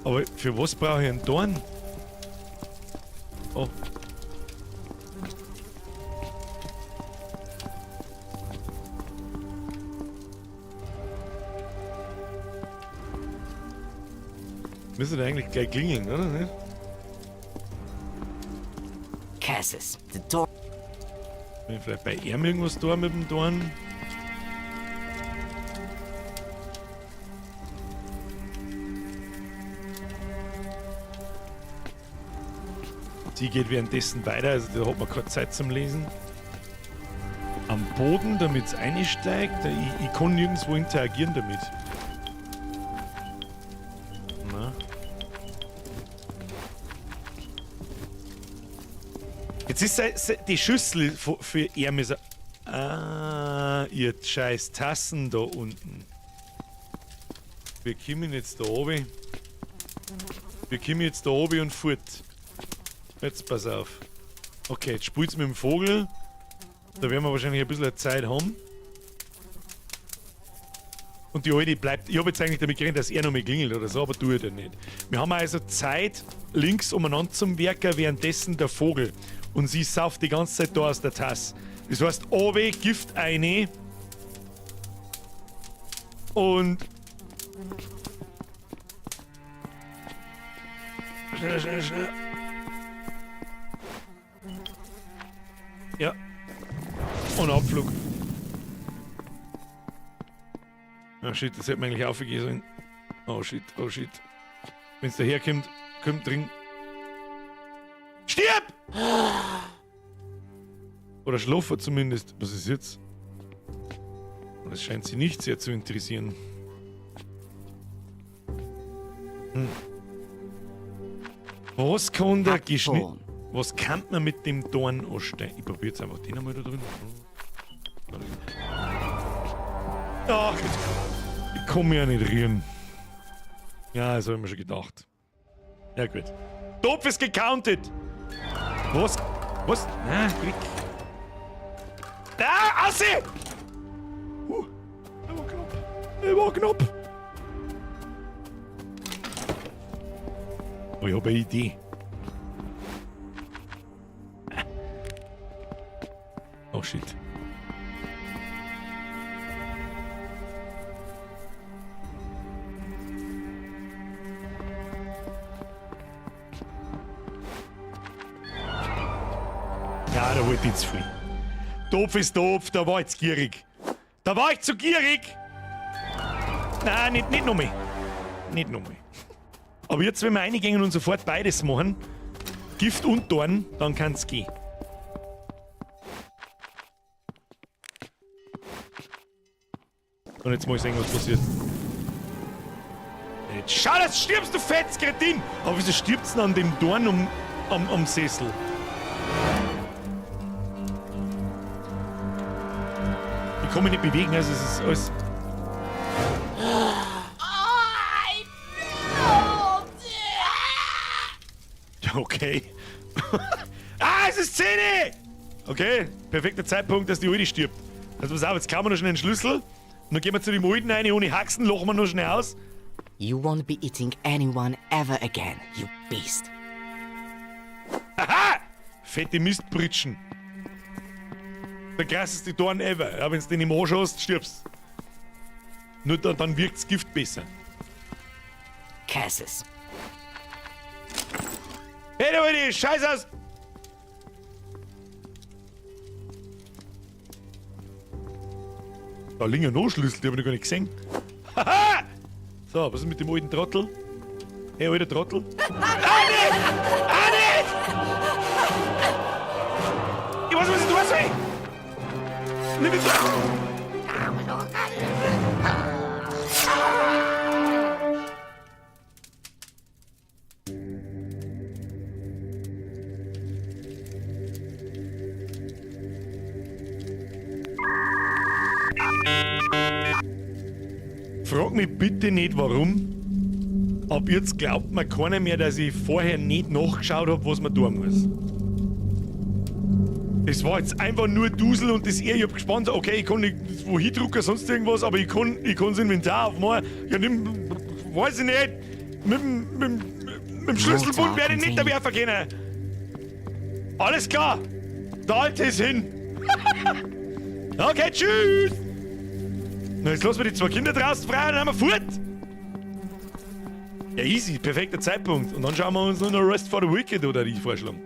Aber für was brauche ich einen Dorn? Oh. Müsste da eigentlich gleich klingeln, oder? Nicht? Curses. The door. Bin ich vielleicht bei ihm irgendwas da mit dem Dorn? Sie geht währenddessen weiter, also da hat man keine Zeit zum Lesen. Am Boden, damit es einsteigt. Ich kann nirgendwo interagieren damit. Na. Jetzt ist die Schüssel für Hermes. Ah, ihr scheiß Tassen da unten. Wir kommen jetzt da oben. Wir kommen jetzt da oben und fort. Jetzt pass auf. Okay, jetzt spielt's mit dem Vogel. Da werden wir wahrscheinlich ein bisschen Zeit haben. Und die Alte bleibt. Ich hab jetzt eigentlich damit gerechnet, dass er noch mal klingelt oder so, aber tue ich das nicht. Wir haben also Zeit links umeinander zum Werker, währenddessen der Vogel. Und sie sauft die ganze Zeit da aus der Tasse. Das heißt, oben Gift eine. Und. Schnell, schnell, schnell. Ja. Und Abflug. Ah shit, das hätte man eigentlich aufgehen sollen. Oh shit, oh shit. Wenn's daherkommt, kommt drin. Stirb! Oder schlafen zumindest. Was ist jetzt? Das scheint sie nicht sehr zu interessieren. Was kann der geschnitten? Was kann man mit dem Dorn anstellen? Ich probiere jetzt einfach den einmal da drin. Ach, ich kann mich ja nicht rühren. Ja, das hab ich mir schon gedacht. Ja, gut. Topf ist gecountet. Was? Was? Na, Quick. Ah, Assi! Er war knapp. Er war knapp. Oh, ich habe eine Idee. Oh shit. Ja, da wollte ich zu viel. Topf ist Topf, da war ich zu gierig. Da war ich zu gierig! Nein, nicht nochmal. Nicht nochmal. Aber jetzt, wenn wir reingehen und sofort beides machen, Gift und Dorn, dann kann's gehen. Und jetzt muss ich sehen, was passiert. Jetzt schau, das stirbst du Fetzkretin! Aber wieso stirbt's denn an dem Dorn am Sessel? Ich kann mich nicht bewegen, also es ist alles. Okay. Ah, es ist 10! Okay, perfekter Zeitpunkt, dass die Alte stirbt. Also pass auf, jetzt klauen wir noch schnell den Schlüssel. Und dann gehen wir zu dem Alten rein, ohne Haxen, lachen wir noch schnell aus. You won't be eating anyone ever again, you beast. Aha! Fette Mistbritschen. Der krasseste Dorn ever. Ja, wenn's den im Arsch hast, stirbst. Nur dann wirkt's Gift besser. Curses. Hey, da die Scheiße aus! Da liegen ja noch Schlüssel, die hab ich noch gar nicht gesehen. Haha! So, was ist mit dem alten Trottel? Hey, alter Trottel. Ah, nicht! Ah, nicht! Ich weiß nicht, was ich tun soll! Nimm mich. Frag mich bitte nicht, warum. Ab jetzt glaubt mir keiner mehr, dass ich vorher nicht nachgeschaut hab, was man tun muss. Das war jetzt einfach nur Dusel und das ich hab gespannt, okay, ich kann nicht wohin drucken, sonst irgendwas, aber ich kann das Inventar aufmachen. Ja, nimm, weiß ich nicht, mit dem Schlüsselbund werde ich nicht werfen können. Alles klar, der Alte ist hin. Okay, tschüss. Na, jetzt lassen wir die zwei Kinder draußen frei und dann haben wir fort. Ja, easy, perfekter Zeitpunkt. Und dann schauen wir uns noch Rest for the Wicked oder die vorschlagen.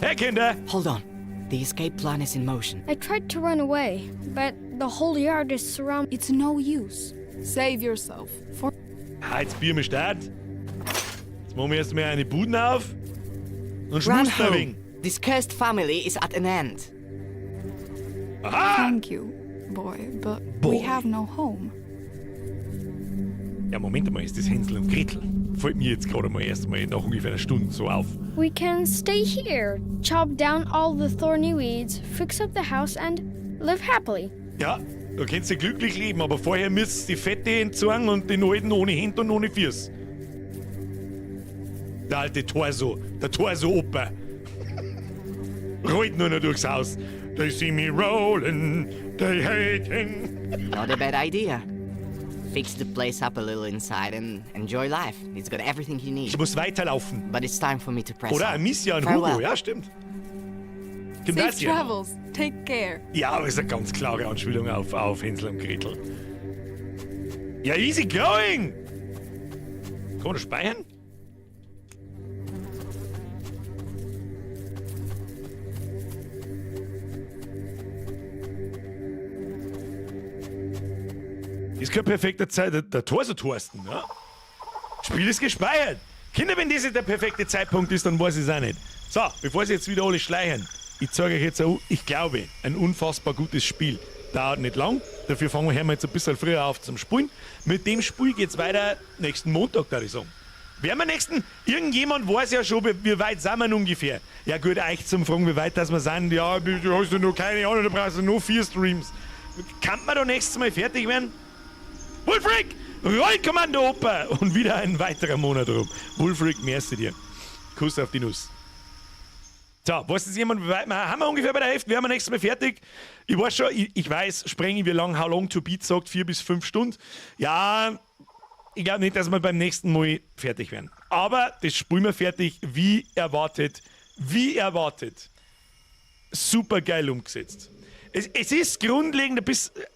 Hey, Kinder! Hold on. The escape plan is in motion. I tried to run away, but the whole yard is surrounded. It's no use. Save yourself. For Ah, jetzt Bier mit Start. Jetzt machen wir erstmal eine Buden auf. Und Run schmusten ein home. wenig. This cursed family is at an end. Aha! Thank you, boy, but Boy. we have no home. Ja, Moment mal, ist das Hänsel und Gretel? Fällt mir jetzt gerade mal erst mal nach ungefähr einer Stunde so auf. We can stay here, chop down all the thorny weeds, fix up the house and live happily. Ja, da kannst du glücklich leben, aber vorher müsst ihr die Fette entsorgen und den Alten ohne Hände und ohne Füße. Der alte Torso, der Torso-Opa. Rollt nur noch durchs Haus. They see me rolling, they hating. Not a bad idea. Fix the place up a little inside and enjoy life. It's got everything you need. Ich muss weiterlaufen. But it's time for me to press Oder on. Amicia und Hugo, Farewell. ja, stimmt. Safe Gymnasium. travels. Take care. Ja, aber ist eine ganz klare Anspielung auf Hänsel und Gretel. Ja, easy going! Kann man das speichern? Ist keine perfekte Zeit. Der Torso Thorsten, ne? Spiel ist gespeichert. Kinder, wenn das nicht der perfekte Zeitpunkt ist, dann weiß ich es auch nicht. So, bevor sie jetzt wieder alle schleichen, ich zeige euch jetzt, ein, ich glaube, ein unfassbar gutes Spiel. Dauert nicht lang, dafür fangen wir jetzt ein bisschen früher auf zum Spielen. Mit dem Spiel geht's weiter nächsten Montag, würde ich sagen. Werden wir nächsten, irgendjemand weiß ja schon, wie weit sind wir ungefähr. Ja gut, euch zum Fragen, wie weit das wir sind, ja, du hast ja noch keine Ahnung, du brauchst ja nur 4 Streams. Kann man da nächstes Mal fertig werden? Wulfric! Rollkommando Opa! Und wieder ein weiterer Monat rum. Wulfric, merci dir. Kuss auf die Nuss. So, weiß das jemand, wie weit wir, haben wir ungefähr bei der Hälfte, wären wir nächstes Mal fertig? Ich weiß schon, ich weiß, Sprengi, wie lange How Long to Beat sagt, 4 bis 5 Stunden. Ja, ich glaube nicht, dass wir beim nächsten Mal fertig werden. Aber das spielen wir fertig, wie erwartet. Wie erwartet. Super geil umgesetzt. Es ist grundlegend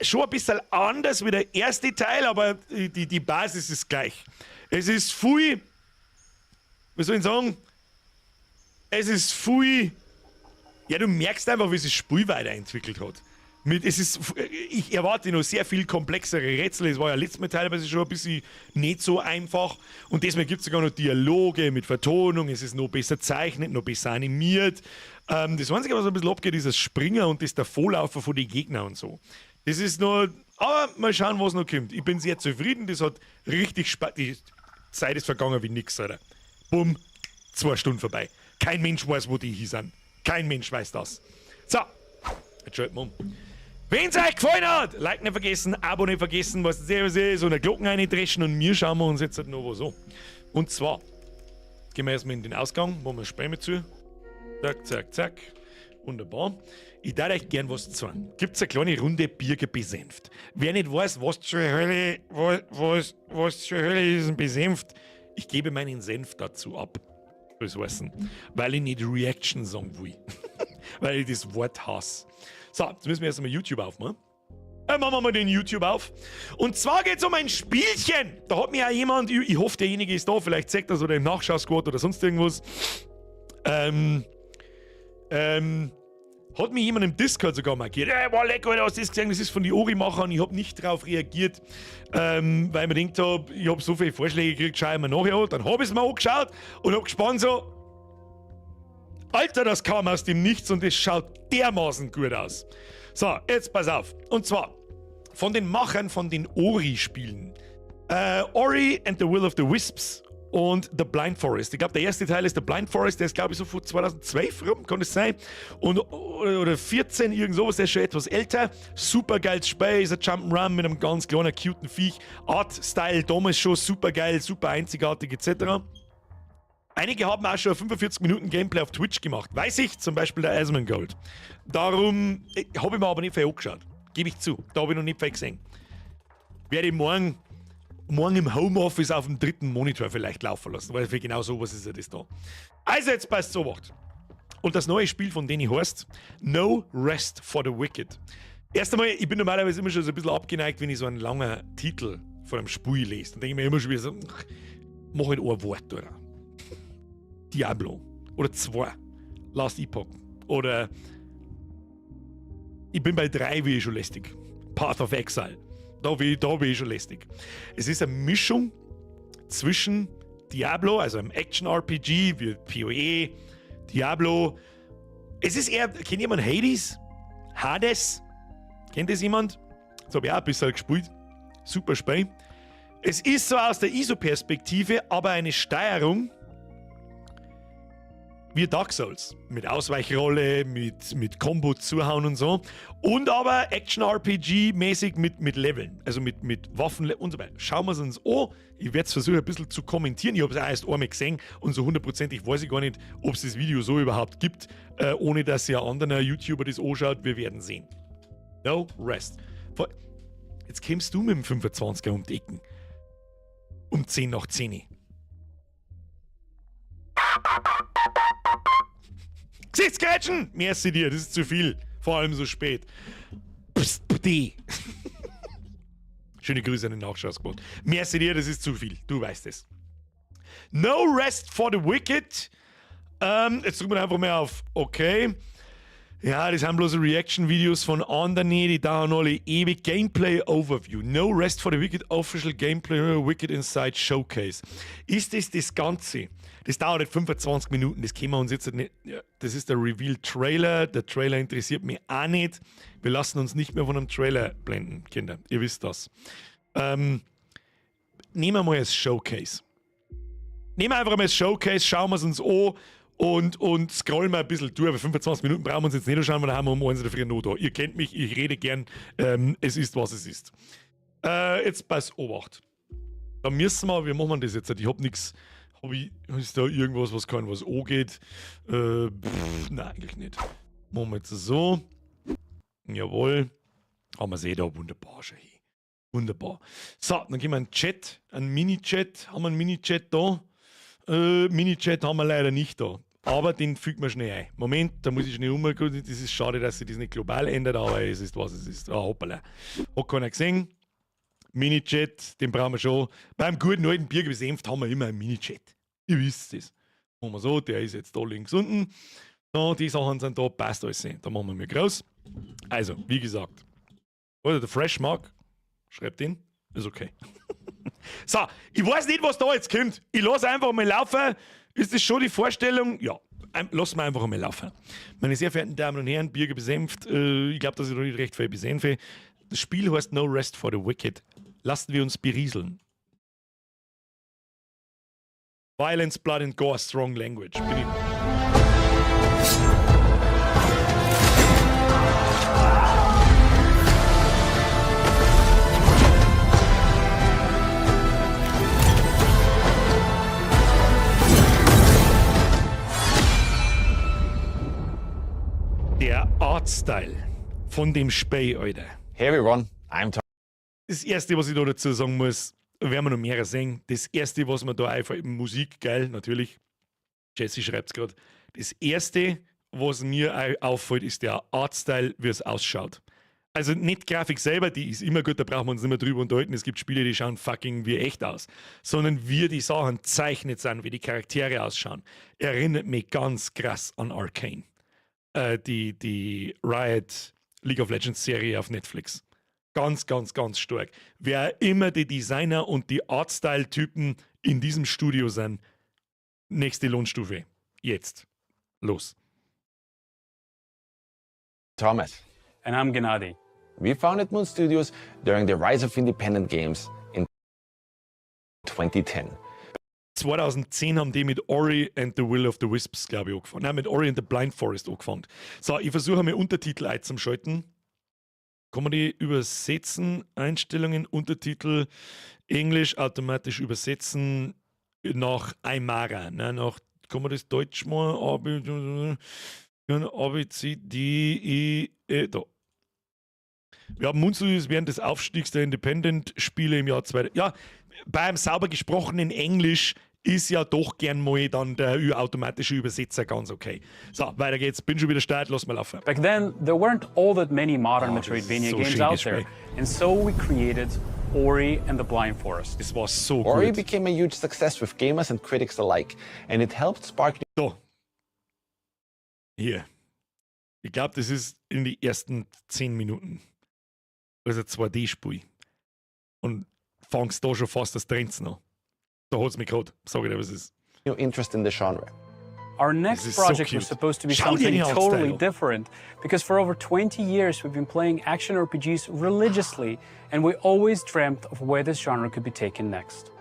schon ein bisschen anders wie der erste Teil, aber die Basis ist gleich. Es ist viel, wie soll ich sagen, es ist viel, ja, du merkst einfach, wie sich das Spiel weiterentwickelt hat. Ich erwarte noch sehr viel komplexere Rätsel. Es war ja letztes Mal teilweise schon ein bisschen nicht so einfach. Und diesmal gibt es sogar noch Dialoge mit Vertonung. Es ist noch besser zeichnet, noch besser animiert. Das Einzige, was ein bisschen abgeht, ist das Springer und das Davonlaufen von den Gegnern und so. Das ist nur. Aber mal schauen, was noch kommt. Ich bin sehr zufrieden. Das hat richtig Spaß. Die Zeit ist vergangen wie nix, Alter. Bumm, 2 Stunden vorbei. Kein Mensch weiß, wo die hier sind. Kein Mensch weiß das. So, jetzt schalten wir um. Wenn es euch gefallen hat, Like nicht vergessen, Abo nicht vergessen, was das ist, und eine Glocken reindreschen und mir schauen wir uns jetzt halt noch was an. Und zwar gehen wir erstmal in den Ausgang, wo wir Späme zu. Zack, zack, zack. Wunderbar. Ich darf euch gern was zeigen. Gibt es eine kleine Runde Birger besenft. Wer nicht weiß, was zur Hölle, was zur Hölle ist ein Besenft, ich gebe meinen Senf dazu ab. Soll's heißen. Weil ich nicht Reaction sagen will. Weil ich das Wort hasse. So, jetzt müssen wir erst einmal YouTube aufmachen. Machen wir mal den YouTube auf. Und zwar geht es um ein Spielchen. Da hat mir ja jemand, ich hoffe, derjenige ist da, vielleicht zeigt das oder im Nachschau-Squad oder sonst irgendwas. Hat mich jemand im Discord sogar markiert. Ey, war lecker, hast du das gesehen? Das ist von den Ori-Machern. Und ich habe nicht darauf reagiert, weil ich mir gedacht habe, ich habe so viele Vorschläge gekriegt, schau ich mir nachher an. Dann habe ich es mir angeschaut und habe gespannt so, Alter, das kam aus dem Nichts und es schaut dermaßen gut aus. So, jetzt pass auf. Und zwar von den Machern von den Ori-Spielen. Ori and the Will of the Wisps und The Blind Forest. Ich glaube, der erste Teil ist The Blind Forest, der ist, glaube ich, so von 2012 rum, kann das sein? Oder 14, irgend sowas, der ist schon etwas älter. Super geiles Spiel, ist ein Jump'n'Run mit einem ganz kleinen, cuten Viech. Art-Style damals schon super geil, super einzigartig etc. Einige haben auch schon 45 Minuten Gameplay auf Twitch gemacht. Weiß ich, zum Beispiel der Asmongold. Darum habe ich mir aber nicht viel angeschaut. Gebe ich zu. Da habe ich noch nicht viel gesehen. Werde ich morgen im Homeoffice auf dem dritten Monitor vielleicht laufen lassen, weil für genau sowas ist ja das da. Also jetzt passt so was. Und das neue Spiel von denen heißt No Rest for the Wicked. Erst einmal, ich bin normalerweise immer schon so ein bisschen abgeneigt, wenn ich so einen langen Titel von einem Spiel lese. Dann denke ich mir immer schon wieder so, ach, mach halt ein Wort, oder? Diablo. Oder zwei. Last Epoch. Oder ich bin bei drei, wie ich schon lästig. Path of Exile. Da bin ich schon lästig. Es ist eine Mischung zwischen Diablo, also einem Action-RPG wie PoE, Diablo. Es ist eher, kennt jemand Hades? Hades? Kennt das jemand? Das habe ich auch ein bisschen gespielt. Super Spiel. Es ist so aus der ISO-Perspektive, aber eine Steuerung wie Dark Souls. Mit Ausweichrolle, mit Combo zuhauen und so. Und aber Action-RPG-mäßig mit Leveln. Also mit Waffen und so weiter. Schauen wir es uns an. Ich werde es versuchen, ein bisschen zu kommentieren. Ich habe es auch erst einmal gesehen und so hundertprozentig weiß ich gar nicht, ob es das Video so überhaupt gibt, ohne dass sich ein anderer YouTuber das anschaut. Wir werden sehen. No Rest. Jetzt kommst du mit dem 25er um die Ecken. Um 10 nach 10. Gesichtskrätschen! Merci dir, das ist zu viel. Vor allem so spät. Psst, D. Schöne Grüße an den Nachschau-Squad. Merci dir, das ist zu viel. Du weißt es. No Rest for the Wicked. Jetzt drücken wir einfach mal auf OK. Ja, das sind bloß Reaction-Videos von anderen, die dauern alle ewig. Gameplay Overview. No Rest for the Wicked Official Gameplay Wicked Inside Showcase. Ist das das Ganze? Das dauert 25 Minuten, das können wir uns jetzt nicht. Ja, das ist der Reveal Trailer. Der Trailer interessiert mich auch nicht. Wir lassen uns nicht mehr von einem Trailer blenden, Kinder. Ihr wisst das. Nehmen wir mal das Showcase. Nehmen wir einfach mal das Showcase, schauen wir es uns an und scrollen wir ein bisschen durch. Aber 25 Minuten brauchen wir uns jetzt nicht anschauen, weil dann haben wir um 1 in der Früh noch da. Ihr kennt mich, ich rede gern. Es ist, was es ist. Jetzt pass Obacht. Da müssen wir, wie machen wir das jetzt? Ich hab nichts Hab ich, ist da irgendwas, was kein was angeht? Pff, nein, eigentlich nicht. Machen wir jetzt so. Jawohl. Haben wir es eh da wunderbar schon hin. Wunderbar. So, dann gehen wir einen Chat, einen Mini-Chat. Haben wir einen Mini-Chat da? Mini-Chat haben wir leider nicht da. Aber den fügt man schnell ein. Moment, da muss ich schnell umgucken. Das ist schade, dass sich das nicht global ändert, aber es ist, was es ist. Ah, hoppala. Hat keiner gesehen. Mini-Chat, den brauchen wir schon. Beim guten alten Bier Senft haben wir immer einen Mini-Chat. Ihr wisst es. Machen wir so, der ist jetzt da links unten. So, die Sachen sind da, passt alles. Da machen wir mir groß. Also, wie gesagt. Oder der Fresh Mark, schreibt den, ist okay. So, ich weiß nicht, was da jetzt kommt. Ich lasse einfach mal laufen. Ist das schon die Vorstellung? Ja, lassen wir einfach mal laufen. Meine sehr verehrten Damen und Herren, Birger besenft, ich glaube, dass ich noch nicht recht viel besenfe. Das Spiel heißt No Rest for the Wicked. Lassen wir uns berieseln. Violence, Blood and Gore, Strong Language. Bin ich. Der Artstyle von dem Spiel, Alter. Hey everyone, I'm Tom. Das erste, was ich da dazu sagen muss, werden wir noch mehr sehen. Das erste, was mir da einfach, Musik, geil, natürlich. Jesse schreibt es gerade. Das erste, was mir auffällt, ist der Artstyle, wie es ausschaut. Also nicht Grafik selber, die ist immer gut, da brauchen wir uns nicht mehr drüber unterhalten. Es gibt Spiele, die schauen fucking wie echt aus. Sondern wie die Sachen zeichnet sind, wie die Charaktere ausschauen, erinnert mich ganz krass an Arcane. Die Riot League of Legends Serie auf Netflix. Ganz, ganz, ganz stark. Wer immer die Designer und die Artstyle-Typen in diesem Studio sind, nächste Lohnstufe. Jetzt. Los. Thomas. And I'm Gennady. We founded Moon Studios during the rise of independent games in 2010. 2010 haben die mit Ori and the Will of the Wisps, glaube ich, angefangen. Nein, mit Ori and the Blind Forest angefangen. So, ich versuche mir Untertitel einzuschalten. Kann man die übersetzen? Einstellungen, Untertitel, Englisch automatisch übersetzen nach Aymara. Ne, nach, kann man das Deutsch mal? A, B, A, B, C, D, E, E, da. Wir haben Moon Studios während des Aufstiegs der Independent-Spiele im Jahr 2000. Ja, beim sauber gesprochenen Englisch ist ja doch gern mal dann der automatische Übersetzer ganz okay. So, weiter geht's. Bin schon wieder start, lass mal laufen. Back then, there weren't all that many modern Oh, das ist Metroidvania so games schön, out das there. Spiel. And so we created Ori and the Blind Forest. Das war so Ori gut. became a huge success with gamers and critics alike, and it helped spark So. Hier. Ich glaube, das ist in die ersten 10 Minuten. Also 2D-Spiel. Und fangst da schon fast das Trenzen an. Da hat's mich gehabt. Sag ich dir, was es ist. New interest in the genre. Our next is so project cute. was supposed to be Schau dir something den Artstyle totally an. different because for over 20 years we've been playing action RPGs religiously, and we always dreamt of where this genre could be taken next.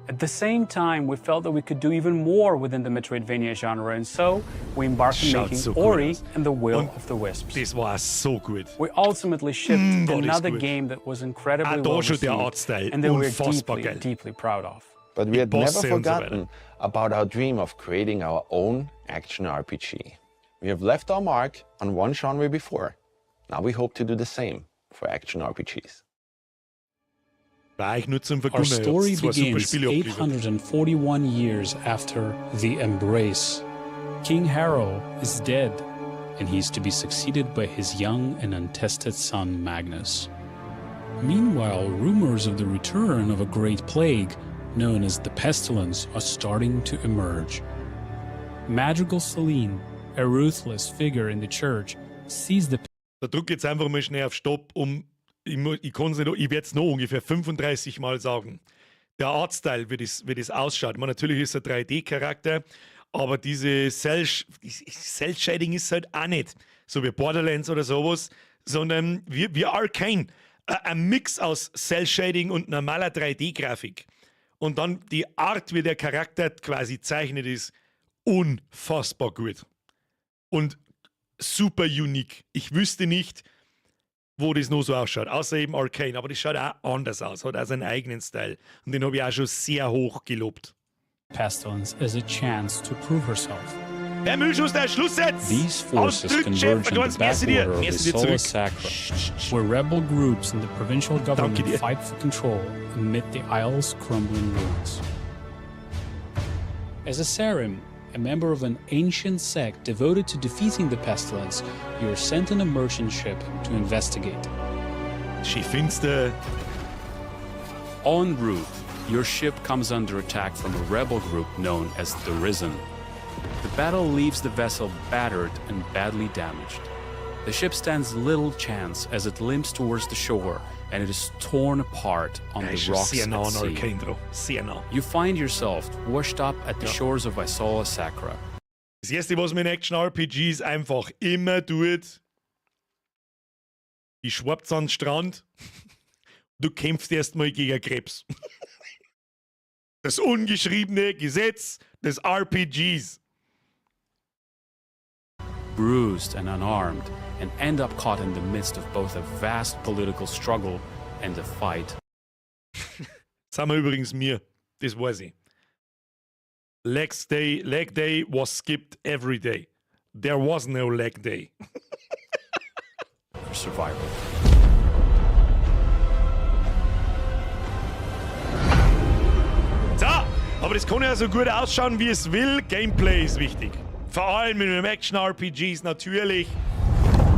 At the same time, we felt that we could do even more within the Metroidvania genre, and so we embarked on Schaut making so gut Ori aus. and the Will Und of the Wisps. Das war so gut. We ultimately shipped war das another gut. game that was incredibly Auch da well schon der received Artstyle. and that we're Unfassbar deeply, geil. deeply proud of. But we had never Bosse und so weiter. forgotten about our dream of creating our own action RPG. We have left our mark on one genre before. Now we hope to do the same for action RPGs. War ich nur zum Our Vergunnen. Ihr habt story zwei super begins Spiele abgeliefert. 841 years after the Embrace. King Harrow is dead, and he is to be succeeded by his young and untested son Magnus. Meanwhile, rumors of the return of a great plague, known as the Pestilence, are starting to emerge. Madrigal Celine, a ruthless figure in the church, sees the Da drück jetzt einfach mal schnell auf Stopp, um. Ich kann's nicht, ich werde es noch ungefähr 35 Mal sagen. Der Artstyle, wie das ausschaut. Ich meine, natürlich ist er 3D-Charakter, aber diese Cell-Shading ist halt auch nicht so wie Borderlands oder sowas, sondern wie Arcane. Ein Mix aus Cell-Shading und normaler 3D-Grafik. Und dann die Art, wie der Charakter quasi zeichnet ist, unfassbar gut. Und super unique. Ich wüsste nicht, wo das noch so ausschaut, außer eben Arcane, aber das schaut auch anders aus, hat auch seinen eigenen Style. Und den habe ich auch schon sehr hoch gelobt. Pestilence as a chance to prove herself. Der Müllschuster, Schluss jetzt! These forces Ausdrückt, Chef, converge du on hast the merci dir, backwater of merci dir Isola zurück. Sacra, where rebel groups and the provincial government dir. fight for control amid the isle's crumbling ruins. As a Sarim, a member of an ancient sect devoted to defeating the pestilence, you are sent on a merchant ship to investigate. She finster. En route, your ship comes under attack from a rebel group known as the Risen. The battle leaves the vessel battered and badly damaged. The ship stands little chance as it limps towards the shore and it is torn apart on Ja, ist the schon rocks sehr nah at an sea. Arcane dran. Sehr nah. You find yourself washed up at the Ja. shores of Isola Sacra. Das erste, was man in Action-RPGs einfach immer tut, die schwappt an den Strand, du kämpfst erstmal gegen Krebs. Das ungeschriebene Gesetz des RPGs. Bruised and unarmed, and end up caught in the midst of both a vast political struggle and a fight Das haben wir übrigens mir, das weiß ich. Leg day was skipped every day. There was no leg day. for survival. So, aber das kann ja so gut ausschauen, wie es will. Gameplay ist wichtig. Vor allem in einem Action-RPGs natürlich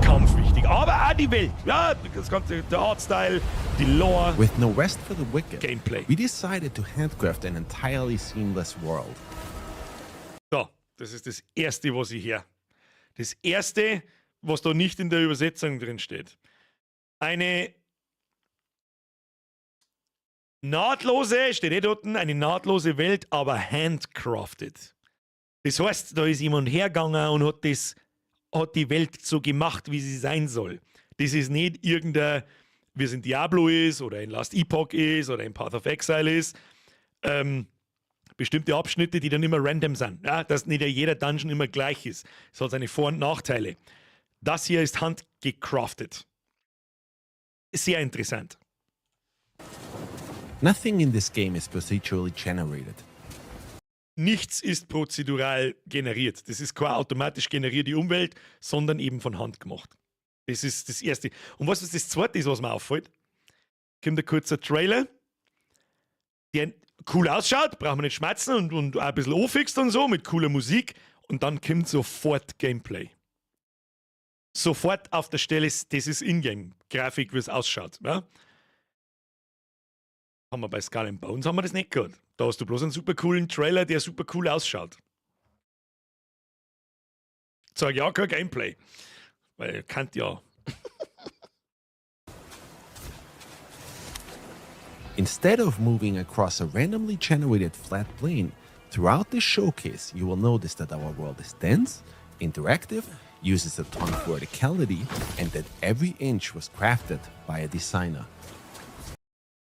Kampf wichtig. Aber auch die Welt. Ja, das ganze, der Artstyle, die Lore. With no rest for the wicked, Gameplay. We decided to handcraft an entirely seamless world. So, das ist das Erste, was ich hier. Das Erste, was da nicht in der Übersetzung drin steht. Eine nahtlose, steht eh dort, eine nahtlose Welt, aber handcrafted. Das heißt, da ist jemand hergegangen und hat die Welt so gemacht, wie sie sein soll. Das ist nicht irgendein, wie es in Diablo ist oder in Last Epoch ist oder in Path of Exile ist. Bestimmte Abschnitte, die dann immer random sind. Ja, dass nicht jeder Dungeon immer gleich ist. Es hat seine Vor- und Nachteile. Das hier ist handgecraftet. Sehr interessant. Nothing in this game is procedurally generated. Nichts ist prozedural generiert. Das ist keine automatisch generierte Umwelt, sondern eben von Hand gemacht. Das ist das Erste. Und was ist das Zweite, ist, was mir auffällt? Kommt ein kurzer Trailer, der cool ausschaut, braucht man nicht schmatzen und auch ein bisschen anfixt und so, mit cooler Musik. Und dann kommt sofort Gameplay. Sofort auf der Stelle, das ist Ingame-Grafik, wie es ausschaut. Ja? Haben wir bei Skull and Bones haben wir das nicht gehabt. Da hast du bloß einen super coolen Trailer, der super cool ausschaut. Zeig ja kein Gameplay. Weil kannt ja. Instead of moving across a randomly generated flat plane, throughout this showcase, you will notice that our world is dense, interactive, uses a ton of verticality, and that every inch was crafted by a designer.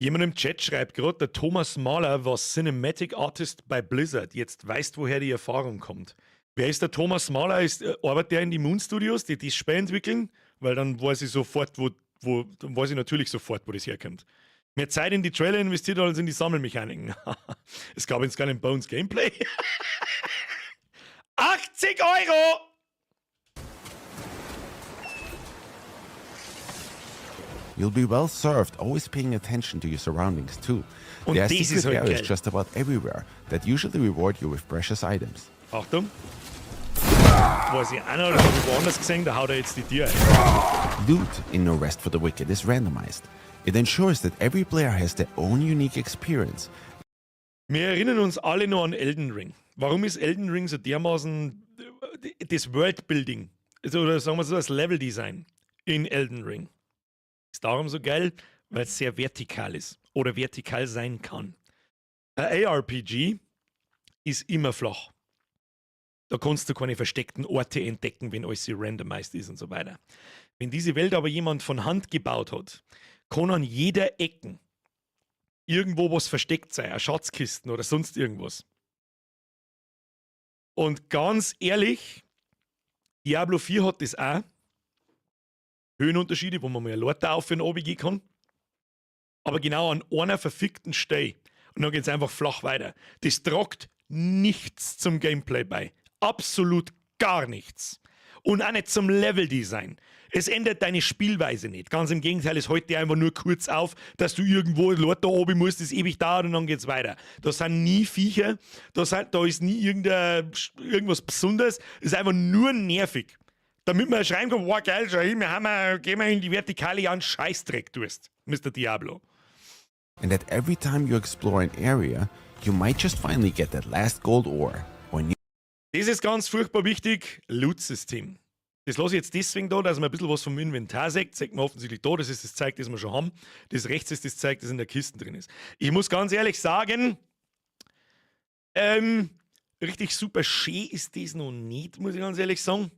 Jemand im Chat schreibt gerade, der Thomas Mahler war Cinematic Artist bei Blizzard. Jetzt weißt, woher die Erfahrung kommt. Wer ist der Thomas Mahler? Arbeitet der in die Moon Studios, die das Spiel entwickeln? Weil dann weiß ich sofort, dann weiß ich natürlich sofort, wo das herkommt. Mehr Zeit in die Trailer investiert als in die Sammelmechaniken. Es gab in Skull and Bones Gameplay. 80 Euro! You'll be well served, always paying attention to your surroundings too. Und There are das ist secret halt areas geil. just about everywhere that usually reward you with precious items. Achtung. Weiß ich auch noch, das habe ich woanders gesehen, da haut er jetzt die Tür ein. Loot in No Rest for the Wicked is randomized. It ensures that every player has their own unique experience. Wir erinnern uns alle noch an Elden Ring. Warum ist Elden Ring so dermaßen das Worldbuilding, also, oder sagen wir so, das Leveldesign in Elden Ring? Ist darum so geil, weil es sehr vertikal ist oder vertikal sein kann. Ein ARPG ist immer flach. Da kannst du keine versteckten Orte entdecken, wenn alles so randomized ist und so weiter. Wenn diese Welt aber jemand von Hand gebaut hat, kann an jeder Ecken irgendwo was versteckt sein, eine Schatzkisten oder sonst irgendwas. Und ganz ehrlich, Diablo 4 hat das auch. Höhenunterschiede, wo man mal eine Leiter auf und runter gehen kann. Aber genau an einer verfickten Stelle. Und dann geht es einfach flach weiter. Das tragt Nichts zum Gameplay bei. Absolut gar nichts. Und auch nicht zum Leveldesign. Es ändert deine Spielweise nicht. Ganz im Gegenteil, es hält dir einfach nur kurz auf, dass du irgendwo Lord da oben musst, das ewig dauert und dann geht's weiter. Da sind nie Viecher, da ist nie irgendwas Besonderes. Es ist einfach nur nervig. Damit man schreiben kann, wow, geil, schau hin, gehen wir in die Vertikale an, Scheißdreck tust, Mr. Diablo. And that every time you explore an area, you might just finally get that last gold ore or new Das ist ganz furchtbar wichtig, Loot-System. Das lasse ich jetzt deswegen da, dass man ein bisschen was vom Inventar sieht. Zeigt man offensichtlich da, das ist das Zeug, das wir schon haben. Das rechts ist das Zeug, das in der Kiste drin ist. Ich muss ganz ehrlich sagen, richtig super schön ist das noch nicht, muss ich ganz ehrlich sagen.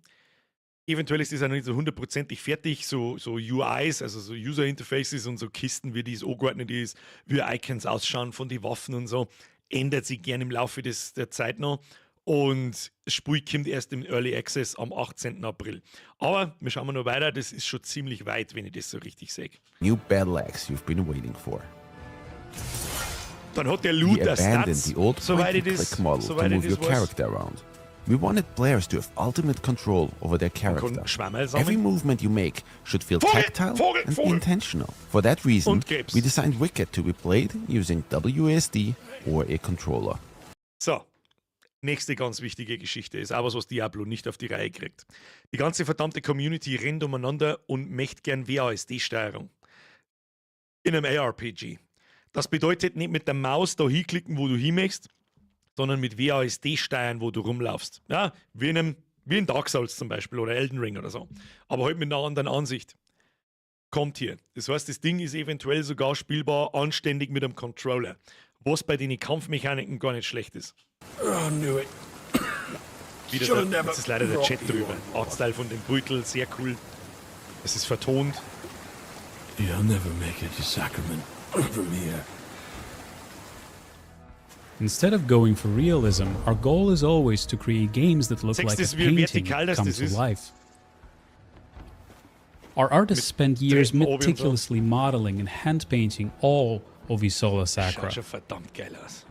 Eventuell ist das auch noch nicht so hundertprozentig fertig, so UIs, also so User Interfaces und so Kisten, wie die es angeordnet ist, wie Icons ausschauen von den Waffen und so, ändert sich gerne im Laufe der Zeit noch. Und das Spiel kommt erst im Early Access am 18. April. Aber wir schauen mal noch weiter, das ist schon ziemlich weit, wenn ich das so richtig sehe. New battle axe you've been waiting for. Dann hat der Loot We abandoned Stats, the old soweit ich point-and-click das, model to soweit ich move your das weiß. Character around. We wanted players to have ultimate control over their Man kann character. Schwammerl sammeln. Every movement you make should feel Vogel, tactile Vogel, and be Vogel. intentional. For that reason, Und Krebs. We designed Wicked to be played using WASD or a controller. So, nächste ganz wichtige Geschichte ist auch was, was Diablo nicht auf die Reihe kriegt. Die ganze verdammte Community rennt umeinander und möchte gern WASD-Steuerung. In einem ARPG. Das bedeutet nicht mit der Maus da hinklicken, wo du hin möchtest, sondern mit WASD steuern, wo du rumlaufst. Ja, wie in Dark Souls zum Beispiel oder Elden Ring oder so. Aber halt mit einer anderen Ansicht. Kommt hier. Das heißt, das Ding ist eventuell sogar spielbar anständig mit einem Controller. Was bei den Kampfmechaniken gar nicht schlecht ist. Oh, knew it. Wieder Should've der, never jetzt ist leider der brought Chat you drüber. on. Artstyle von dem Beutel, sehr cool. Es ist vertont. You'll never make it to Sacrament from here. Instead of going for realism, our goal is always to create games that look Siehst like du, a wie painting vertikal das come das to ist? life. Our artists spend years Treppen oben und so. meticulously modeling and hand painting all of Isola Sacra. Schaut schon verdammt geil aus.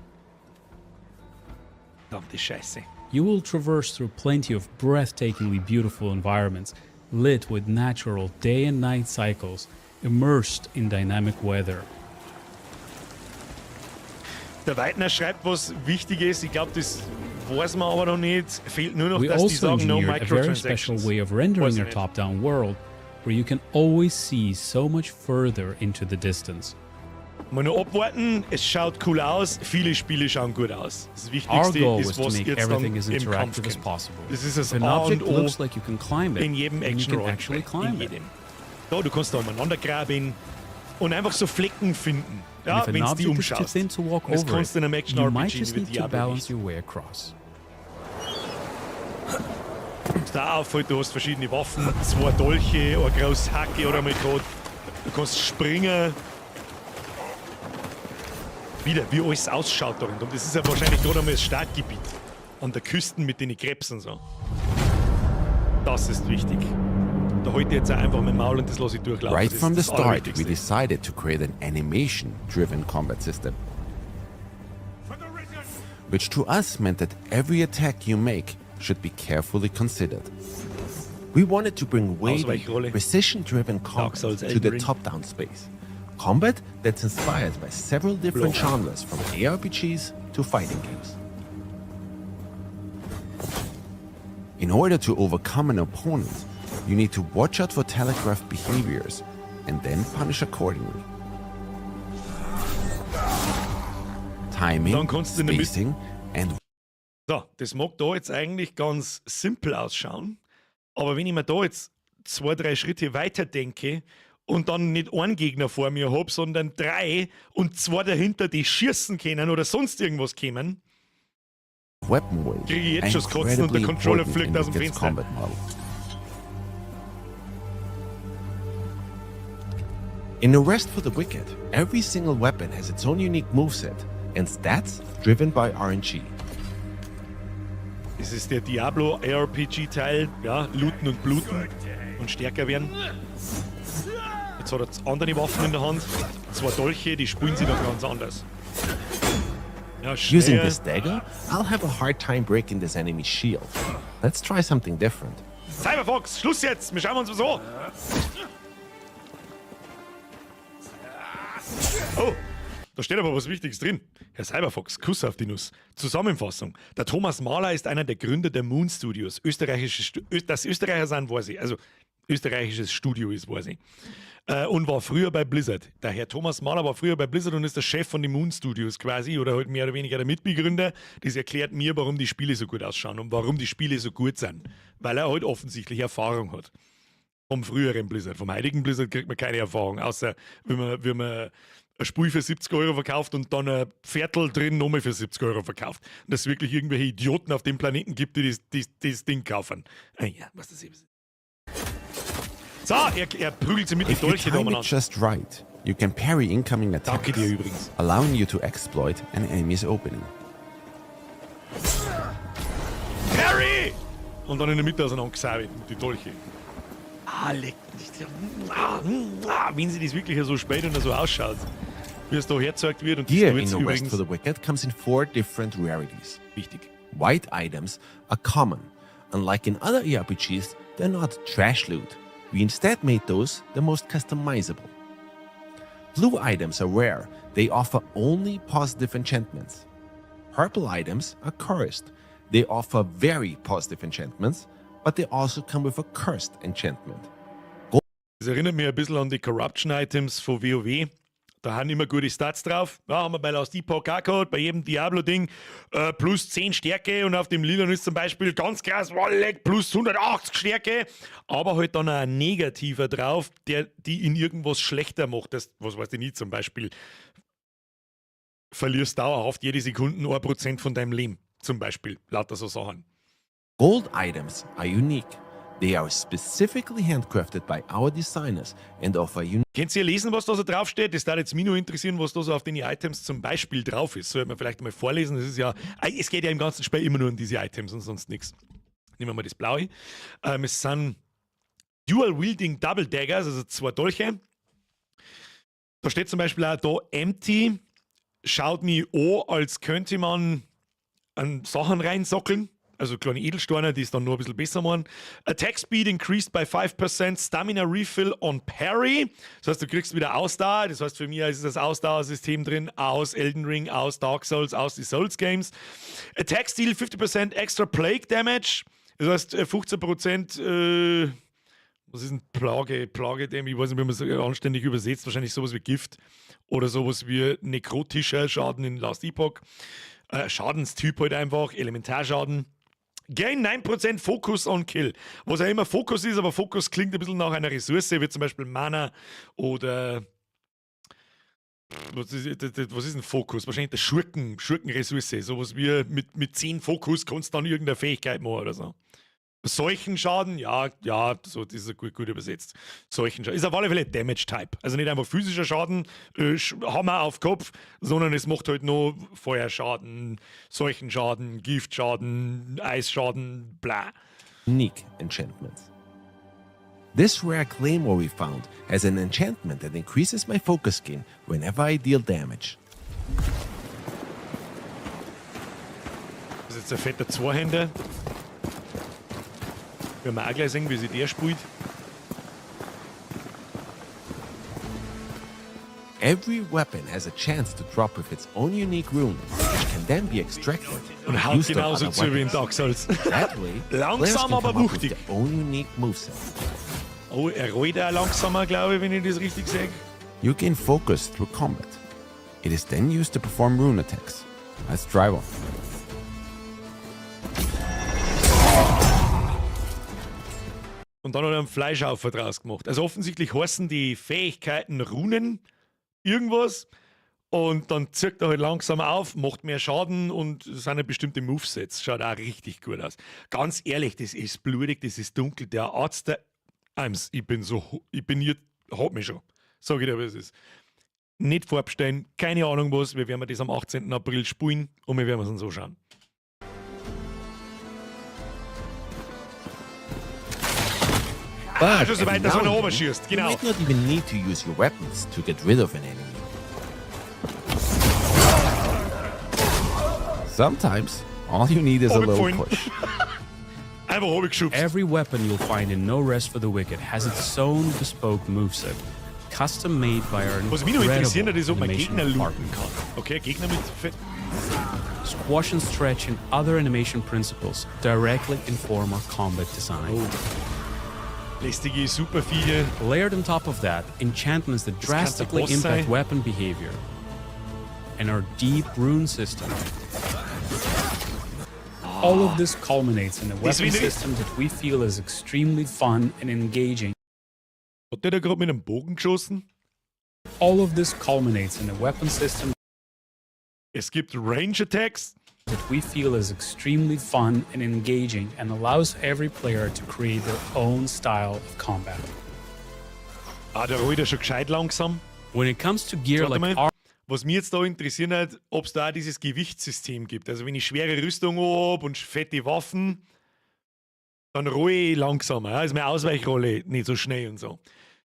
Verdammte Scheiße. You will traverse through plenty of breathtakingly beautiful environments, lit with natural day and night cycles, immersed in dynamic weather. Der Weidner schreibt, was wichtig ist. Ich glaube, das weiß man aber noch nicht. Fehlt nur noch, We dass die also sagen, no engineered a very special microtransactions. way of Weiß rendering ich our nicht. top-down world, where you can always see so much further into the distance. Mal nur abwarten, es schaut cool aus, viele Spiele schauen gut aus. Das Our Wichtigste goal ist, was to was make jetzt dann everything as im Kampf interactive as kommt. possible. Das ist das If an A und object O looks like you can climb it, in jedem then you can Action actually climb In it. jedem. Da, du kannst da umeinander graben und einfach so Flecken finden, ja, And if an wenn du die object is too umschaust. thin to walk Das over kannst it, du in einem Action you might RPG just wie need to Diablo balance nicht. your way across. Da auffällt, du hast verschiedene Waffen, zwei Dolche, eine große Hacke oder mal grad. Du kannst springen. Wieder, wie alles ausschaut da rundum. Das ist ja wahrscheinlich gerade einmal das Startgebiet. An der Küste mit den Krebsen und so. Das ist wichtig. Da halte ich jetzt auch einfach mein Maul und das lasse ich durchlaufen. Right Das from ist the das start, we Allerwichtigste. Decided to create an animation-driven combat system, which to us meant that every attack you make should be carefully considered. We wanted to bring weighty, Ausweichrolle. Precision-driven combat Souls, to Elden the Ring. top-down space. Combat that's inspired by several different genres, from ARPGs to fighting games. In order to overcome an opponent, you need to watch out for telegraphed behaviors and then punish accordingly. Timing, Dann kannst du in der Mitte- spacing, and So, das mag da jetzt eigentlich ganz simpel ausschauen, aber wenn ich mir da jetzt zwei, drei Schritte weiter denke und dann nicht einen Gegner vor mir hab, sondern drei und zwei dahinter, die schießen können oder sonst irgendwas kämen, weapon weight kriege ich jetzt are schon das Kotzen und der incredibly Controller important fliegt in aus dem Wicked's Fenster. combat model. In No Rest for the Wicked, every single weapon has its own unique moveset and stats driven by RNG. Das ist der Diablo ARPG-Teil, ja, looten und bluten und stärker werden. Jetzt hat er andere Waffen in der Hand, zwei Dolche, die spielen sie dann ganz anders. Ja, Using schnell. this dagger, I'll have a hard time breaking this enemy's shield. Let's try something different. Cyberfox, Schluss jetzt! Wir schauen uns was an! Oh, da steht aber was Wichtiges drin. Herr Cyberfox, Kuss auf die Nuss. Zusammenfassung. Der Thomas Mahler ist einer der Gründer der Moon Studios. Österreichische Stu Ö dass Österreicher sind, weiß ich. Also, österreichisches Studio ist, weiß ich. Und war früher bei Blizzard. Der Herr Thomas Mahler war früher bei Blizzard und ist der Chef von den Moon Studios quasi oder halt mehr oder weniger der Mitbegründer. Das erklärt mir, warum die Spiele so gut ausschauen und warum die Spiele so gut sind. Weil er halt offensichtlich Erfahrung hat. Vom früheren Blizzard. Vom heutigen Blizzard kriegt man keine Erfahrung, außer wenn man ein Spiel für 70 € verkauft und dann ein Viertel drin nochmal für 70 € verkauft. Und dass es wirklich irgendwelche Idioten auf dem Planeten gibt, die das Ding kaufen. Ah ja, was das ist. So, er prügelt sie mit den If you Dolchen time it umeinander. just right, you can parry incoming attacks, Danke dir übrigens. Allowing you to exploit an enemy's opening. Parry! Und dann in der Mitte auseinandergesabbelt mit die Dolche. Ah, leck mich. Ah, ah, wenn sie das wirklich so spät und so ausschaut, wie es da hergezeigt wird und das Gear tut's in No Rest übrigens for the Wicked comes in four different rarities. Wichtig. White items are common. Unlike in other ARPGs, they're not trash loot. We instead made those the most customizable. Blue items are rare. They offer only positive enchantments. Purple items are cursed. They offer very positive enchantments, but they also come with a cursed enchantment. Das erinnert mich ein bisschen an die Corruption Items von WoW. Da haben immer gute Stats drauf. Ja, haben wir bei Last Epoch auch gehabt, bei jedem Diablo-Ding plus 10 Stärke und auf dem Lilan ist zum Beispiel ganz krass, Walleck, plus 180 Stärke. Aber halt dann auch ein negativer drauf, der die in irgendwas schlechter macht. Das, was weiß ich nicht, zum Beispiel verlierst dauerhaft jede Sekunde 1% von deinem Leben. Zum Beispiel. Lauter so Sachen. Gold items are unique. They are specifically handcrafted by our designers and offer unique Könnt ihr lesen, was da so draufsteht? Das würde jetzt mich nur interessieren, was da so auf den Items zum Beispiel drauf ist. Sollte man vielleicht mal vorlesen. Das ist ja, es geht ja im ganzen Spiel immer nur um diese Items und sonst nichts. Nehmen wir mal das Blaue. Es sind Dual Wielding Double Daggers, also zwei Dolche. Da steht zum Beispiel auch da Empty. Schaut mich an, als könnte man an Sachen reinsockeln. Also kleine Edelsteine, die es dann nur ein bisschen besser machen. Attack Speed increased by 5%, Stamina Refill on Parry. Das heißt, du kriegst wieder Ausdauer. Das heißt, für mich ist das Ausdauersystem drin aus Elden Ring, aus Dark Souls, aus die Souls Games. Attack Deal 50% extra Plague Damage. Das heißt, 15%, was ist denn Plage? Plage Damage, ich weiß nicht, wie man es anständig übersetzt. Wahrscheinlich sowas wie Gift oder sowas wie nekrotischer Schaden in Last Epoch. Schadenstyp halt einfach, Elementarschaden. Gain 9% Focus on Kill. Was auch immer Fokus ist, aber Fokus klingt ein bisschen nach einer Ressource, wie zum Beispiel Mana oder. Was ist ein Fokus? Wahrscheinlich der Schurkenressource. Sowas wie mit 10 Fokus kannst du dann irgendeine Fähigkeit machen oder so. Seuchenschaden, ja, so, das ist gut übersetzt. Seuchenschaden. Ist auf alle Fälle Damage Type. Also nicht einfach physischer Schaden, Hammer auf Kopf, sondern es macht halt nur Feuerschaden, Seuchenschaden, Giftschaden, Eisschaden, bla. Unique enchantments. This rare claymore we found has an enchantment that increases my focus gain whenever I deal damage. Das ist jetzt ein fetter Zweihänder. Werden wir auch gleich sehen, wie sich der spielt. Every weapon has a chance to drop with its own unique rune, which can then be extracted Und haut used on genauso other zu wie in weapons. Dark Souls. That way, Langsam, players can aber come up with wuchtig. their own unique moveset. Oh, er rollt auch langsamer, glaube ich, wenn ich das richtig sehe. You gain focus through combat. It is then used to perform rune attacks. Let's try one. Und dann hat er einen Fleischhaufen draus gemacht. Also offensichtlich heißen die Fähigkeiten Runen irgendwas. Und dann zirkt er halt langsam auf, macht mehr Schaden und es sind halt bestimmte Movesets. Schaut auch richtig gut aus. Ganz ehrlich, das ist blutig, das ist dunkel. Der Arzt, der. Ich bin so. Ich bin hier. Hat mich schon. Sag ich dir, was es ist. Nicht vorbestellen, keine Ahnung was. Wir werden das am 18. April spielen und wir werden es uns so schauen. But schon so every weit, dass now man and then, runterschießt, genau. you might not even need to use your weapons to get rid of an enemy. Sometimes, all you need is a little Runtergefallen. push. Einfach runtergeschubst. Every weapon you'll find in No Rest for the Wicked has its own bespoke moveset, custom made by our Was mich noch interessieren incredible hat, ist, ob man animation Gegner looten department. kann. Okay, Gegner mit Fett. Squash and stretch and other animation principles directly inform our combat design. Oh. Lästige Superviecher. Layered on top of that, enchantments that Das kann der drastically Boss impact sein. weapon behavior, and our deep rune system. All of this culminates in a weapon Deswegen- system that we feel is extremely fun and engaging. Hat der da gerade mit einem Bogen geschossen? All of this culminates in a weapon system Es gibt Range Attacks. that we feel is extremely fun and engaging and allows every player to create their own style of combat. Ah, der rollt ja schon gescheit langsam. When it comes to gear Warte like mal. Was mir jetzt da interessieren hat, ob es da auch dieses Gewichtssystem gibt. Also wenn ich schwere Rüstung habe und fette Waffen, dann rolle ich langsamer. Ja? Ist meine Ausweichrolle nicht so schnell und so.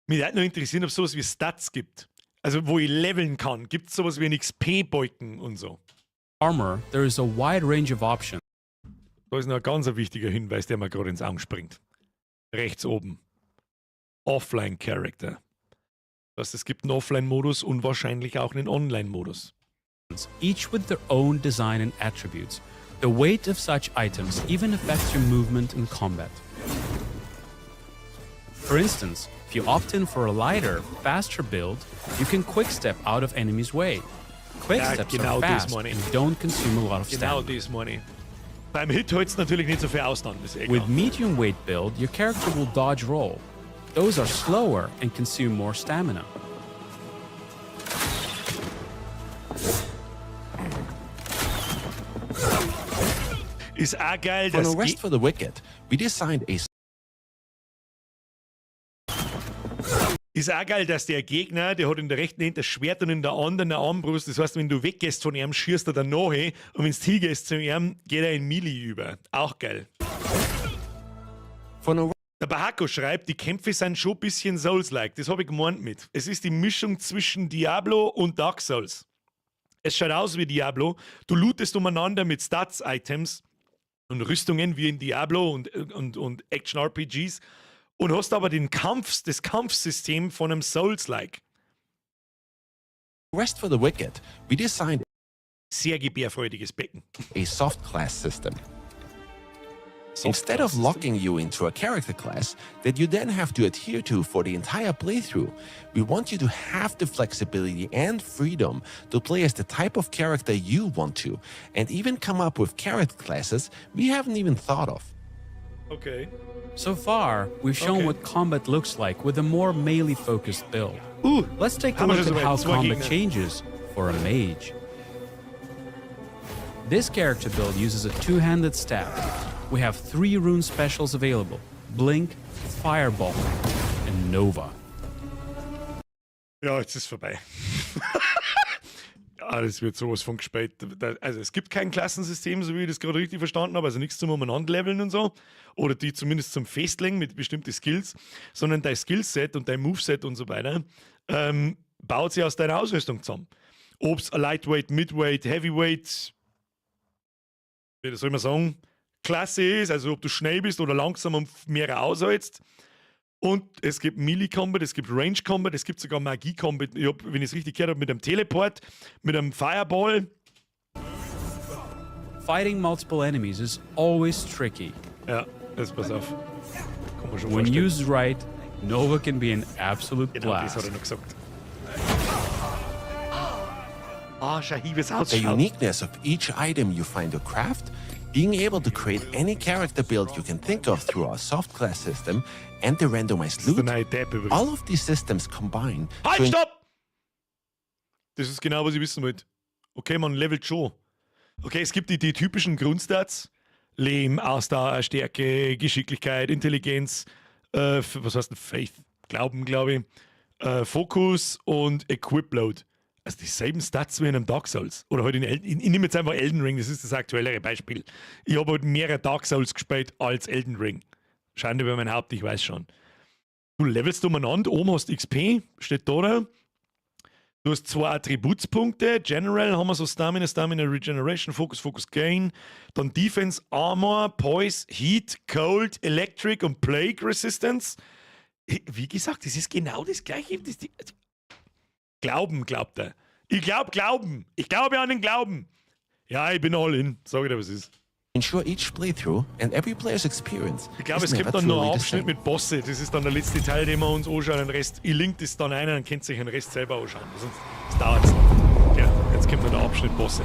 Mich würde noch interessieren, ob es sowas wie Stats gibt. Also wo ich leveln kann. Gibt es sowas wie einen XP-Balken und so? Armor, there is a wide range of options. Da ist noch ein ganz wichtiger Hinweis, der mir gerade ins Auge springt. Rechts oben. Offline Character. Das heißt, es gibt einen Offline-Modus und wahrscheinlich auch einen Online-Modus. Each with their own design and attributes. The weight of such items even affects your movement in combat. For instance, if you opt in for a lighter, faster build, you can quick step out of enemies' way. Quick Ja, steps genau are das fast meine ich. and don't consume a lot of Genau stamina. das meine ich. Beim Hit hältst du natürlich nicht so viel aus dann, ist eh With klar. Medium weight build, your character will dodge roll. Those are slower and consume more stamina. Ist auch geil, For dass No Rest Ge for the Wicked, we designed a Ist auch geil, dass der Gegner, der hat in der rechten Hand das Schwert und in der anderen eine Armbrust. Das heißt, wenn du weggehst von ihm, schießt er dann nach. Und wenn du hingehst zu ihm, geht er in Melee über. Auch geil. For No Der Bahako schreibt, die Kämpfe sind schon ein bisschen Souls-like. Das habe ich gemeint mit. Es ist die Mischung zwischen Diablo und Dark Souls. Es schaut aus wie Diablo. Du lootest umeinander mit Stats-Items und Rüstungen wie in Diablo und Action-RPGs und hast aber das Kampfsystem von einem Souls-like. Rest for the Wicked, we designed Sehr gebärfreudiges Becken. A soft class system. Soft Instead class of locking you into a character class that you then have to adhere to for the entire playthrough, we want you to have the flexibility and freedom to play as the type of character you want to, and even come up with character classes we haven't even thought of. Okay. So far, we've shown what combat looks like with a more melee focused build. Let's take a Haben wir look schon at soweit? how Zwei combat Gegner. Changes for a mage. This character build uses a two handed staff. We have three rune specials available: Blink, Fireball, and Nova. Ja, jetzt ist vorbei. Ja, das wird sowas von gespielt. Also es gibt kein Klassensystem, so wie ich das gerade richtig verstanden habe, also nichts zum Umeinander-Leveln und so. Oder die zumindest zum Festlegen mit bestimmten Skills, sondern dein Skillset und dein Moveset und so weiter baut sich aus deiner Ausrüstung zusammen. Ob es Lightweight, Midweight, Heavyweight, wie soll man sagen, Klasse ist, also ob du schnell bist oder langsam und mehr aushältst. Und es gibt Melee Combat, es gibt Range Combat, es gibt sogar Magie Combat. Ich hab, wenn ich es richtig gehört habe, mit einem Teleport, mit einem Fireball. Fighting multiple enemies is always tricky. Ja, jetzt pass auf. Kann man schon When vorstellen. Used right, Nova can be an absolute Genau, das blast. hat er noch gesagt. Ah, schau hier, wie es The ausschaut. Uniqueness of each item you find to craft, being able to create any character build you can think of through our soft class system, and the randomized loot, all of these systems combine Halt, to stopp! Das ist genau, was ich wissen wollte. Okay, man levelt schon. Okay, es gibt die typischen Grundstats. Leben, Ausdauer, Stärke, Geschicklichkeit, Intelligenz, was heißt denn Faith? Glauben, glaube ich. Fokus und Equip Load. Also dieselben Stats wie in einem Dark Souls. Oder halt in Elden, ich nehme jetzt einfach Elden Ring, das ist das aktuellere Beispiel. Ich habe halt mehrere Dark Souls gespielt als Elden Ring. Schande über mein Haupt, ich weiß schon. Du levelst umeinander, oben hast XP, steht da, da. Du hast zwei Attributspunkte. General haben wir so Stamina, Stamina Regeneration, Focus, Focus Gain. Dann Defense, Armor, Poise, Heat, Cold, Electric und Plague Resistance. Wie gesagt, das ist genau das Gleiche. Das die, Glauben, glaubt er. Ich glaub, Glauben. Ich glaube an den Glauben. Ja, ich bin all in. Sag ich dir, was ist. Ensure each playthrough and every player's experience Ich glaube, es gibt dann noch einen Abschnitt mit Bosse. Das ist dann der letzte Teil, den wir uns anschauen. Den Rest, ich link das dann ein, dann könnt ihr sich den Rest selber anschauen. Sonst dauert es. Ja, jetzt kommt dann der Abschnitt Bosse.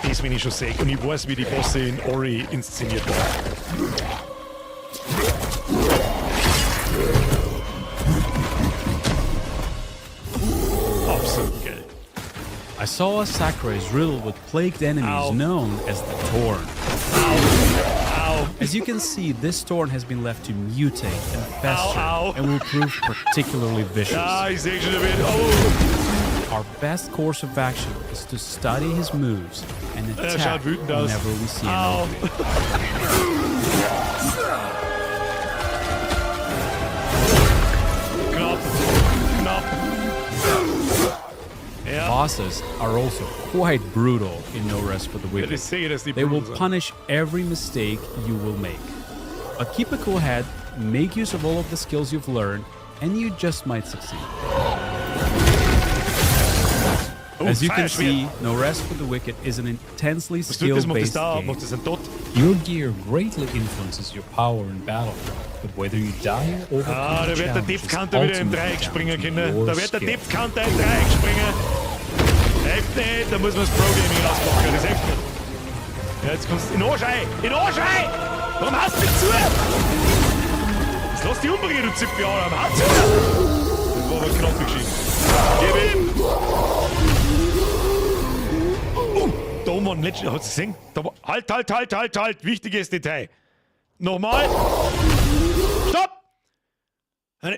Das bin ich schon sehe. Und ich weiß, wie die Bosse in Ori inszeniert waren. Absolut geil. Isola Sacra is riddled with plagued enemies Ow. Known as the Torn. Ow. As you can see, this Torn has been left to mutate and fester Ow, ow. And will prove particularly vicious. Ja, ich sehe schon, der wird. Oh! Our best course of action is to study his moves and Er attack schaut wütend aus. whenever we see an Au. Opening. Knapp. Knapp. Ja. Bosses are also quite brutal in No Rest for the Wicked. Das sehe ich, dass die They will brutal sind. Punish every mistake you will make. But keep a cool head, make use of all of the skills you've learned, and you just might succeed. Oh, As you can Feuerschwert. See, No Rest for the Wicked is an intensely Was tut das? Macht das skill-based da? game. Macht das einen Dot? Your gear greatly influences your power in battle, but whether you die or overcome Ah, da the wird der challenge Depth is Counter wieder im ultimately Dreieck down springen to können. your Da wird der skill. Depth Counter im Dreieck springen. Hilft nicht, da muss man das Pro Gaming auspacken, das hilft nicht. Ja, jetzt kommst du in den Arsch rein! In den Arsch rein! Warum haust du nicht zu? Jetzt lass dich umbringen, du Zipfel, Hau zu! Das war aber knapp geschieden. Gib ihm! Oh, da oben war ein letzter, hast du gesehen? Da war, halt, halt, halt, halt, halt! Wichtiges Detail. Nochmal! Stopp!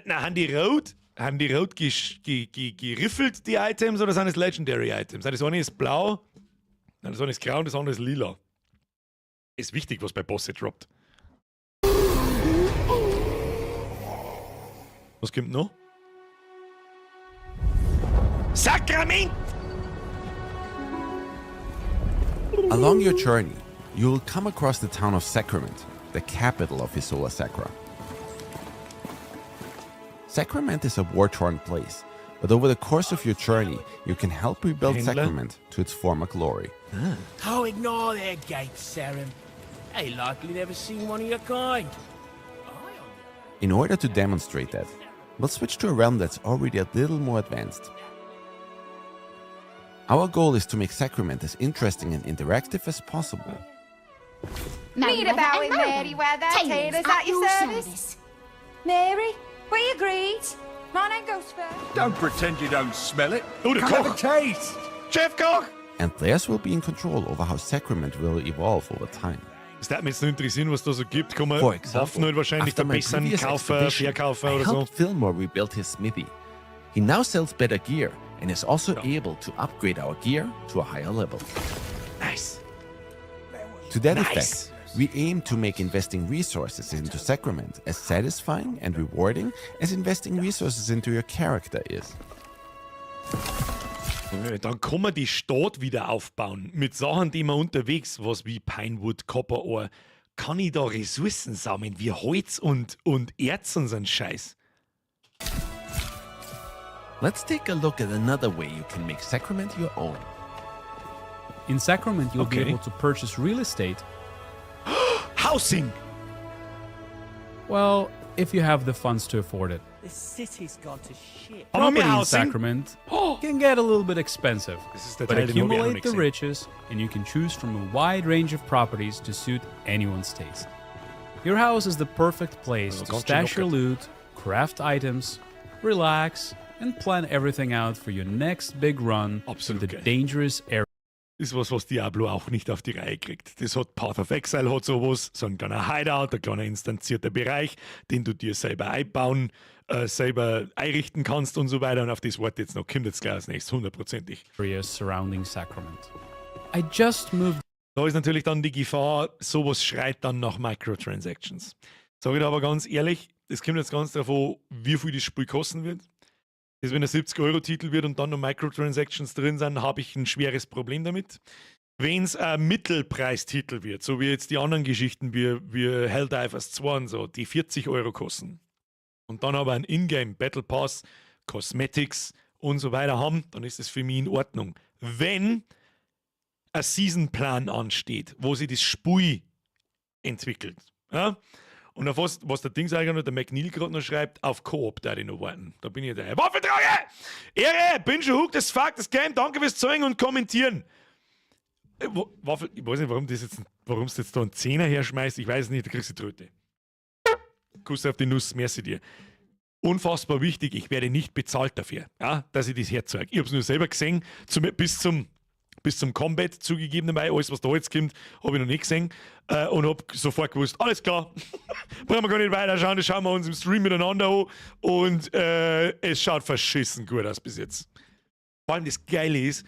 Na, haben die rot geriffelt, die Items, oder sind es Legendary Items? Das eine ist blau, nein, das eine ist grau und das andere ist lila. Ist wichtig, was bei Bosse droppt. Was kommt noch? Sakrament! Along your journey, you will come across the town of Sacrament, the capital of Isola Sacra. Sacrament is a war torn place, but over the course of your journey, you can help rebuild Händler? Sacrament to its former glory. Oh, ignore their gapes, Saren. They likely never seen one of your kind. In order to demonstrate that, we'll switch to a realm that's already a little more advanced. Our goal is to make Sacrament as interesting and interactive as possible. Meet about it, Merryweather. Tailors Tailors at your service. Mary, we agreed. My name goes first. Don't pretend you don't smell it. Oh, the Come have a Koch. taste. Chef Koch! And players will be in control over how Sacrament will evolve over time. Das würde mich jetzt nur interessieren, was da so gibt. Kann man For example, Waffen halt wahrscheinlich after my verbessern, previous kaufen, expedition, verkaufen I oder so. helped Fillmore rebuild his smithy. He now sells better gear and is also able to upgrade our gear to a higher level. Nice. To that Nice. effect, we aim to make investing resources into Sacrament as satisfying and rewarding as investing resources into your character is. Dann kann man die Stadt wieder aufbauen mit Sachen, die man unterwegs, was wie Pinewood, Copper Ore. Kann ich da Ressourcen sammeln, wie Holz und Erz und so ein Scheiß? Let's take a look at another way you can make Sacrament your own. In Sacrament, you'll be Okay. able to purchase real estate. Housing! Well, if you have the funds to afford it. The city's gone to shit. Haben wir Property in Housing? Sacrament can get a little bit expensive, Das ist der but Teil, den hab ich auch noch accumulate nicht the gesehen. riches and you can choose from a wide range of properties to suit anyone's taste. Your house is the perfect place Also to ganz schön stash your locker. loot, craft items, relax, and plan everything out for your next big run to Absolut the geil. Dangerous area. Ist was, was Diablo auch nicht auf die Reihe kriegt. Das hat Path of Exile hat sowas, so ein kleiner Hideout, ein kleiner instanzierter Bereich, den du dir selber einbauen, selber einrichten kannst und so weiter. Und auf das Wort jetzt noch kommt jetzt gleich als nächstes, hundertprozentig. Areas surrounding Sacrament. I just moved Da ist natürlich dann die Gefahr, sowas schreit dann nach Microtransactions. Sag ich dir aber ganz ehrlich, es kommt jetzt ganz darauf an, wie viel das Spiel kosten wird. Das, wenn ein 70-Euro-Titel wird und dann noch Microtransactions drin sind, habe ich ein schweres Problem damit. Wenn es ein Mittelpreistitel wird, so wie jetzt die anderen Geschichten wie Helldivers 2 und so, die 40 € kosten, und dann aber ein Ingame Battle Pass, Cosmetics und so weiter haben, dann ist es für mich in Ordnung. Wenn ein Season-Plan ansteht, wo sich das Spiel entwickelt. Ja? Und auf was der Dings eigentlich noch, der McNeil gerade noch schreibt, auf Koop da ich noch warten. Da bin ich der Waffeltrage! Ehre! Bin schon hooked as fuck, das Game. Danke fürs Zeigen und Kommentieren. Waffel, ich weiß nicht, warum du jetzt da einen Zehner herschmeißt. Ich weiß nicht, da kriegst du die Tröte. Kuss auf die Nuss, merci dir. Unfassbar wichtig, ich werde nicht bezahlt dafür, ja, dass ich das herzeige. Ich habe es nur selber gesehen, bis zum Combat zugegebenerweise. Alles, was da jetzt kommt, habe ich noch nicht gesehen. Und habe sofort gewusst, alles klar, brauchen wir gar nicht weiter schauen, das schauen wir uns im Stream miteinander an. Und es schaut verschissen gut aus bis jetzt. Vor allem das Geile ist,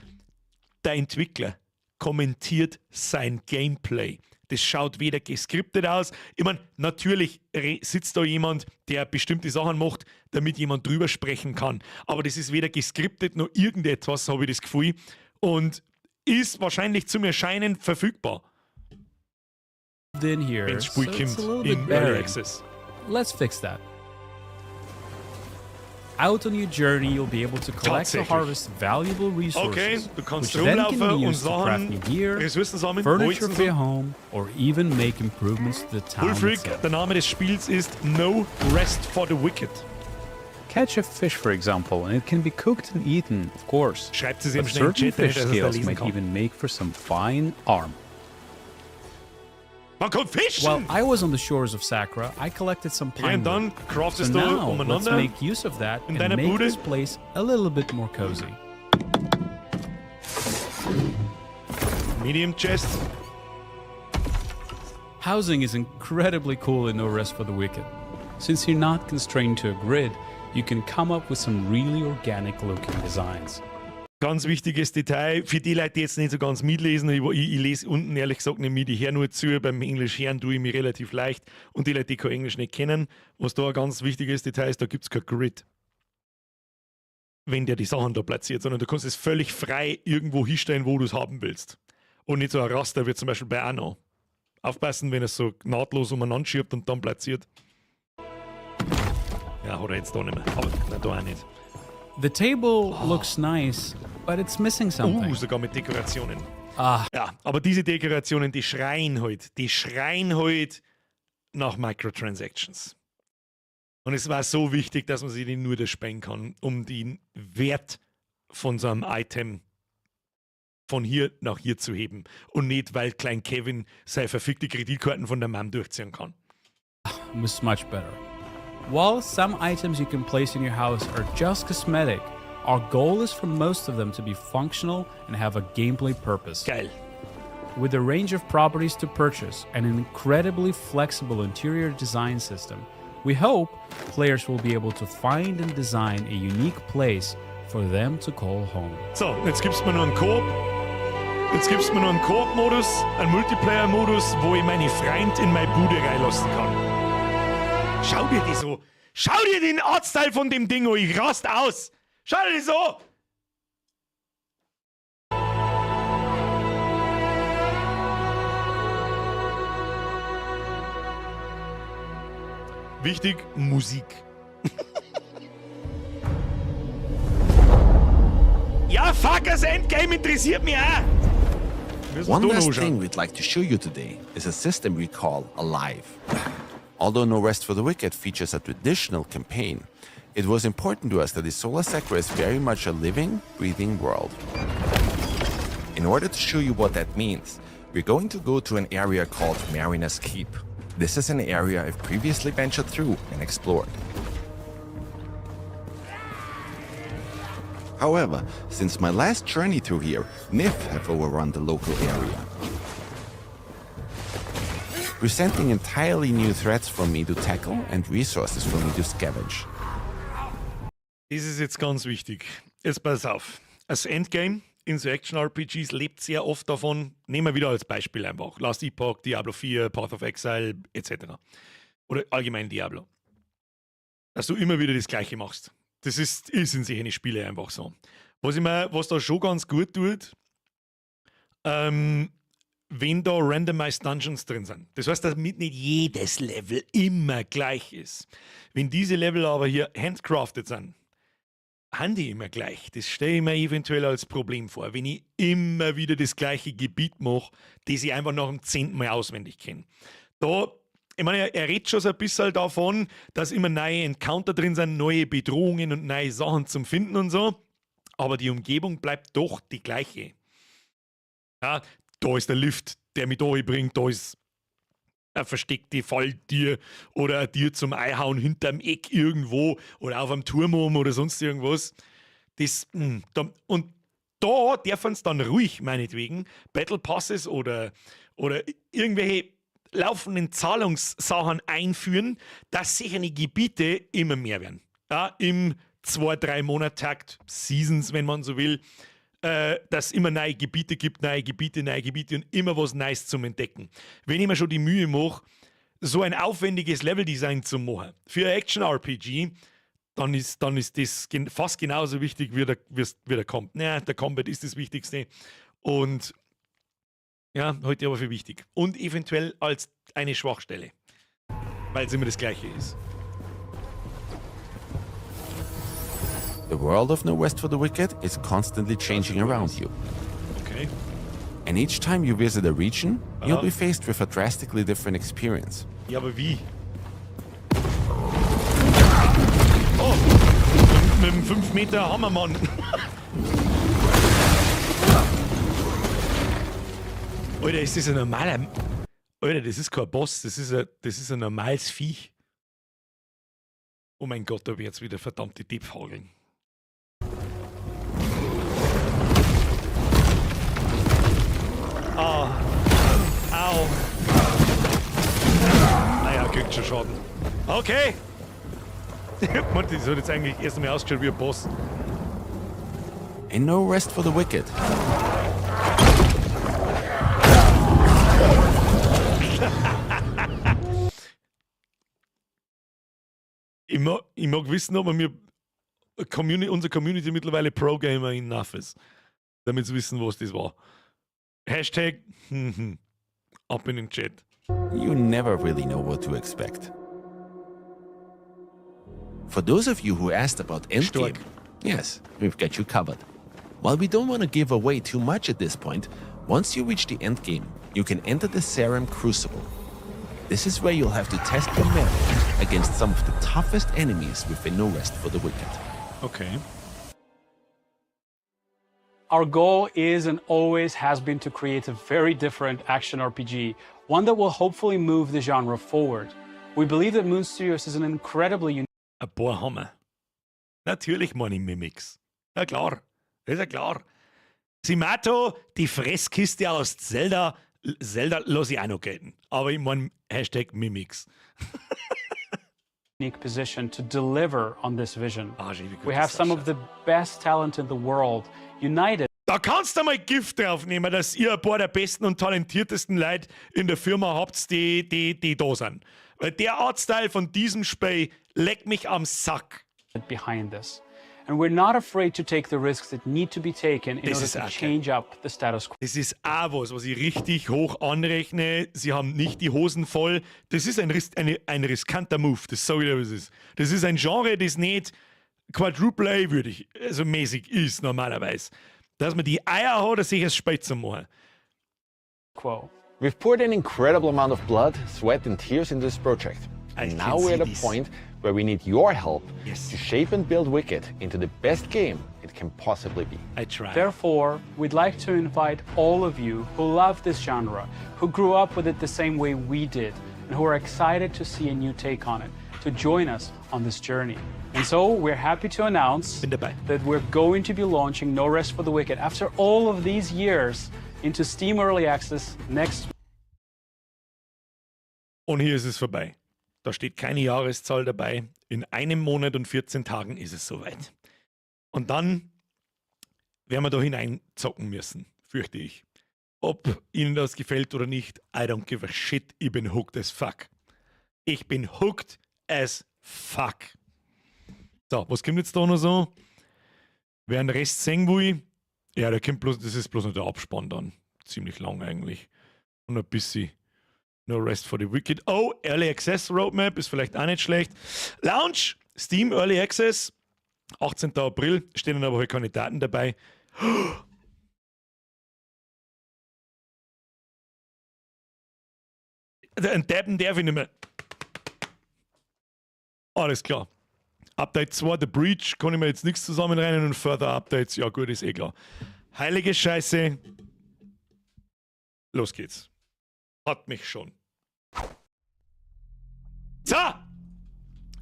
der Entwickler kommentiert sein Gameplay. Das schaut weder geskriptet aus. Ich meine, natürlich sitzt da jemand, der bestimmte Sachen macht, damit jemand drüber sprechen kann. Aber das ist weder geskriptet noch irgendetwas, habe ich das Gefühl. Und ist wahrscheinlich zum Erscheinen verfügbar. In here, Wenn's Spiel so it's kommt a little bit in Early barren. Access. Let's fix that. Out on your journey, you'll be able to collect or Tatsächlich. Harvest valuable resources, Okay, du kannst which then can rumlaufen be und used to craft Sachen, new gear, Ressourcen sammeln, Holz furniture und for your so. Home, or even make improvements to the town Bullfreak, itself. der Name des Spiels ist No Rest for the Wicked. Catch a fish, for example, and it can be cooked and eaten, of course. Schreibt es ihm But schnell in den certain Chat, damit fish er es da scales lesen might kann. even make for some fine armor. Man kann fischen! While I was on the shores of Sacra, I collected some Ja, pine und dann wood. craftest So du now, let's umeinander make use of that in and deiner make Bude. this place a little bit more cozy. Medium Chest. Housing is incredibly cool in No Rest for the Wicked. Since you're not constrained to a grid, you can come up with some really organic looking designs. Ganz wichtiges Detail für die Leute, die jetzt nicht so ganz mitlesen. Ich lese unten ehrlich gesagt nicht mit, ich höre nur zu. Beim Englisch hören tue ich mir relativ leicht. Und die Leute, die kein Englisch nicht kennen, was da ein ganz wichtiges Detail ist, da gibt es kein Grid. Wenn der die Sachen da platziert, sondern du kannst es völlig frei irgendwo hinstellen, wo du es haben willst. Und nicht so ein Raster wie zum Beispiel bei Anno. Aufpassen, wenn es so nahtlos umeinander schiebt und dann platziert. Ja, hat er jetzt da nicht mehr. Aber nein, da auch nicht. The table looks nice, but it's missing something. Sogar mit Dekorationen. Ah. Ja, aber diese Dekorationen, die schreien halt nach Microtransactions. Und es war so wichtig, dass man sich die nur erspielen kann, um den Wert von so einem Item von hier nach hier zu heben. Und nicht, weil Klein Kevin seine verfickte Kreditkarten von der Mom durchziehen kann. Was much better. While some items you can place in your house are just cosmetic, our goal is for most of them to be functional and have a gameplay purpose. Geil. With a range of properties to purchase and an incredibly flexible interior design system, we hope players will be able to find and design a unique place for them to call home. So, jetzt gibt's mir noch einen Koop. Jetzt gibt's mir noch einen Koop-Modus, einen Multiplayer-Modus, wo ich meine Freund in meine Bude reinlassen kann. Schau dir die so. Schau dir den Artstyle von dem Ding an, ich rast aus. Schau dir das so. Wichtig, Musik. Ja, fuck, das Endgame interessiert mich auch. Müssen One wir da noch last anschauen. Thing we'd like to show you today is a system we call Alive. Although No Rest for the Wicked features a traditional campaign, it was important to us that Isola Sacra is very much a living, breathing world. In order to show you what that means, we're going to go to an area called Mariner's Keep. This is an area I've previously ventured through and explored. However, since my last journey through here, Nif have overrun the local area, presenting entirely new threats for me to tackle and resources for me to scavenge. Das ist jetzt ganz wichtig. Jetzt pass auf. Das Endgame in so Action-RPGs lebt sehr oft davon, nehmen wir wieder als Beispiel einfach: Last Epoch, Diablo 4, Path of Exile etc. Oder Oder allgemein Diablo. Dass du immer wieder das Gleiche machst. Das ist in solchen Spielen einfach so. Was da schon ganz gut tut, wenn da Randomized Dungeons drin sind. Das heißt, damit nicht jedes Level immer gleich ist. Wenn diese Level aber hier handcrafted sind, haben die immer gleich. Das stelle ich mir eventuell als Problem vor. Wenn ich immer wieder das gleiche Gebiet mache, das ich einfach nach dem 10. Mal auswendig kenne. Da, ich meine, er redet schon so ein bisschen davon, dass immer neue Encounter drin sind, neue Bedrohungen und neue Sachen zum Finden und so. Aber die Umgebung bleibt doch die gleiche. Ja, da ist der Lift, der mich da bringt, da ist ein versteckte Falltür oder ein Tier zum Einhauen hinterm Eck irgendwo oder auf einem Turm oben oder sonst irgendwas. Und da dürfen es dann ruhig, meinetwegen, Battle Passes oder irgendwelche laufenden Zahlungssachen einführen, dass sicher die Gebiete immer mehr werden. Ja, im 2-3 Monat-Takt, Seasons, wenn man so will, dass es immer neue Gebiete gibt, neue Gebiete, neue Gebiete und immer was Neues zum Entdecken. Wenn ich mir schon die Mühe mache, so ein aufwendiges Leveldesign zu machen für ein Action-RPG, dann ist das fast genauso wichtig wie der Combat. Naja, der Combat ist das Wichtigste. Und ja, halte ich aber für wichtig. Und eventuell als eine Schwachstelle, weil es immer das Gleiche ist. The world of No Rest for the Wicked is constantly changing around you. And each time you visit a region, you'll be faced with a drastically different experience. Ja, aber wie? Oh, mit dem 5 Meter Hammermann. Alter, ist das ein normaler. Alter, das ist kein Boss, das ist ein normales Viech. Oh mein Gott, da wird's wieder verdammte Deep hageln. Ah. Au. Naja, kriegt schon Schaden. Okay. Man, das hat jetzt eigentlich erst einmal ausgeschaut wie ein Boss. In No Rest for the Wicked, Ich mag wissen, ob man mir Community, unsere Community mittlerweile Pro-Gamer enough ist, damit sie wissen, was das war. Hashtag ab in den Chat. You never really know what to expect. For those of you who asked about Endgame, yes, we've got you covered. While we don't want to give away too much at this point, once you reach the endgame, you can enter the Sarum Crucible. This is where you'll have to test your mettle against some of the toughest enemies within No Rest for the Wicked. Our goal is and always has been to create a very different action RPG, one that will hopefully move the genre forward. We believe that Moon Studios is an incredibly unique Ein paar haben wir. Natürlich meine ich Mimics. Ja klar, das ist ja klar. Simato, die Fresskiste aus Zelda, Zelda lasse ich auch noch gelten. Aber ich meine #Mimics. Unique position to deliver on this vision. Ah, schön, wie gut We das have some of the best talent in the world united Da kannst du mal Gift draufnehmen, dass ihr ein paar der besten und talentiertesten Leute in der Firma habt, die da sind. Weil der Artstyle von diesem Spiel leckt mich am Sack. Behind this. And we're not afraid to take the risks that need to be taken in Das order ist to auch geil. change up the status quo. Das ist auch was, was ich richtig hoch anrechne. Sie haben nicht die Hosen voll. Das ist ein riskanter Move, das sage ich dir, was es ist. Das ist ein Genre, das nicht Quadruple A würdig, also mäßig ist normalerweise. Dass man die Eier hat, sich ein Spiel zu machen. Quo. We've poured an incredible amount of blood, sweat, and tears into this project. I And can now we're see at a this. Point where we need your help to shape and build Wicked into the best game it can possibly be. I try. Therefore, we'd like to invite all of you who love this genre, who grew up with it the same way we did, and who are excited to see a new take on it, to join us on this journey. And so we're happy to announce that we're going to be launching No Rest for the Wicked after all of these years into Steam Early Access next Und hier ist es vorbei. Da steht keine Jahreszahl dabei. In einem Monat und 14 Tagen ist es soweit. Und dann werden wir da hineinzocken müssen, fürchte ich. Ob Ihnen das gefällt oder nicht, I don't give a shit, ich bin hooked as fuck. Ich bin hooked as fuck. So, was kommt jetzt da noch so? Wer den Rest sehen will, ja, der kommt bloß, das ist bloß noch der Abspann dann. Ziemlich lang eigentlich. Und ein bisschen No Rest for the Wicked. Oh, Early Access Roadmap ist vielleicht auch nicht schlecht. Launch, Steam Early Access, 18. April, stehen dann aber halt keine Daten dabei. Ein Dabben darf ich nicht mehr. Alles klar. Update 2, The Breach, kann ich mir jetzt nichts zusammenrennen und Further Updates, ja gut, ist eh klar. Heilige Scheiße. Los geht's. Hat mich schon. So!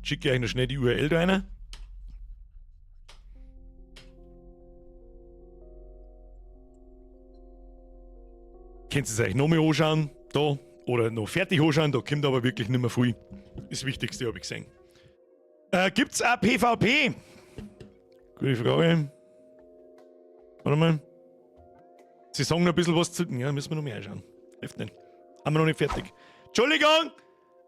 Schicke ich euch noch schnell die URL da rein. Könnt ihr es euch noch mal anschauen, da, oder noch fertig anschauen, da kommt aber wirklich nicht mehr viel. Das Wichtigste habe ich gesehen. Gibt's auch PvP? Gute Frage. Warte mal. Sie sagen noch ein bisschen was zu. Ja, müssen wir noch mehr anschauen. Hilft nicht. Haben wir noch nicht fertig. Entschuldigung!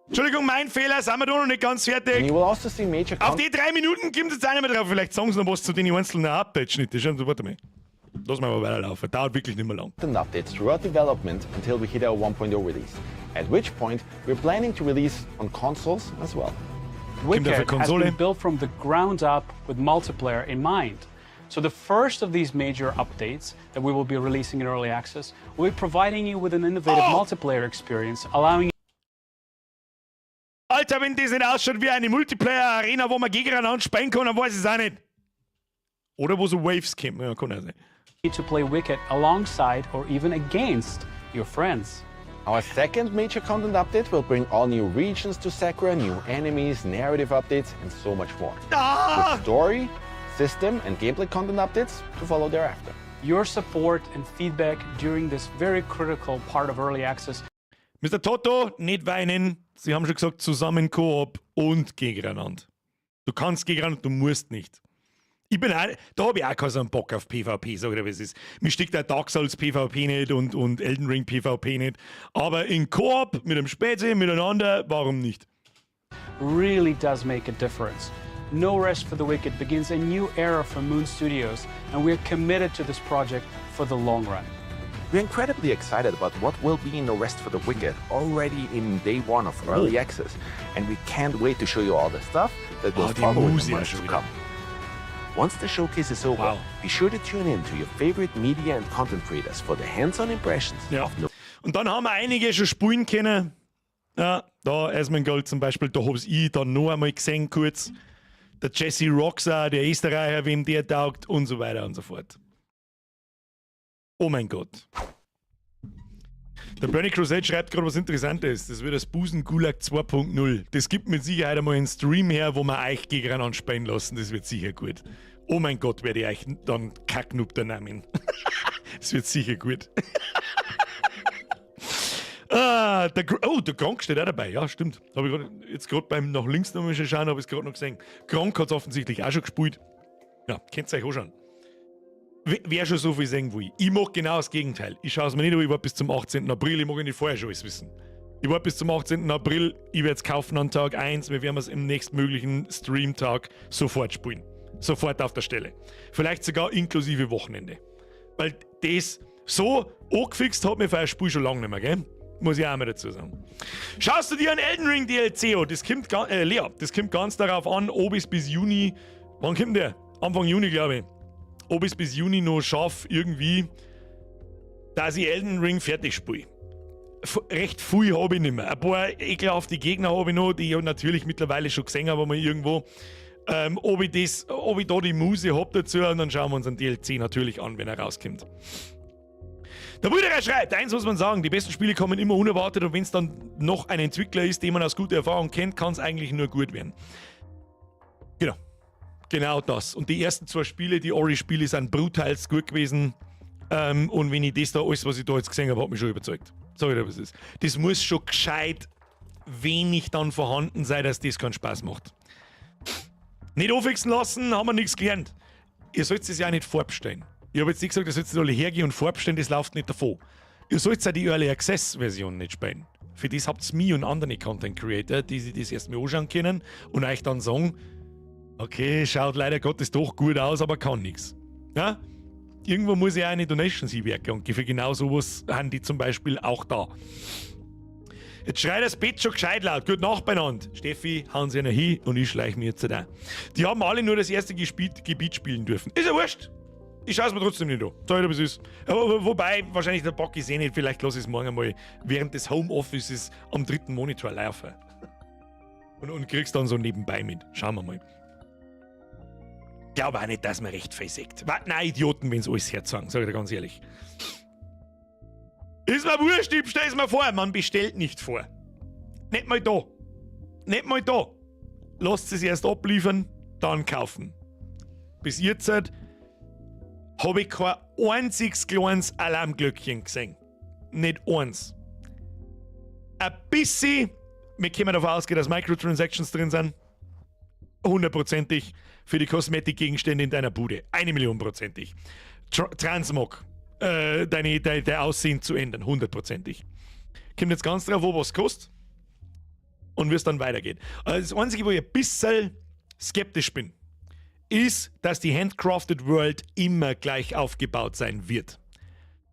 Entschuldigung, mein Fehler, sind wir da noch nicht ganz fertig. Also see major Auf die 3 Minuten kommt jetzt auch nicht mehr drauf. Vielleicht sagen sie noch was zu den einzelnen Update-Schnitten. Warte mal. Lass mal weiterlaufen. Dauert wirklich nicht mehr lang. Content updates throughout development until we hit our 1.0 release, at which point we're planning to release on consoles as well. Wicked has been built from the ground up with multiplayer in mind. So the first of these major updates that we will be releasing in early access will be providing you with an innovative multiplayer experience, allowing Alter, wenn das nicht ausschaut wie eine Multiplayer-Arena, wo man gegeneinander spielen kann, dann weiß ich es auch nicht. Oder wo so Waves kommen. Ja, kann auch sein. You to play Wicked alongside or even against your friends. Our second major content update will bring all new regions to Sakura, new enemies, narrative updates, and so much more. With story, system, and gameplay content updates to follow thereafter. Your support and feedback during this very critical part of early access Mr. Toto, nicht weinen. Sie haben schon gesagt, zusammen Koop und gegeneinander. Du kannst gegeneinander, du musst nicht. Ich bin auch, da habe ich auch keinen Bock auf PvP, sag ich dir, wie es ist. Mir stickt der Dark Souls PvP nicht und Elden Ring PvP nicht. Aber in Koop mit dem Spezi miteinander, warum nicht? Really does make a difference. No Rest for the Wicked begins a new era for Moon Studios, and we're committed to this project for the long run. We're incredibly excited about what will be in No Rest for the Wicked already in day one of early access, and we can't wait to show you all the stuff that will Oh, die follow in the Musi months schon to wieder. come. Once the showcase is over, be sure to tune in to your favorite media and content creators for the hands-on impressions Ja. of No Und dann haben wir einige schon spielen können. Ja, da Asmongold zum Beispiel, da hab's ich dann noch einmal gesehen kurz. Der Jesse Roxer, der Österreicher, wem der taugt und so weiter und so fort. Oh mein Gott. Der Bernie Crusade schreibt gerade was Interessantes. Das wird das Busen Gulag 2.0. Das gibt mit Sicherheit einmal einen Stream her, wo wir euch gegeneinander spielen lassen. Das wird sicher gut. Oh mein Gott, werde ich euch dann Kacknub da nehmen. Das wird sicher gut. Ah, oh, der Gronk steht auch dabei. Ja, stimmt. Habe ich grad, jetzt gerade beim nach links nochmal schauen, habe ich es gerade noch gesehen. Gronk hat es offensichtlich auch schon gespielt. Ja, könnt ihr euch anschauen. Wer schon so viel sehen will. Ich mach genau das Gegenteil. Ich schaue es mir nicht an, ich warte bis zum 18. April, ich mag nicht vorher schon alles wissen. Ich warte bis zum 18. April, ich werde es kaufen an Tag 1, wir werden es im nächstmöglichen Streamtag sofort spielen. Sofort auf der Stelle. Vielleicht sogar inklusive Wochenende. Weil das so angefixt hat mir für ein Spiel schon lange nicht mehr, gell? Muss ich auch mal dazu sagen. Schaust du dir ein Elden Ring DLC an? Das kommt, Lea, das kommt ganz darauf an, ob es bis Juni. Wann kommt der? Anfang Juni, glaube ich. Ob ich es bis Juni noch schaffe, irgendwie, dass ich Elden Ring fertig spiele. Recht viel habe ich nicht mehr. Ein paar ekelhafte Gegner habe ich noch, die ich natürlich mittlerweile schon gesehen habe, mal irgendwo. Ob ich da die Muse hab dazu, und dann schauen wir uns einen DLC natürlich an, wenn er rauskommt. Der Brüderer schreibt, eins muss man sagen, die besten Spiele kommen immer unerwartet und wenn es dann noch ein Entwickler ist, den man aus guter Erfahrung kennt, kann es eigentlich nur gut werden. Genau. Genau das. Und die ersten zwei Spiele, die Ori-Spiele, sind brutalst gut gewesen. Und wenn ich das da, alles, was ich da jetzt gesehen habe, hat mich schon überzeugt. Sag ich dir, was es ist. Das muss schon gescheit wenig dann vorhanden sein, dass das keinen Spaß macht. Nicht anfixen lassen, haben wir nichts gelernt. Ihr sollt es ja auch nicht vorbestellen. Ich habe jetzt nicht gesagt, ihr sollt alle hergehen und vorbestellen, das läuft nicht davon. Ihr sollt auch die Early Access Version nicht spielen. Für das habt ihr mich und andere Content Creator, die sich das erstmal anschauen können und euch dann sagen, okay, schaut leider Gottes doch gut aus, aber kann nichts. Ja? Irgendwo muss ja eine Donations hinwerken und für genau sowas haben die zum Beispiel auch da. Jetzt schreit das Bett schon gescheit laut. Gut Nacht beieinander. Steffi, hauen sie einer hin und ich schleich mir jetzt da. Die haben alle nur das erste Gebiet spielen dürfen. Ist ja wurscht. Ich schaue es mir trotzdem nicht an. Sag ich dir, was ist. Aber, wobei, wahrscheinlich der Bock ist eh nicht. Vielleicht lasse ich es morgen einmal während des Homeoffices am dritten Monitor laufen. Und krieg's dann so nebenbei mit. Schauen wir mal. Glaube auch nicht, dass man recht viel sieht. Nein, Idioten, wenn's alles herzagen, sag ich dir ganz ehrlich. Ist mir wurscht, ich stell's mir vor. Man bestellt nicht vor. Nicht mal da. Nicht mal da. Lasst es erst abliefern, dann kaufen. Bis jetzt habe ich kein einziges kleines Alarmglöckchen gesehen. Nicht eins. Ein bisschen, wir können davon ausgehen, dass Microtransactions drin sind. Hundertprozentig für die Kosmetikgegenstände in deiner Bude. 1 Million prozentig. Transmog, dein Aussehen zu ändern, hundertprozentig. Kommt jetzt ganz drauf, wo was kostet und wie es dann weitergeht. Also das Einzige, wo ich ein bisschen skeptisch bin, ist, dass die Handcrafted World immer gleich aufgebaut sein wird.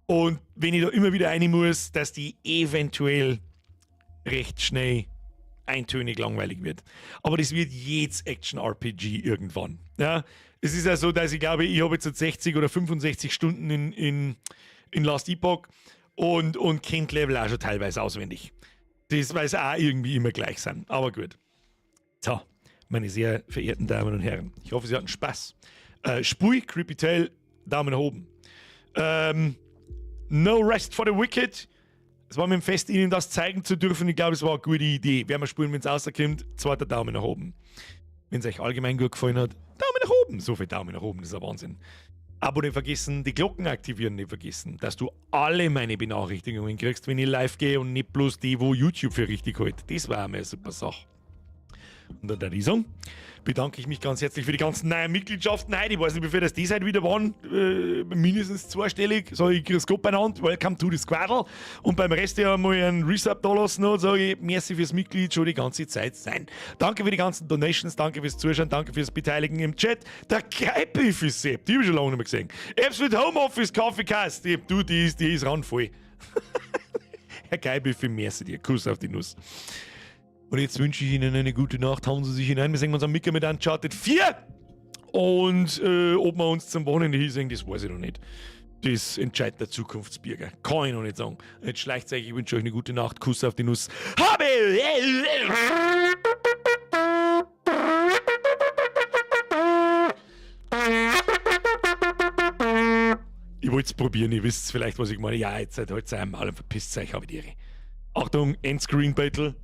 Und wenn ich da immer wieder rein muss, dass die eventuell recht schnell eintönig langweilig wird. Aber das wird jedes Action-RPG irgendwann. Ja, es ist ja so, dass ich glaube, ich habe jetzt 60 oder 65 Stunden in Last Epoch und kennt Level auch schon teilweise auswendig. Das weiß auch irgendwie immer gleich sein. Aber gut. So, meine sehr verehrten Damen und Herren, ich hoffe, Sie hatten Spaß. Spui, Creepy Tale, Daumen nach oben. No Rest for the Wicked. Es war mir ein Fest, Ihnen das zeigen zu dürfen. Ich glaube, es war eine gute Idee. Werden wir spielen, wenn es rauskommt. Zweiter Daumen nach oben. Wenn es euch allgemein gut gefallen hat, Daumen nach oben. So viel Daumen nach oben, das ist ein Wahnsinn. Abo nicht vergessen, die Glocken aktivieren nicht vergessen, dass du alle meine Benachrichtigungen kriegst, wenn ich live gehe und nicht bloß die, wo YouTube für richtig hält. Das war einmal eine super Sache. Und dann würde ich sagen, bedanke ich mich ganz herzlich für die ganzen neuen Mitgliedschaften heute. Ich weiß nicht, wie viel das die heute wieder waren. Mindestens zweistellig. Sag ich, grüß Gott beieinander. Welcome to the Squadel. Und beim Rest ja mal einen Resub da lassen und sage ich, merci fürs Mitglied schon die ganze Zeit sein. Danke für die ganzen Donations, danke fürs Zuschauen, danke fürs Beteiligen im Chat. Der Keipi Sepp, die habe ich schon lange nicht mehr gesehen. Apps mit Homeoffice, Kaffeekast. Du, die ist randvoll. Herr Keipi, merci dir. Kuss auf die Nuss. Und jetzt wünsche ich Ihnen eine gute Nacht. Hauen Sie sich hinein. Wir sehen uns am Micker mit Uncharted 4. Und ob wir uns zum Wochenende hinsehen, das weiß ich noch nicht. Das entscheidet der Zukunftsbürger. Kann ich noch nicht sagen. Jetzt schleicht euch. Ich wünsche euch eine gute Nacht. Kuss auf die Nuss. Habe! Ich wollte es probieren. Ihr wisst vielleicht, was ich meine. Ja, jetzt seid heute einmal und verpisst euch, habe ich die Ehre. Achtung, Endscreen Battle.